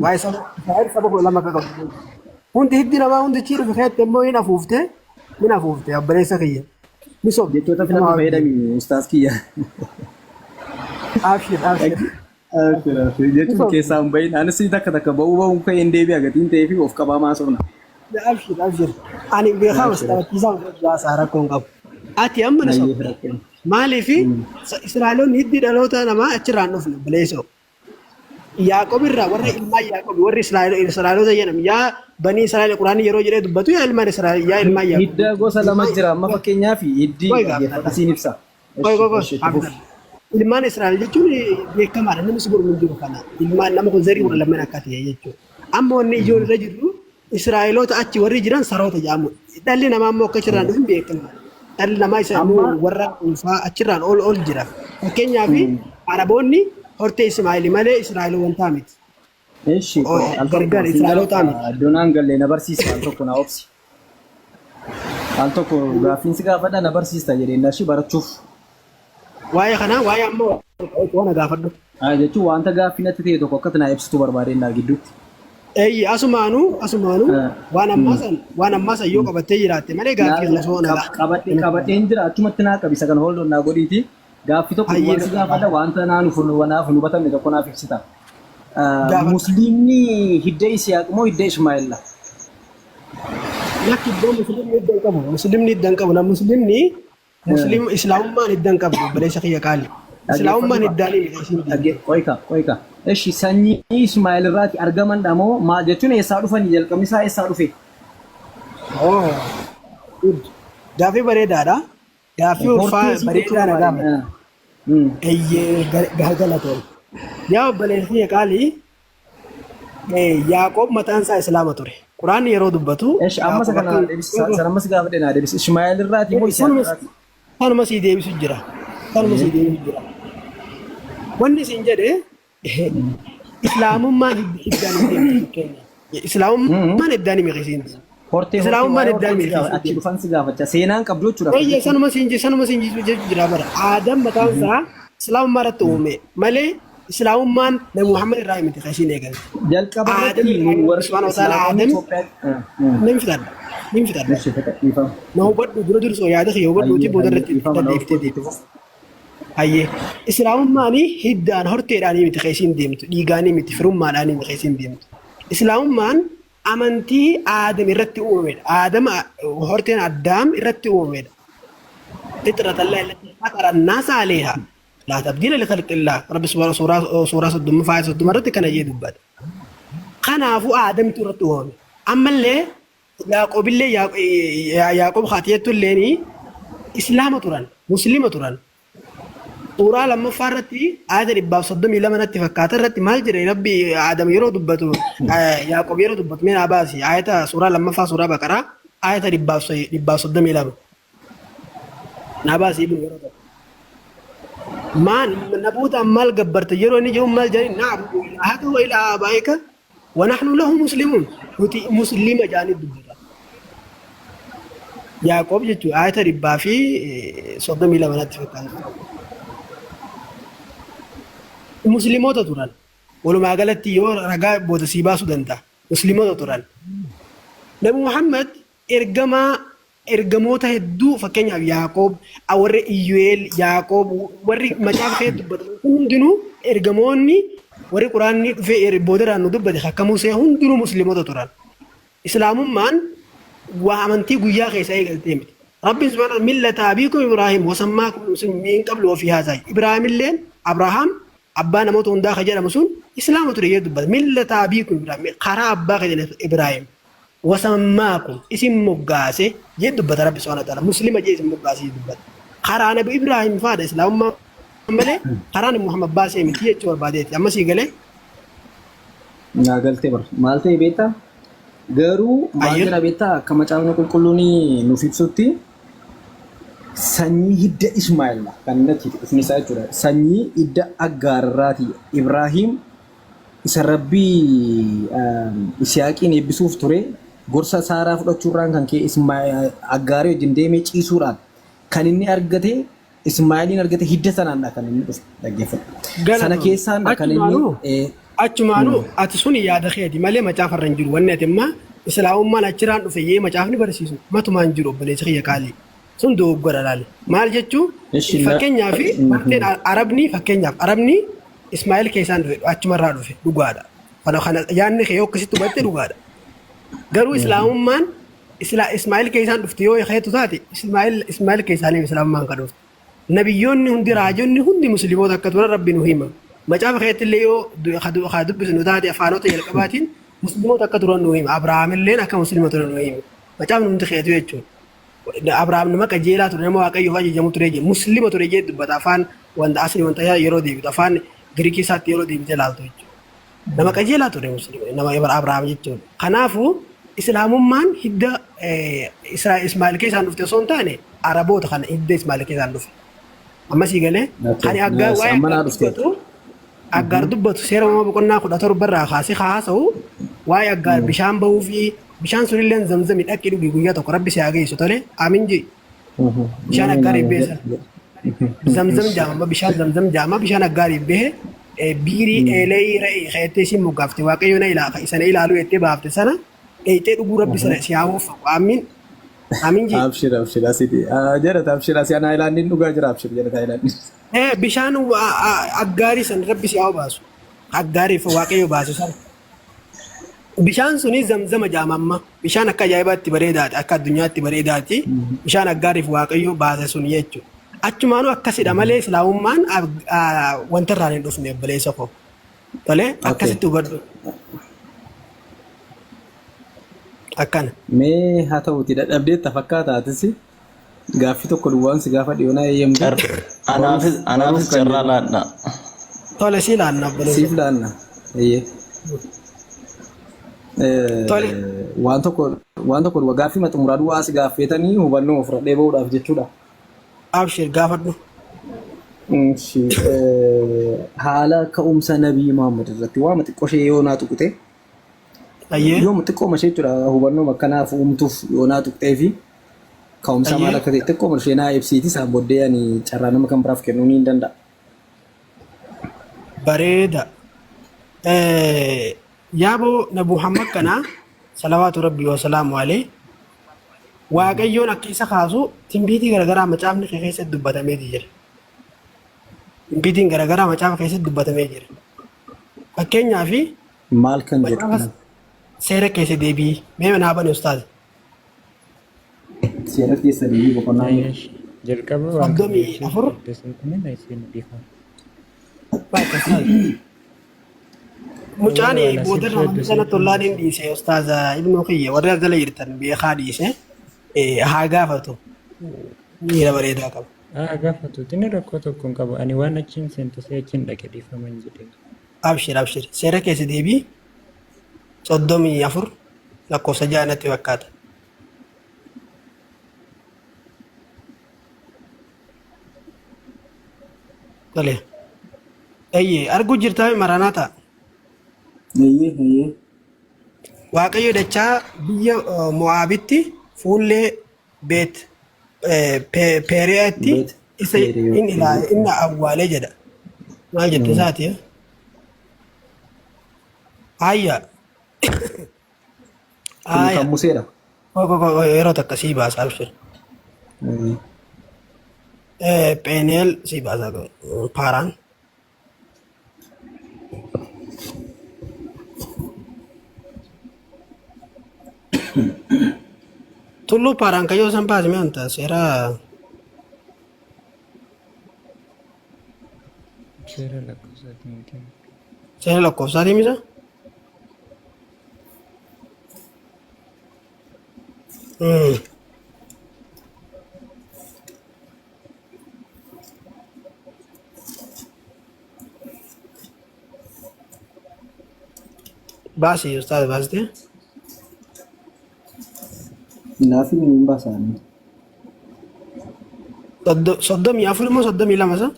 Waa'ee saba Israa'el saba 12 akka qabdu beekta. Hundi hiddi namaa hundi achii dhufe keessatti immoo hin afuufte hin afuufte obboleessa kiyya. Ni sobde Jechoota nama filadhu wajjin. fayyadami ustaas kiyya. Abshir abshir. Ni Jechuun sobde. keessaa hin bahin. Anis takka takka ba'uu ba'uun ka'ee hin deebi'a gatiin ta'ee fi of qabaa maasofna. Abshir abshir. Ani beekaa Abshir. taphachiisaa hojii rakkoo hin qabu. Ati amma ni Nayyee sobde. fudhadhe. Maaliif Israa'eloonni hiddi dhaloota namaa achirraa hin dhufne obboleessoo. Yaaqoob irraa warra ilmaan Yaaqoob warri Israa'eloota jedhamu yaa banii Israa'el Quraanni yeroo jedhee dubbatu yaa ilmaan Israa'el yaa ilmaan Yaaqoob Hidda gosa lama ilmaan jira. Amma fakkeenyaaf hiddi qoy dhaggeeffadhu gaafadha siin ibsa. qoy Eshi qoy qoy eshi itti fufi. abdalla ilmaan Israa'el jechuun beekamaadha namni si mormu hin jiru kana ilmaan nama kun zarii 12 akka ta'e jechuudha amma wanni ijoon irra jirru Israa'eloota achi warri jiran saroota jedhamu. Dhalli namaa immoo akka achirraan dhufu hin beekama. Dhalli namaa isa Amma warra dhuunfaa achirraan ol ol jira. Fakkeenyaaf Araboonni hortee Ismaa'eel malee Israa'el wantaa miti. Eshi qoy al tokko Gargar siin Israa'eloota gaafadha. miti. Iddoon aan galle na barsiista al tokko na obsi. Al tokko gaaffiin si gaafadha na barsiista jedheen na ishii barachuuf. Waa'ee kanaa waa'ee amma waan gaafadhu. Jechuun wanta gaaffii natti ta'e tokko akkatti naa ibsitu barbaadeen naa gidduutti. Eeyyi asumaanuu waan ammaa san yoo qabattee jiraatte malee gaaffii kana osoo na Qabadheen jira achumatti naa qabi isa kana hold on naa godhiiti. Gaaffii tokko Hayyee duwwaan si gaafadha wanta naaf hin hubatamne tokko naaf ibsita. Gaafadha. Musliimni hidda Isiyaaq moo hidda Ismaa'eel dha? Lakki iddoo musliimni hidda hin qabu. Musliimni hidda hin qabu. Na musliimni musliim islaamummaan hidda hin qabdu obboleessa kiyya qaali. Islaamummaan hiddaan miti isiin diinti. Qoyka qoyka. Eshi sanyii Ismaa'eel irraati argaman dha moo maal jechuun eessaa dhufanii jalqabni isaa eessaa dhufe? Oh, good. Gaaffii bareedaadha. Gaaffii ulfaa Hortee isii jechuu bareedaa na barbaade. gaafate. Eeyyee galatoon. Yaa obboleessa kiyya qaalii Yaaqoob mataan isaa Islaama ture. Quraanni yeroo dubbatu Eshi amma isa Yaaqoob kana akka naa deebisi. Sana amma si gaafadhe naa deebisi. Ismaa'eel irraati moo Isiyaaq irraati? Kanuma sii deebisu jira. Kanuma sii deebisu jira. Wanni isin jedhe Islaamummaan hiddaan hin deemtu fakkeenya. Islaamummaan hiddaan hin miqisiin. Hortee hortee Islaamummaan waa'ee hiddaan hortee si gaafa miqisiin. achi dhufan si gaafacha. Seenaan qabdu jechuudha akkas Eeyya jechuun. sanuma siin jechuu jira bara. Aadam mataan isaa islaamummaa irratti uume malee islaamummaan Nabi Muhammad irraa miti kan isiin eegalte. Jalqaba Aadam irratti irraa Rabbi warri subhaanahu wa ta'ala islaamonni Aadam Itoophiyaa. nin fixadha. Nin fixadha. Eshi fixa dhiifama. Na hubadhu dura dursoo yaada kiyya hubadhuuti Hayyee booda hayyee irratti dhiifama na daddeebiftee hortee deebita. Hayyee. Islaamummaan hiddaan horteedhaanii miti kan isiin deemtu. Dhiigaanii miti firummaadhaanii miti kan isiin deemtu. Islaamummaan amantii Aadam irratti uumamedha. Aadam horteen Addaam irratti uumamedha. Fixrata Allah allati fatara an-naasa alayha. Laa tabdiila li khalqillah. Rabbi subhaanahu suuraa suuraa 30 aaya 30 irratti kana jee dubbata. Kanaafuu Aadamtu irratti uumame. Ammallee Yaaqoobillee Yaaqoob haatiyattu illeen Islaama turan, Muslima turan. Suuraa lammaffaa irratti aayata 132 natti fakkaata irratti maal jedhe Rabbi Aadam yeroo dubbatu Yaaqoob yeroo dubbatu mee naa baasi aayata suuraa lammaffaa suuraa Baqaraa aayata 132 naa baasi ibnu yeroo tokko. Maan naboota maal gabbarta yeroo inni jedhu maal jedhani na'budu ilaahaka wa ilaaha abaa'ika wa nahnu lahu muslimuun nuti muslima jedhanii dubbata. Yaaqoob jechuun aayata 132 natti fakkaata. Muslimoota turan. Walumaa galatti yoo ragaa booda sii baasuu danda'a. Muslimoota turan. Nabi Muhammad ergamaa ergamoota hedduu fakkeenyaaf Yaaqoob, warri Iyyu'eel, Yaaqoob warri macaafa keessatti dubbataman kun hundinuu ergamoonni warri quraanni dhufee boodarraan nu dubbate akka Musee hundinuu muslimoota turan. Islaamummaan waa amantii guyyaa keessa eegaltee miti. Rabbiin subhaanahu millata abiikum Ibraahim wasammaakum muslimiin qablu wa fi haazaa. Ibraahim illeen Abrahaam abbaa namoota hundaa kan jedhamu sun Islaama ture jedhee dubbata. Millata abiikum Ibraahim karaa abbaa keenya Ibraahim. Wasammaakum isin moggaase jee dubbata Rabbi subhaanahu wa ta'aala. Muslima jee isin moggaase jee dubbata. Karaa Nabi Ibraahim faadha Islaamummaa malee karaa Nabi Muhammad baasee miti jechuu barbaadeeti. Amma sii galee? Naa galtee bar. Maal ta'e beektaa? Garuu maal Ayyee. jedha beektaa akka macaafni qulqulluun nuuf ibsutti sanyii hidda Ismaa'eel kan inni achitti dhufni isaa jechuudha. Sanyii hidda Aggaar irraati. Ibraahim isa Rabbii Isiyaaqiin eebbisuuf ture gorsa Saaraa fudhachuurraan kan ka'e Aggaarii wajjin deemee ciisuudhaan kan inni argate Ismaa'eeliin argate hidda sanaandha kan inni dhufe dhaggeeffadhu. Sana Galatoom. keessaandha kan inni Achumaanuu achumaanuu ati suni yaada keeti malee macaafa irra hin jiru. Wanni ati amma islaamummaan achirraan dhufe yee macaafni barsiisu matumaa hin jiru obboleessa kiyya qaalii. Sun dogoggora laali. Maal jechuu Ishi na fakkeenyaaf horteen Arabni fakkeenyaaf Arabni Ismaa'eel keessaan dhufe achumarraa dhufe dhugaadha. Kana yaadni kee yoo akkasitti hubatte dhugaadha. Garuu islaamummaan Ismaa'eel keessaan dhufte yoo keetu taate Ismaa'eel keessaan islaamummaan kan dhufte. Nabiyyoonni hundi raajonni hundi musliimoota akka turan Rabbi nu hima. Macaafa keetti illee yoo haa dubbisnu taate afaanota jalqabaatiin musliimoota akka turan nu hima. Abrahaam illeen akka musliima turan nu hima. Macaafni hundi keetu jechuudha. Abrahaam nama qajeelaa ture, nama Waaqayyoof ajajamu ture jedhe. Muslima ture jedhe dubbata afaan wanta asli wanta yeroo deebitu afaan Giriikii isaatti yeroo deebite ilaaltu jechuudha. Nama qajeelaa ture muslima nama Abrahaam jechuudha. Kanaafuu Islaamummaan hidda Ismaa'eel keessaan dhufte osoo hin taane Araboota kana hidda Ismaa'eel keessaan dhufe. Amma sii galee Okay, ani Aggaar nice. waa'ee Amma naa Aggaar dhufteetti. dubbatu Aggaar dubbatu seera uumamaa boqonnaa 17 irraa kaasee haasa'u waa'ee Aggaar bishaan bahuu fi bishaan sunillee zamzami dhaqi dhugi guyyaa tokko rabbi si haa geessu tole aamin jee bishaan Amiin Aggaar amiin beesa jedh jedh. zamzam jaama bishaan zamzam jaama bishaan Aggaar bahe biirii eelee re'ee keettee isiin moggaafte waaqayyo na ilaa isa na ilaalu jettee baafte sana dheeyxee dhuguu rabbi sana si haa waffaqu aamin aamin jee. Abshir abshir asiti. Jedhata abshir asii anaa ilaalliin dhugaa jira abshir jedhata ilaalliin. Bishaan aggaarii san rabbi si haa baasu. Aggaariif waaqayyo baasu sana. Bishaan suni zamzama jaama amma. Bishaan akka ajaa'ibaatti bareedaati. Akka addunyaatti bareedaati. Bishaan aggaariif waaqayyo baase sun jechuudha. Achumaanuu akkasidha malee islaamummaan wanta irraan hin dhufne obboleessa koo. Tolee Okay. akkasitti hubadhu. Akkana. Mee haa ta'uti dadhabdeetta fakkaata atis gaaffii tokko duwwaan si gaafa dhiyoonaa eeyyamte Car- Anaafis baruuf anaafis kan carraa jedhu laadha. Tole si ilaanna obboleessa. siif laanna. Eeyyee. Tole. Waan tokko waan tokko duwwaa gaaffii xumuraa duwwaa si gaaffeetanii hubannoo fudhadhee bahuudhaaf jechuudha. Abshir gaafadhu. Ishi, haala ka'umsa Nabii Muhammad irratti waama xiqqoo ishee yoo naa tuqxe Ayyee. yooma xiqqooma ishee jechuudha hubannoo akkanaaf uumtuuf yoo naa tuqxee fi ka'umsa maal Ayyee. akka ta'e xiqqooma ishee naa ibsiiti isaan booddee ani carraa nama kan biraaf kennuu ni danda'a. Bareeda. Yaaboo Nabi Muhammad kana salawaatu rabbii wa salaamu alayhi Waaqayyoon akka isa kaasu timbiitii garagaraa macaafni kee keessatti dubbatameeti jira. Timbiitiin garagaraa macaafa keessatti dubbatamee jira. Fakkeenyaaf Maal kan jedhu macaafa seera keessa deebii mee naa bani ustaaz. seera keessa deebii boqonnaa meeqa? Ayyash jalqaba waan kana Soddomii ibsuuf afur qopheessitanii isin dhiifama. bakka ustaaz. Mucaan Warra waan asirra boodarra wanti hedduu sana siif tollaan hin dhiyeesse. dhiise ustaaza ibnuu kiyya warri as jala jirtan beekaa dhiise haa gaafatu miira bareedaa qaba. Haa gaafatu inni rakkoo tokko hin qabu. Ani waan achiin seentesee achiin dhaqe dhiifama hin jedhee. Abshir abshir seera keessa deebii 34 lakkoofsa 6 natti fakkaata. Tole. Eeyyee arguu jirtaa maraanaata. Eeyyee eeyyee. Waaqayyo dachaa biyya Mo'aabitti fuullee Beet Peeriyaatti Beet isa Peeriyoot. inni awwaalee jedha. Maal jette isaati? Ayya. Kun kan Ayya. Museedha. Yeroo takka sii baasa abshir. Peeneel sii baasa paaraan. Tulluu paaraan kayyoo san baase mee anta seera Seera lakkoofsaatiin miti. seera lakkoofsaatii misa? Baasi ustaaz baastee. Naafi hin baasaan. 34 immoo 32 isa?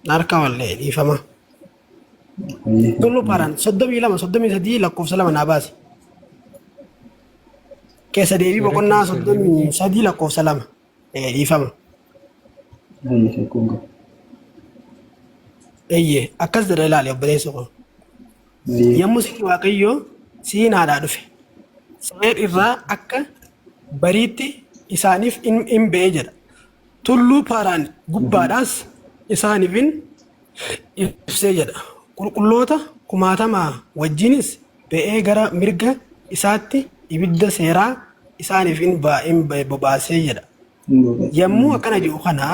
Harka wallee dhiifama. Tulluu paaraan 32 33 lakkoofsa 2 naa baasi. Keessa deebii Seera boqonnaa keessa deebii 33 lakkoofsa 2. Dhiifama. Eeyyee akkas jedha ilaali obboleessa koo. Yommuu si Waaqayyoo Siinaadhaa dhufe Seer irraa akka bariitti isaaniif in ba'e jedha. Tulluu Paaraan gubbaadhaas isaaniif in ibsee jedha. Qulqulloota kumaatamaa wajjinis ba'ee gara mirga isaatti ibidda seeraa isaaniif in bobaasee jedha. Yommuu akkana jedhu kana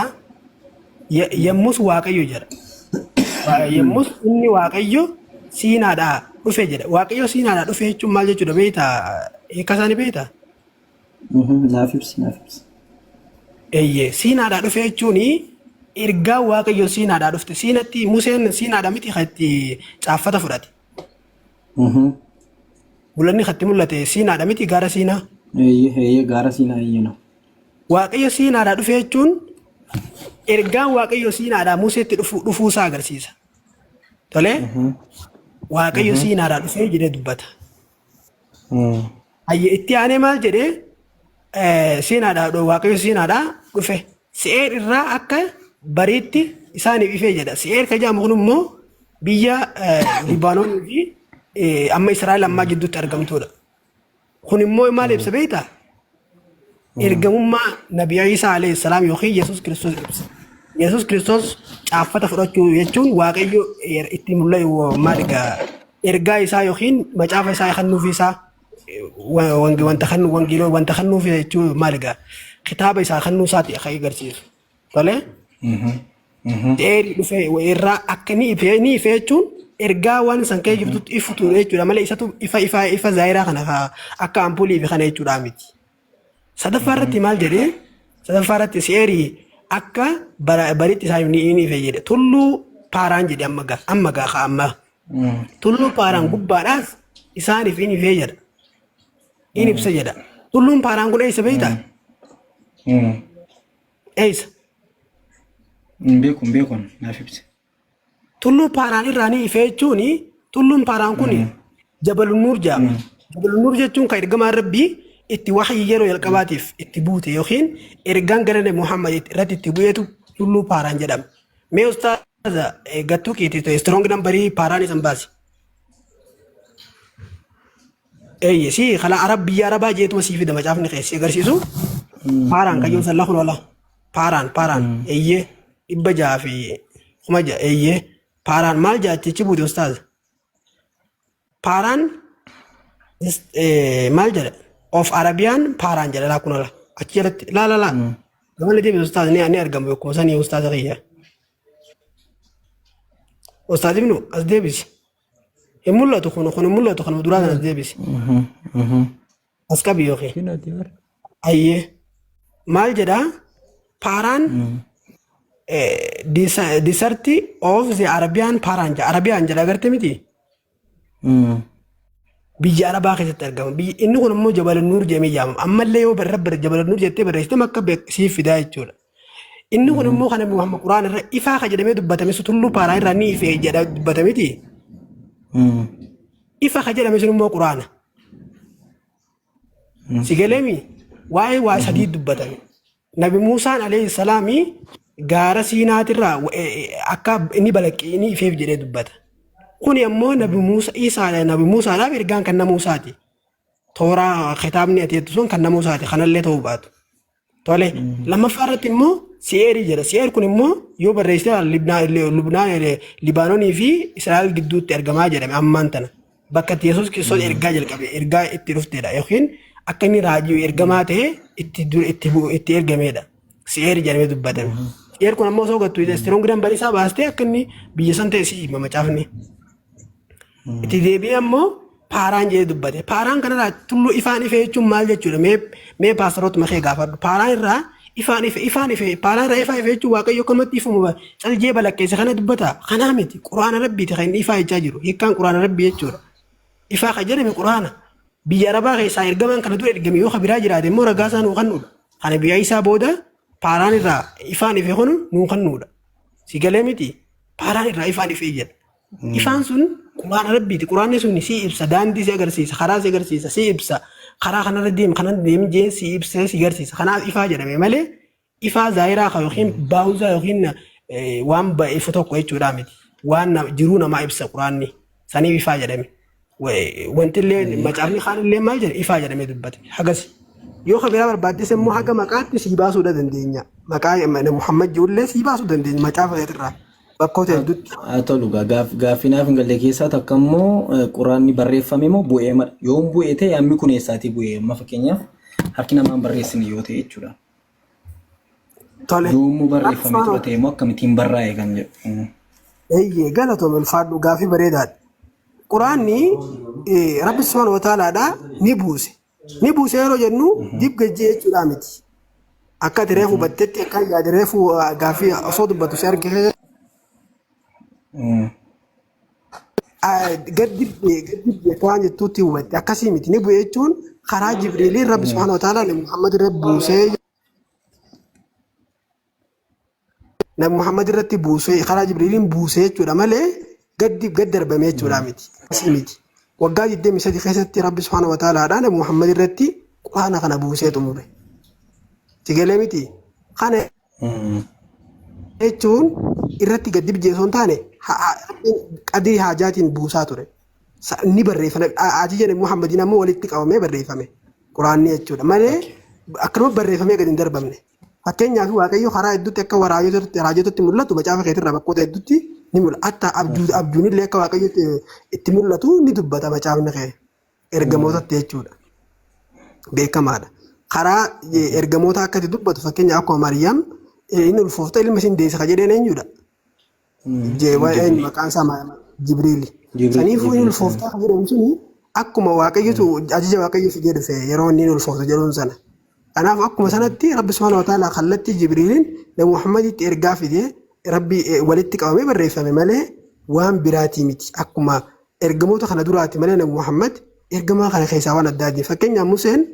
yommus Waaqayyo jedha. Yommus inni Waaqayyo Siinaadhaa dhufe jedha. Waaqayyo Siinaadhaa dhufe jechuun maal jechuudha beektaa? Hiika isaanii beektaa? Naaf ibsi naaf ibsi. Eeyyee Siinaadhaa dhufe jechuun ergaa Waaqayyo Siinaadhaa dhufte. Siinatti Museen Siinaadhaa miti kan itti caaffata fudhate. Mul'anni kan itti mul'ate Siinaadha miti gaara Siinaa. Eeyyee eeyyee gaara Siinaa eeyyee no. Waaqayyo Siinaadhaa dhufe jechuun ergaan Waaqayyo Siinaadhaa Museetti dhufu dhufuu isaa agarsiisa. Tolee Waaqayyo Siinaadhaa dhufee jedhee dubbata. Hayye itti aanee maal jedhee Siinaadhaa Waaqayyo Siinaadhaa dhufe. Se'eer irraa akka bariitti isaaniif ifee jedha. Se'eer kan jedhamu kun immoo biyya Libaanoonii fi amma Israa'el ammaa gidduutti argamtudha. Kun immoo maal ibsa beektaa? Ergamummaa Nabi Iisaa alayhi salaam yookiin Yesuus Kiristoos ibsa. Yesuus Kiristoos caaffata fudhachuu jechuun Waaqayyo itti mul'atu maal egaa ergaa isaa yookiin macaafa isaa kennuufii isaa wanta kennu wangeeloo wanta kennuuf jechuu maal egaa kitaaba isaa kennuu isaati akka agarsiisu. Tolee? Dheerii dhufee irraa akka ni ife ni ife jechuun ergaa waan san kee jirtutti ifutu jechuudha malee isatu ifa ifa ifa zaayiraa kana akka ampuulii fi kana jechuudha miti. Sadaffaa irratti maal jedhee sadaffaa irratti seerii akka baritti isaaniif ni ife jedhe tulluu paaraan jedhe amma gaa amma gaa ka amma tulluu paaraan gubbaadhaas isaaniif ni ife jedha in ibsa jedha tulluun paaraan kun eessa beektaa eessa? Hin beeku hin beeku naaf ibsi. Tulluu Paaraan irraa ni ife jechuun tulluun Paaraan kun Jabalunnuur jedhama. Jabalunnuur jechuun kan ergamaan Rabbii itti wahyii yeroo jalqabaatiif itti buute yookiin ergaan gara Nabi Muhammad irratti itti bu'eetu tulluu Paaraan jedhama. Mee ustaaza gattuu keetii ta'e strong numberii Paaraan isan baasi. Eeyye si kala Arab biyya Arabaa jeetuma sii fida macaafni kee si agarsiisu. Paaraan kayyoo san lafa lola. Paaraan paaraan eeyyee 600,600 eeyyee paaraan maal jaachichi buute ustaaz. Paaraan maal jedha of Arabiyaan paaraan jedha laa kunala achi jalatti laa laa laa. Gamanni deebisu ustaaz ni argamu akkuma sanii ustaaza kiyya. Ustaaz Ibnu as deebisi. Hin mul'atu kun kun hin mul'atu kanuma duraa sana as deebisi. As qabi yookiin. Kinooti bara. Ayyee. Maal jedhaa? Paaraan desert of the Arabian Paaraan jedha. Arabiyaan jedha agarte miti? Biyya Arabaa keessatti argama. Biyyi inni kun immoo Jabal Nuur jedhamee yaamama. Ammallee yoo barra barra Jabal Nuur jettee barreessite akka siif fidaa jechuudha. Inni kun immoo kana Muhammad Quraan irra ifaa ka jedhamee dubbatame sun tulluu paaraa irraa ni ife jedha dubbatameti. Ifa ka jedhame sun immoo Quraana. Si galeemi waa'ee waa sadii dubbatame. Nabi Muusaan alayhi salaami gaara Siinaatirraa akka inni balaqqee inni ifeef jedhee dubbata. Kuni ammoo Nabi Muusaa Isaa Nabi Muusaadhaaf ergaan kan nama Muusaati. Tooraa kitaabni ati jettu sun kan nama Muusaati kanallee ta'uu baatu. Tole lammaffaa irratti immoo Si'eerii jedha. Si'eer kun immoo yoo barreessite Lubnaan Libaanoonii fi Israa'el gidduutti argamaa jedhame ammaan tana. Bakka itti Yesuus Kiristoos ergaa jalqabe ergaa itti dhuftedha yookiin akka inni raajii ergamaa ta'e itti itti itti ergamedha. Si'eer jedhamee dubbatame. Si'eer kun ammoo osoo gattu Strong number isaa baastee akka inni biyya san ta'e si hima macaafni. Itti deebi'ee ammoo paaraan jedhee dubbate. Paaraan kanarraa tulluu ifaan ife jechuun maal jechuudha? Mee mee paastarootuma kee gaafadhu. Paaraan irraa ifaan ife ifaan ife paaraan irraa ifaa ife jechuun waaqayyo akkanumatti ifuma caljee balaqqeesse kana dubbata. Kanaa miti quraana rabbiiti kan inni ifaa jechaa jiru. Hiikkaan quraana rabbii jechuudha. Ifaa kan jedhame quraana. Biyya Arabaa keessaa ergamaan kana dura ergame yoo ka biraa jiraate immoo ragaa isaa nuu kennuudha. Kana biyya isaa booda paaraan irraa ifaan ife kun nuu kennuudha. Si galee miti paaraan irraa ifaan ife jedha. Ifaan sun quraana rabbiiti. Quraanni sun si ibsa, daandii si agarsiisa, karaa si agarsiisa, si ibsa. Karaa kanarra deemi, kanarra deemi jee si ibsee si agarsiisa. Kanaaf ifaa jedhame malee ifaa zaayiraa kan yookiin baawuzaa yookiin waan ifu tokko jechuudhaa miti. Waan jiruu namaa ibsa quraanni. Saniif ifaa jedhame. Wanti illee macaafni kaan illee maal jedhe ifaa jedhamee dubbate. Hagas. Yoo kan biraa barbaaddes immoo haga maqaatti sii baasuudha dandeenya. Maqaa Muhammad jiruullee sii baasuu dandeenya macaafa irraa. Bakkoota hedduutti. Haa tolu gaa gaaffii naaf hin galle keessaa takka immoo quraanni barreeffame moo bu'ee madha? Yoom bu'ee ta'e hammi kun eessaatii bu'ee? Amma fakkeenyaaf harki namaan barreessine yoo ta'e jechuudha. Tole. Yoomuu barreeffame ture ta'e immoo akkamittiin barraa'e kan jedhu. Eeyyee galatoom ulfaadhu gaaffii bareedaadha. Quraanni Rabbi subhaanahu wa ta'aalaadha ni buuse. Ni buuse yeroo jennu dib gajjee jechuudha miti. Akka ati reefu hubattetti akka yaade reefu gaaffii osoo dubbatu si arge Gaddi bu'e gaddi bu'e akka waan jettuutti hubatte akkasii miti ni bu'e jechuun karaa Jibriiliin Rabbi subhaanahu wa ta'ala Nabi Muhammad irra buusee Nabi Muhammad irratti buusee karaa Jibriiliin buusee jechuudha malee gaddi gad darbame jechuudha miti. Akkasii miti. Waggaa 23 keessatti Rabbi subhaanahu wa ta'alaadhaan Nabi Muhammad irratti quraana kana buusee xumure. Si galee miti? Kana jechuun irratti gad dibjee osoo hin taane Rabbiin qadirii haajaatiin buusaa ture. Ni barreeffame. Ajaja Nabi Muhammadiin ammoo walitti qabamee barreeffame. Quraanni jechuudha. Malee akkanuma barreeffamee gad hin darbamne. Fakkeenyaaf Waaqayyo karaa hedduutti akka raajotatti mul'atu macaafa keetirraa bakkoota hedduutti ni mul'ata. Hatta abjuunillee akka Waaqayyo itti mul'atu ni dubbata macaafni kee. Ergamootatti jechuudha. Beekamaadha. Karaa ergamoota akka itti dubbatu fakkeenyaaf akkuma Maariyaam inni ulfoofta ilma isin deessa ka jedheen eenyudha? Eenyu maqaan isaa Jibriili. Saniifuu inni ulfooftaa kan jedhamu suni akkuma Waaqayyotu ajaja Waaqayyo fidee dhufe yeroo inni ulfooftu jedhuun sana. Kanaaf akkuma sanatti Rabbi subhaanahu wa ta'ala kallattii Jibriiliin Nabi Muhammaditti ergaa fidee Rabbi walitti qabamee barreeffame malee waan biraatii miti. Akkuma ergamoota kana duraati malee Nabi Muhammad ergamaa kana keessaa waan addaati. Fakkeenyaaf Museen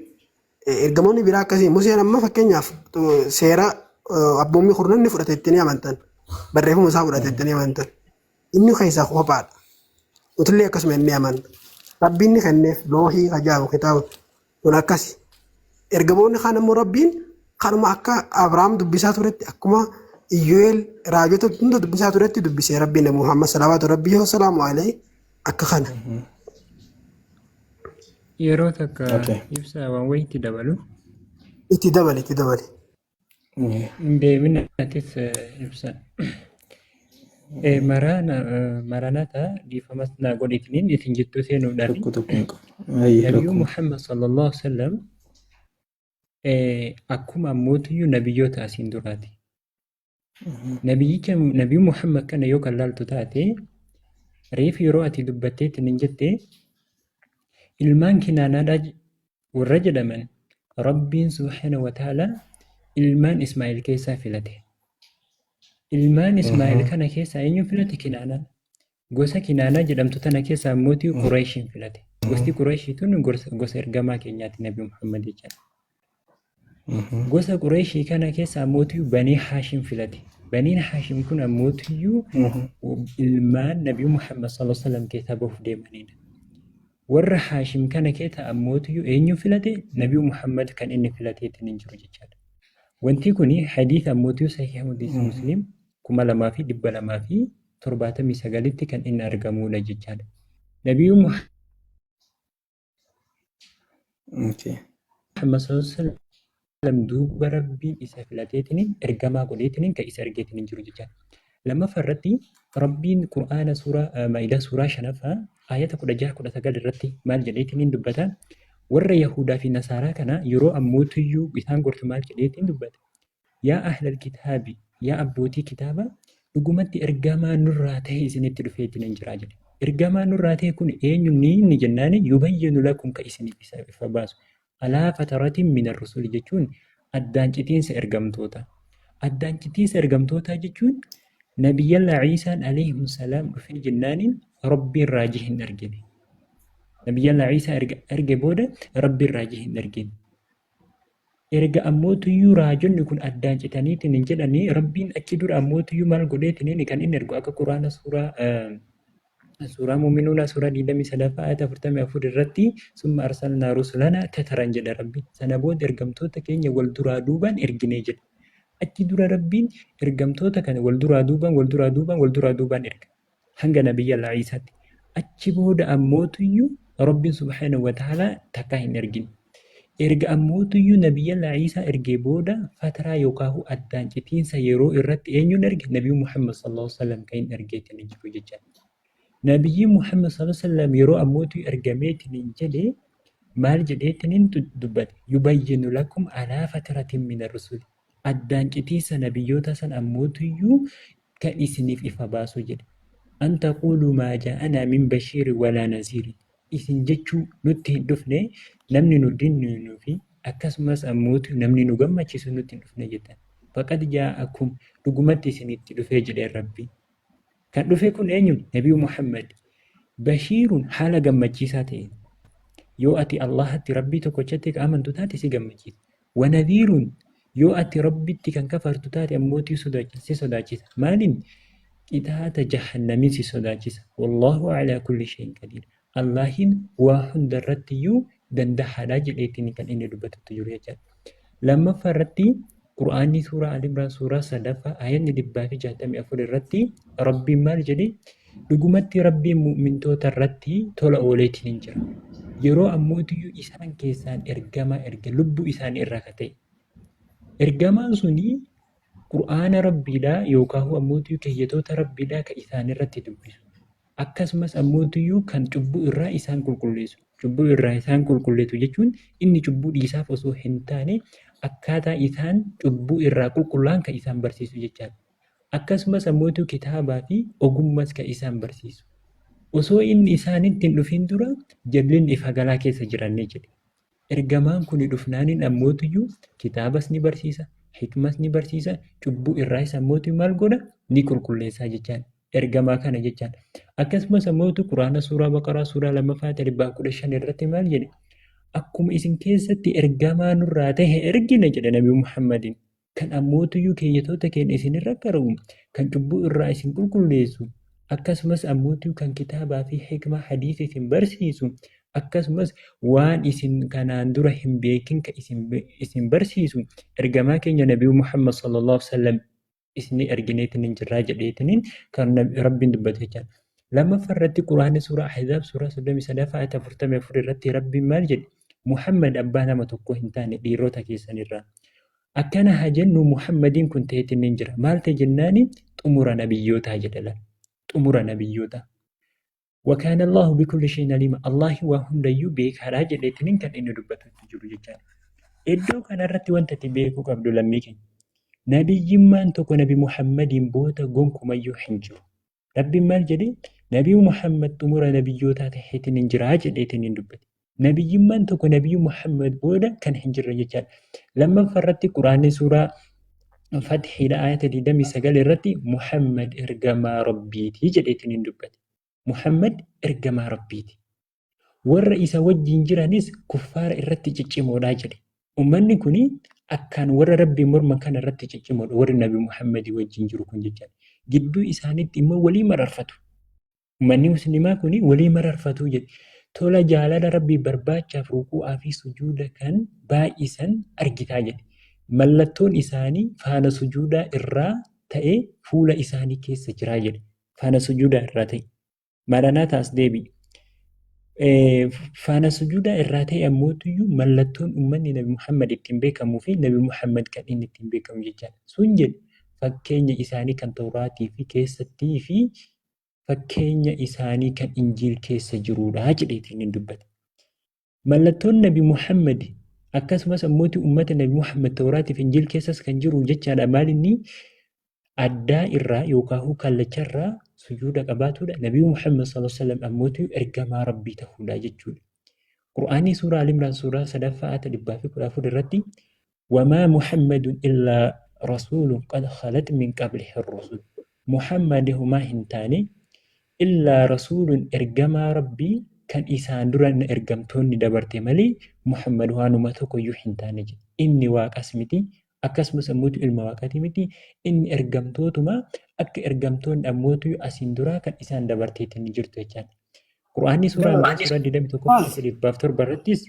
ergamoonni biraa akkasii Museen amma fakkeenyaaf seera abboommii kurnan ni fudhate itti ni amantan. Barreeffama isaa fudhate itti ni amantan. Inni keessaa kophaadha. Nutillee akkasuma inni amanna. Rabbiin ni kenneef loohii kajaabu kitaaba kun akkasi. Ergamoonni kaan immoo Rabbiin kanuma akka Abrahaam dubbisaa turetti akkuma Iyyu'eel raajota hunda dubbisaa turetti dubbisee Rabbiin Nabi Muhammad salawaatu Rabbii wa salaamu alayhi akka kana. Yeroo takka ibsaa waan wayiitti dabalu. Itti dabali itti dabali. Hin deemin atis ibsa. Maranata dhiifamas naa godhitiniin isin jidduu seenuudhaaf. Rakkoo tokko hin qabu. Ayyee Nabiyyuu rakkoo. Muhammad sallallahu alaihi wasallam akkuma ammootiyyuu nabiyyoota asiin duraati. Nabiyyicha Nabiyyuu Muhammad kana yoo kan laaltu taate reef yeroo ati dubbatteetti nin jette ilmaan kinaanaadhaa warra jedhaman Rabbiin subhaanahu wa ta'ala ilmaan Ismaa'il keessaa filate. Ilmaan Ismaa'il kana keessaa eenyuun filate? Kinaanaan. Gosa Kinaanaa jedhamtu tana keessaa mootii Qureeshiin filate. Gosti Qureeshii tun gosa ergamaa keenyaati Nabi Muhammad jechaadha. Gosa Qureeshii kana keessaa mootii Banii Haashim filate. Baniin Haashim kun ammootiyyuu ilmaan Nabi Muhammad sallallahu alaihi wasallam keessaa bahuuf deemanidha. Warra Haashim kana keessa ammootiyyuu eenyu filate? Nabi Muhammad kan inni filateetiin hin jiru jechaadha. Wanti kun hadiisa ammootiyyuu Sahih Muslim 2279tti kan inni argamuudha jechaadha. Nabiyyuu Muhammad sallallahu alaihi wasallam duuba Rabbiin isa filateetiin ergamaa godheetiin kan isa ergeetiin jiru jechaadha. Lammaffaa irratti Rabbiin Qur'aana suuraa Maa'idaa suuraa shanaffaa ayata 16 19 irratti maal jedheetiin dubbata? Warra Yahudaa fi Nasaaraa kana yeroo ammootiyyuu isaan gorsu maal jedheetiin dubbata? Yaa ahlal kitaabi, yaa abbootii kitaaba, dhugumatti ergamaa nurraa ta'e isinitti dhufeetiin hin jira jedhe. Ergamaa nurraa ta'e kun eenyu ni inni jennaani yubayyinu lakum ka isiniif isa ifa baasu. Alaa fataratin min ar-rusuli jechuun addaan citiinsa ergamtoota. Addaan citiinsa ergamtootaa jechuun Nabiyyallaa Iisaan alayhim salaam dhufee jennaaniin Rabbiin raajii hin ergine. Nabiyyallaa Iisaa erga erge booda Rabbiin raajii hin ergine. Erga ammootuyyuu raajonni kun addaan citaniitiin hin jedhanii Rabbiin achi dura ammootuyyuu maal godheetiin kan inni ergu akka Quraana suuraa suuraa Mu'minuunaa suuraa 23ffaa ayata 44 irratti summa arsalnaa rusulanaa tataran jedha Rabbiin. Sana booda ergamtoota keenya wal duraa duubaan erginee jedha. Achi dura Rabbiin ergamtoota kana wal duraa duubaan wal duraa duubaan wal duraa duubaan erga. Hanga Nabiyyallaa Iisaatti. Achi booda ammootuyyuu Rabbiin subhaanahu wa ta'aalaa takkaa hin ergine. Erga ammootuyyuu Nabiyyallaa Iisaa ergee booda fatraa yookaahu addaan citiinsa yeroo irratti eenyuun erge? Nabii Muhammad sallallahu alaihi wasallam kan hin ergeetiin hin jiru jechaadha. Nabiyyii Muhammad sallallahu alaihi wasallam yeroo ammootu ergameetiin hin jedhe maal jedheetiin hin dubbate? Yubayyinu lakum alaa fatratin mina rusuli. Addaan citiinsa nabiyyoota san ammootuyyuu kan isiniif ifa baasu jedhe. An taquuluu maa jaa'anaa min bashiirin walaa naziirin. Isin jechuu nutti hin dhufne namni nu dinniinuu fi akkasumas ammootu namni nu gammachiisu nutti hin dhufne jettan. Faqad jaa'akum dhugumatti isinitti dhufee jedheen Rabbi. Kan dhufe kun eenyu? Nabiyu Muhammad. Bashiirun haala gammachiisaa ta'een. Yoo ati Allaahatti Rabbii tokkochatti ka amantu taate si gammachiisa. Wa nadhiirun yoo ati Rabbitti kan kafartu taate ammootii si sodaachisa. Maaliin? Qixaaxa jahannamiin si sodaachisa. Wallaahu alaa kulli shay'in qadiir. Allaahiin waa hunda irrattiyyuu dandahaadha jedheetiin kan inni dubbatutti jiru jechaadha. Lammaffaa irratti Qur'aanni suuraa Al-Imraan suuraa sadaffaa aayanni 164 irratti Rabbiin maal jedhe? Dhugumatti Rabbiin mu'mintoota irratti tola ooleetiin hin jira. Yeroo ammootiyyuu isaan keessaan ergamaa erge lubbuu isaanii irraa ka ta'e. Ergamaan suni Qur'aana Rabbiidhaa yookaan ammootiyyuu keeyyatoota Rabbiidhaa ka isaan irratti dubbisu. Akkasumas ammootiyyuu kan cubbuu irraa isaan qulqulleessu. Cubbuu irraa isaan qulqulleessu jechuun inni cubbuu dhiisaaf osoo hin taane akkaataa isaan cubbuu irraa qulqullaa'an kan isaan barsiisu jechaadha. Akkasumas ammootuu kitaabaa fi ogummas kan isaan barsiisu. Osoo inni isaanitti hin dhufin dura jallinni ifa galaa keessa jiranne jedhe. Ergamaan kuni dhufnaaniin ammootuyyuu kitaabas ni barsiisa, hikmas ni barsiisa, cubbuu irraayis ammootu maal godha? Ni qulqulleessaa jechaan. Ergamaa kana jechaan. Akkasumas ammootu Quraana suuraa Baqaraa suuraa 2ffaa 115 irratti maal jedhe? Akkuma isin keessatti ergamaa nurraa tahe ergina jedhe Nabi Muhammadiin. Kan ammootuyyuu keeyyatoota keenya isinirra qara'u, kan cubbuu irraa isin qulqulleessu, akkasumas ammootuu kan kitaabaa fi hikmaa hadiisa isin barsiisu, akkasumas waan isin kanaan dura hin beekin kan isin barsiisu, ergamaa keenya Nabii Muhammad sallallahu alaihi wasallam isinii ergineetiin hin jirraa jedheetiin kan Rabbiin dubbate jechaadha. Lammaffaa irratti Quraanni suuraa Ahzaab suuraa 33 ayata 44 irratti Rabbiin maal jedhe? Muhammad abbaa nama tokko hin taane dhiirota keessanirraa. Akkana haa jennu Muhammadiin kun ta'eetiin hin jira. Maal ta'e jennaani xumura nabiyyootaa jedha laal. Xumura nabiyyootaa. Wakaana Allahu bikulli shay'in aliima. Allahi waa hundayyuu beekaadha jedheetiin kan inni dubbatutti jiru jechaadha. Iddoo kanarratti wanta ati beekuu qabdu lammii keenya. Nabiyyummaan tokko Nabi Muhammadiin booda gonkumayyuu hin jiru. Rabbiin maal jedhe? Nabii Muhammad xumura nabiyyootaa ta'eetiin hin jiraa jedheetiin hin dubbate. Nabiyyummaan tokko Nabiyyuu Muhammad booda kan hin jirre jechaadha. Lammaffaa irratti Quraanni suuraa Fathiidha ayata 29 irratti Muhammad ergamaa Rabbiiti jedheetiin hin dubbate. Muhammad ergamaa Rabbiiti. Warra isa wajjin jiranis kuffaara irratti ciccimoodha jedhe. Ummanni kuni akkaan warra Rabbiin morman kana irratti ciccimoodha warri Nabi Muhammadii wajjin jiru kun jechaadha. Gidduu isaaniitti immoo walii mararfatu. Ummanni musliimaa kuni walii mararfatu jedhe. Tola jaalala Rabbii barbaachaaf rukuu'aa fi sujuuda kan baay'isan argitaa jedhe. Mallattoon isaanii faana sujuudaa irraa ta'e fuula isaanii keessa jiraa jedhe. Faana sujuudaa irraa ta'e. Maranatha as deebi'i. Faana sujuudaa irraa ta'e ammootuyyuu mallattoon ummanni Nabi Muhammad ittiin beekamuu fi Nabi Muhammad kan inni ittiin beekamu jechaadha. Sun jedhe fakkeenya isaanii kan Tawraatii fi keessattii fi fakkeenya isaanii kan Injiil keessa jiruudha jedheetiin hin dubbate. Mallattoon Nabi Muhammad akkasumas ammootii ummata Nabi Muhammad Tawraatii fi Injiil keessas kan jiru jechaadha. Maal inni addaa irraa yookaan kallacha irraa sujuuda qabaatuudha. Nabi Muhammad sallallahu alaihi wasallam ammootii ergamaa Rabbii ta'uudha jechuudha. Qur'aanii suuraa Al-Imraan suuraa sadaffaa ayata 114 irratti wamaa Muhammadun illaa rasuulun qad khalat min qablihi rusul. Muhammad homaa hin taane illaa rasuulun ergamaa Rabbii kan isaan dura ergamtoonni dabarte malee Muhammad waanuma tokkoyyuu hin taane jedhe. Inni waaqas miti akkasumas ammootu ilma waaqatii miti inni ergamtootuma akka ergamtoonni ammootu asiin duraa kan isaan dabarteetiin jirtu jechaadha. Qur'aanni suuraa Imraan suuraa 21 7 irrattis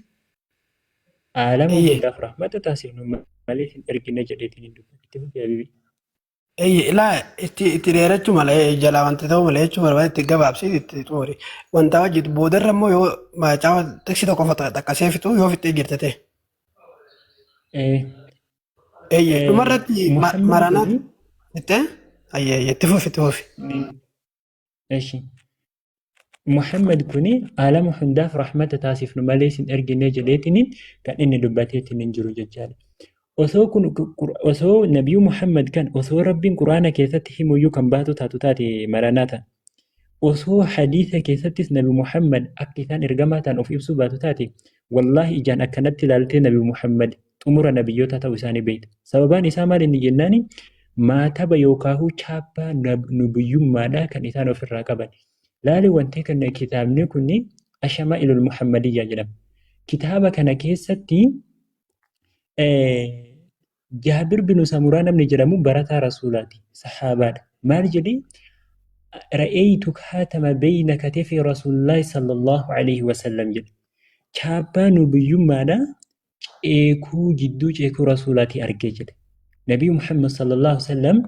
aalama hundaaf rahmata taasifnu malee hin ergine jedheetiin hin dubbate. Itti fufi Habibi. Eyye ilaa itti itti dheerachuu malee jalaa wanti ta'uu malee jechuu barbaade itti gabaabsee itti xumuri. Wanta hojjetu boodarra immoo yoo macaafa teksii tokko qofa xaqqasee fixu yoo fixxee jirte ta'e. Eyye dhumarratti Muhammad maraanaa kuni itti ayyee itti fufi itti fufi. Eshi. Muhammad kuni aalama hundaaf rahmata taasifnu malee sin ergine jedheetiin kan inni dubbateetiin hin jiru jechaadha. Osoo kun osoo Nabiyyuu Muhammad kan osoo Rabbiin Quraana keessatti himuyyuu kan baatu taatu taate maranaata. Osoo hadiisa keessattis Nabi Muhammad akka isaan ergamaa ta'an of ibsuu baatu taate wallaahi ijaan akkanatti ilaaltee Nabi Muhammad xumura nabiyyoota ta'uu isaanii beekta. Sababaan isaa maal inni jennaani maataba yookaahuu chaappaa nubiyyummaadha kan isaan ofirraa qaban. Laali wanti kana kitaabni kun Ashama'ilul Muhammadiyyaa jedhama. Kitaaba kana keessatti Jaabir binu Samuraa namni jedhamu barataa Rasuulaati. Sahaabaadha. Maal jedhee? Ra'eeytu kaatama beeyna katefi Rasuulillaahi sallallahu alaihi wasallam jedhe. Chaappaa nubiyyummaadha ceekuu jidduu ceekuu Rasuulaatii argee jedhe. Nabii Muhammad sallallahu alaihi wasallam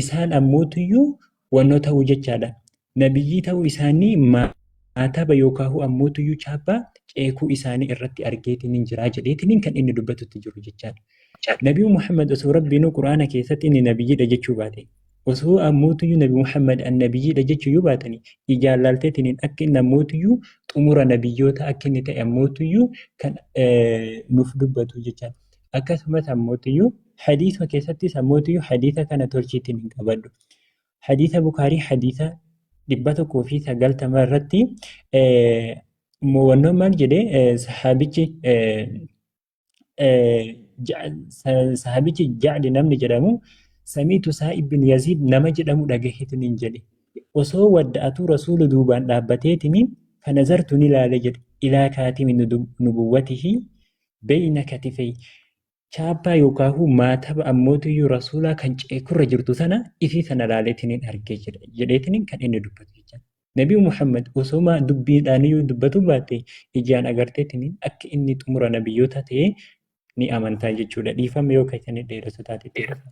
isaan ammootuyyuu wannoo ta'uu jechaadha. Nabiyyii ta'uu isaanii maataba yookaahu ammootuyyuu chaappaa ceekuu isaanii irratti argeetiniin jiraa jedheetiniin kan inni dubbatutti jiru jechaadha. Nabii Muhammad osoo Rabbiinuu Qur'aana keessatti inni nabiyyiidha jechuu baate osoo ammootuyyuu Nabi Muhammad an nabiyyiidha jechuu yoo baatani ijaan laalteetiniin akka inni ammootuyyuu xumura nabiyyoota akka inni ta'e ammootuyyuu kan nuuf dubbatu jechaadha. Akkasumas ammootuyyuu hadiisa keessattis ammootuyyuu hadiisa kana tolchiitiin hin qabadhu. Hadiisa Bukaarii hadiisa 190 irratti wannoon maal jedhe sahaabichi sahabichi Ja'di namni jedhamu samiitu Saa'ib bin Yaziid nama jedhamu dhagaheetiin hin jedhe. Osoo wadda'atuu rasuula duubaan dhaabbateetiin fanazartu ni ilaale jedhe ilaa kaatimi nubuwwatihi beeyna katifey Chaappaa yookaahuu maataba ammootiyyuu rasuulaa kan ceekurra jirtu tana isii tana laaleetiniin argee jedha jedheetiniin kan inni dubbatu jechaadha. Nabii Muhammad osoma dubbiidhaaniyyuu dubbatu baate ijaan agarteetiniin akka inni xumura nabiyyoota ta'e ni amantaa jechuudha. Dhiifama yoo kan isanii dheeressu taate itti fufa.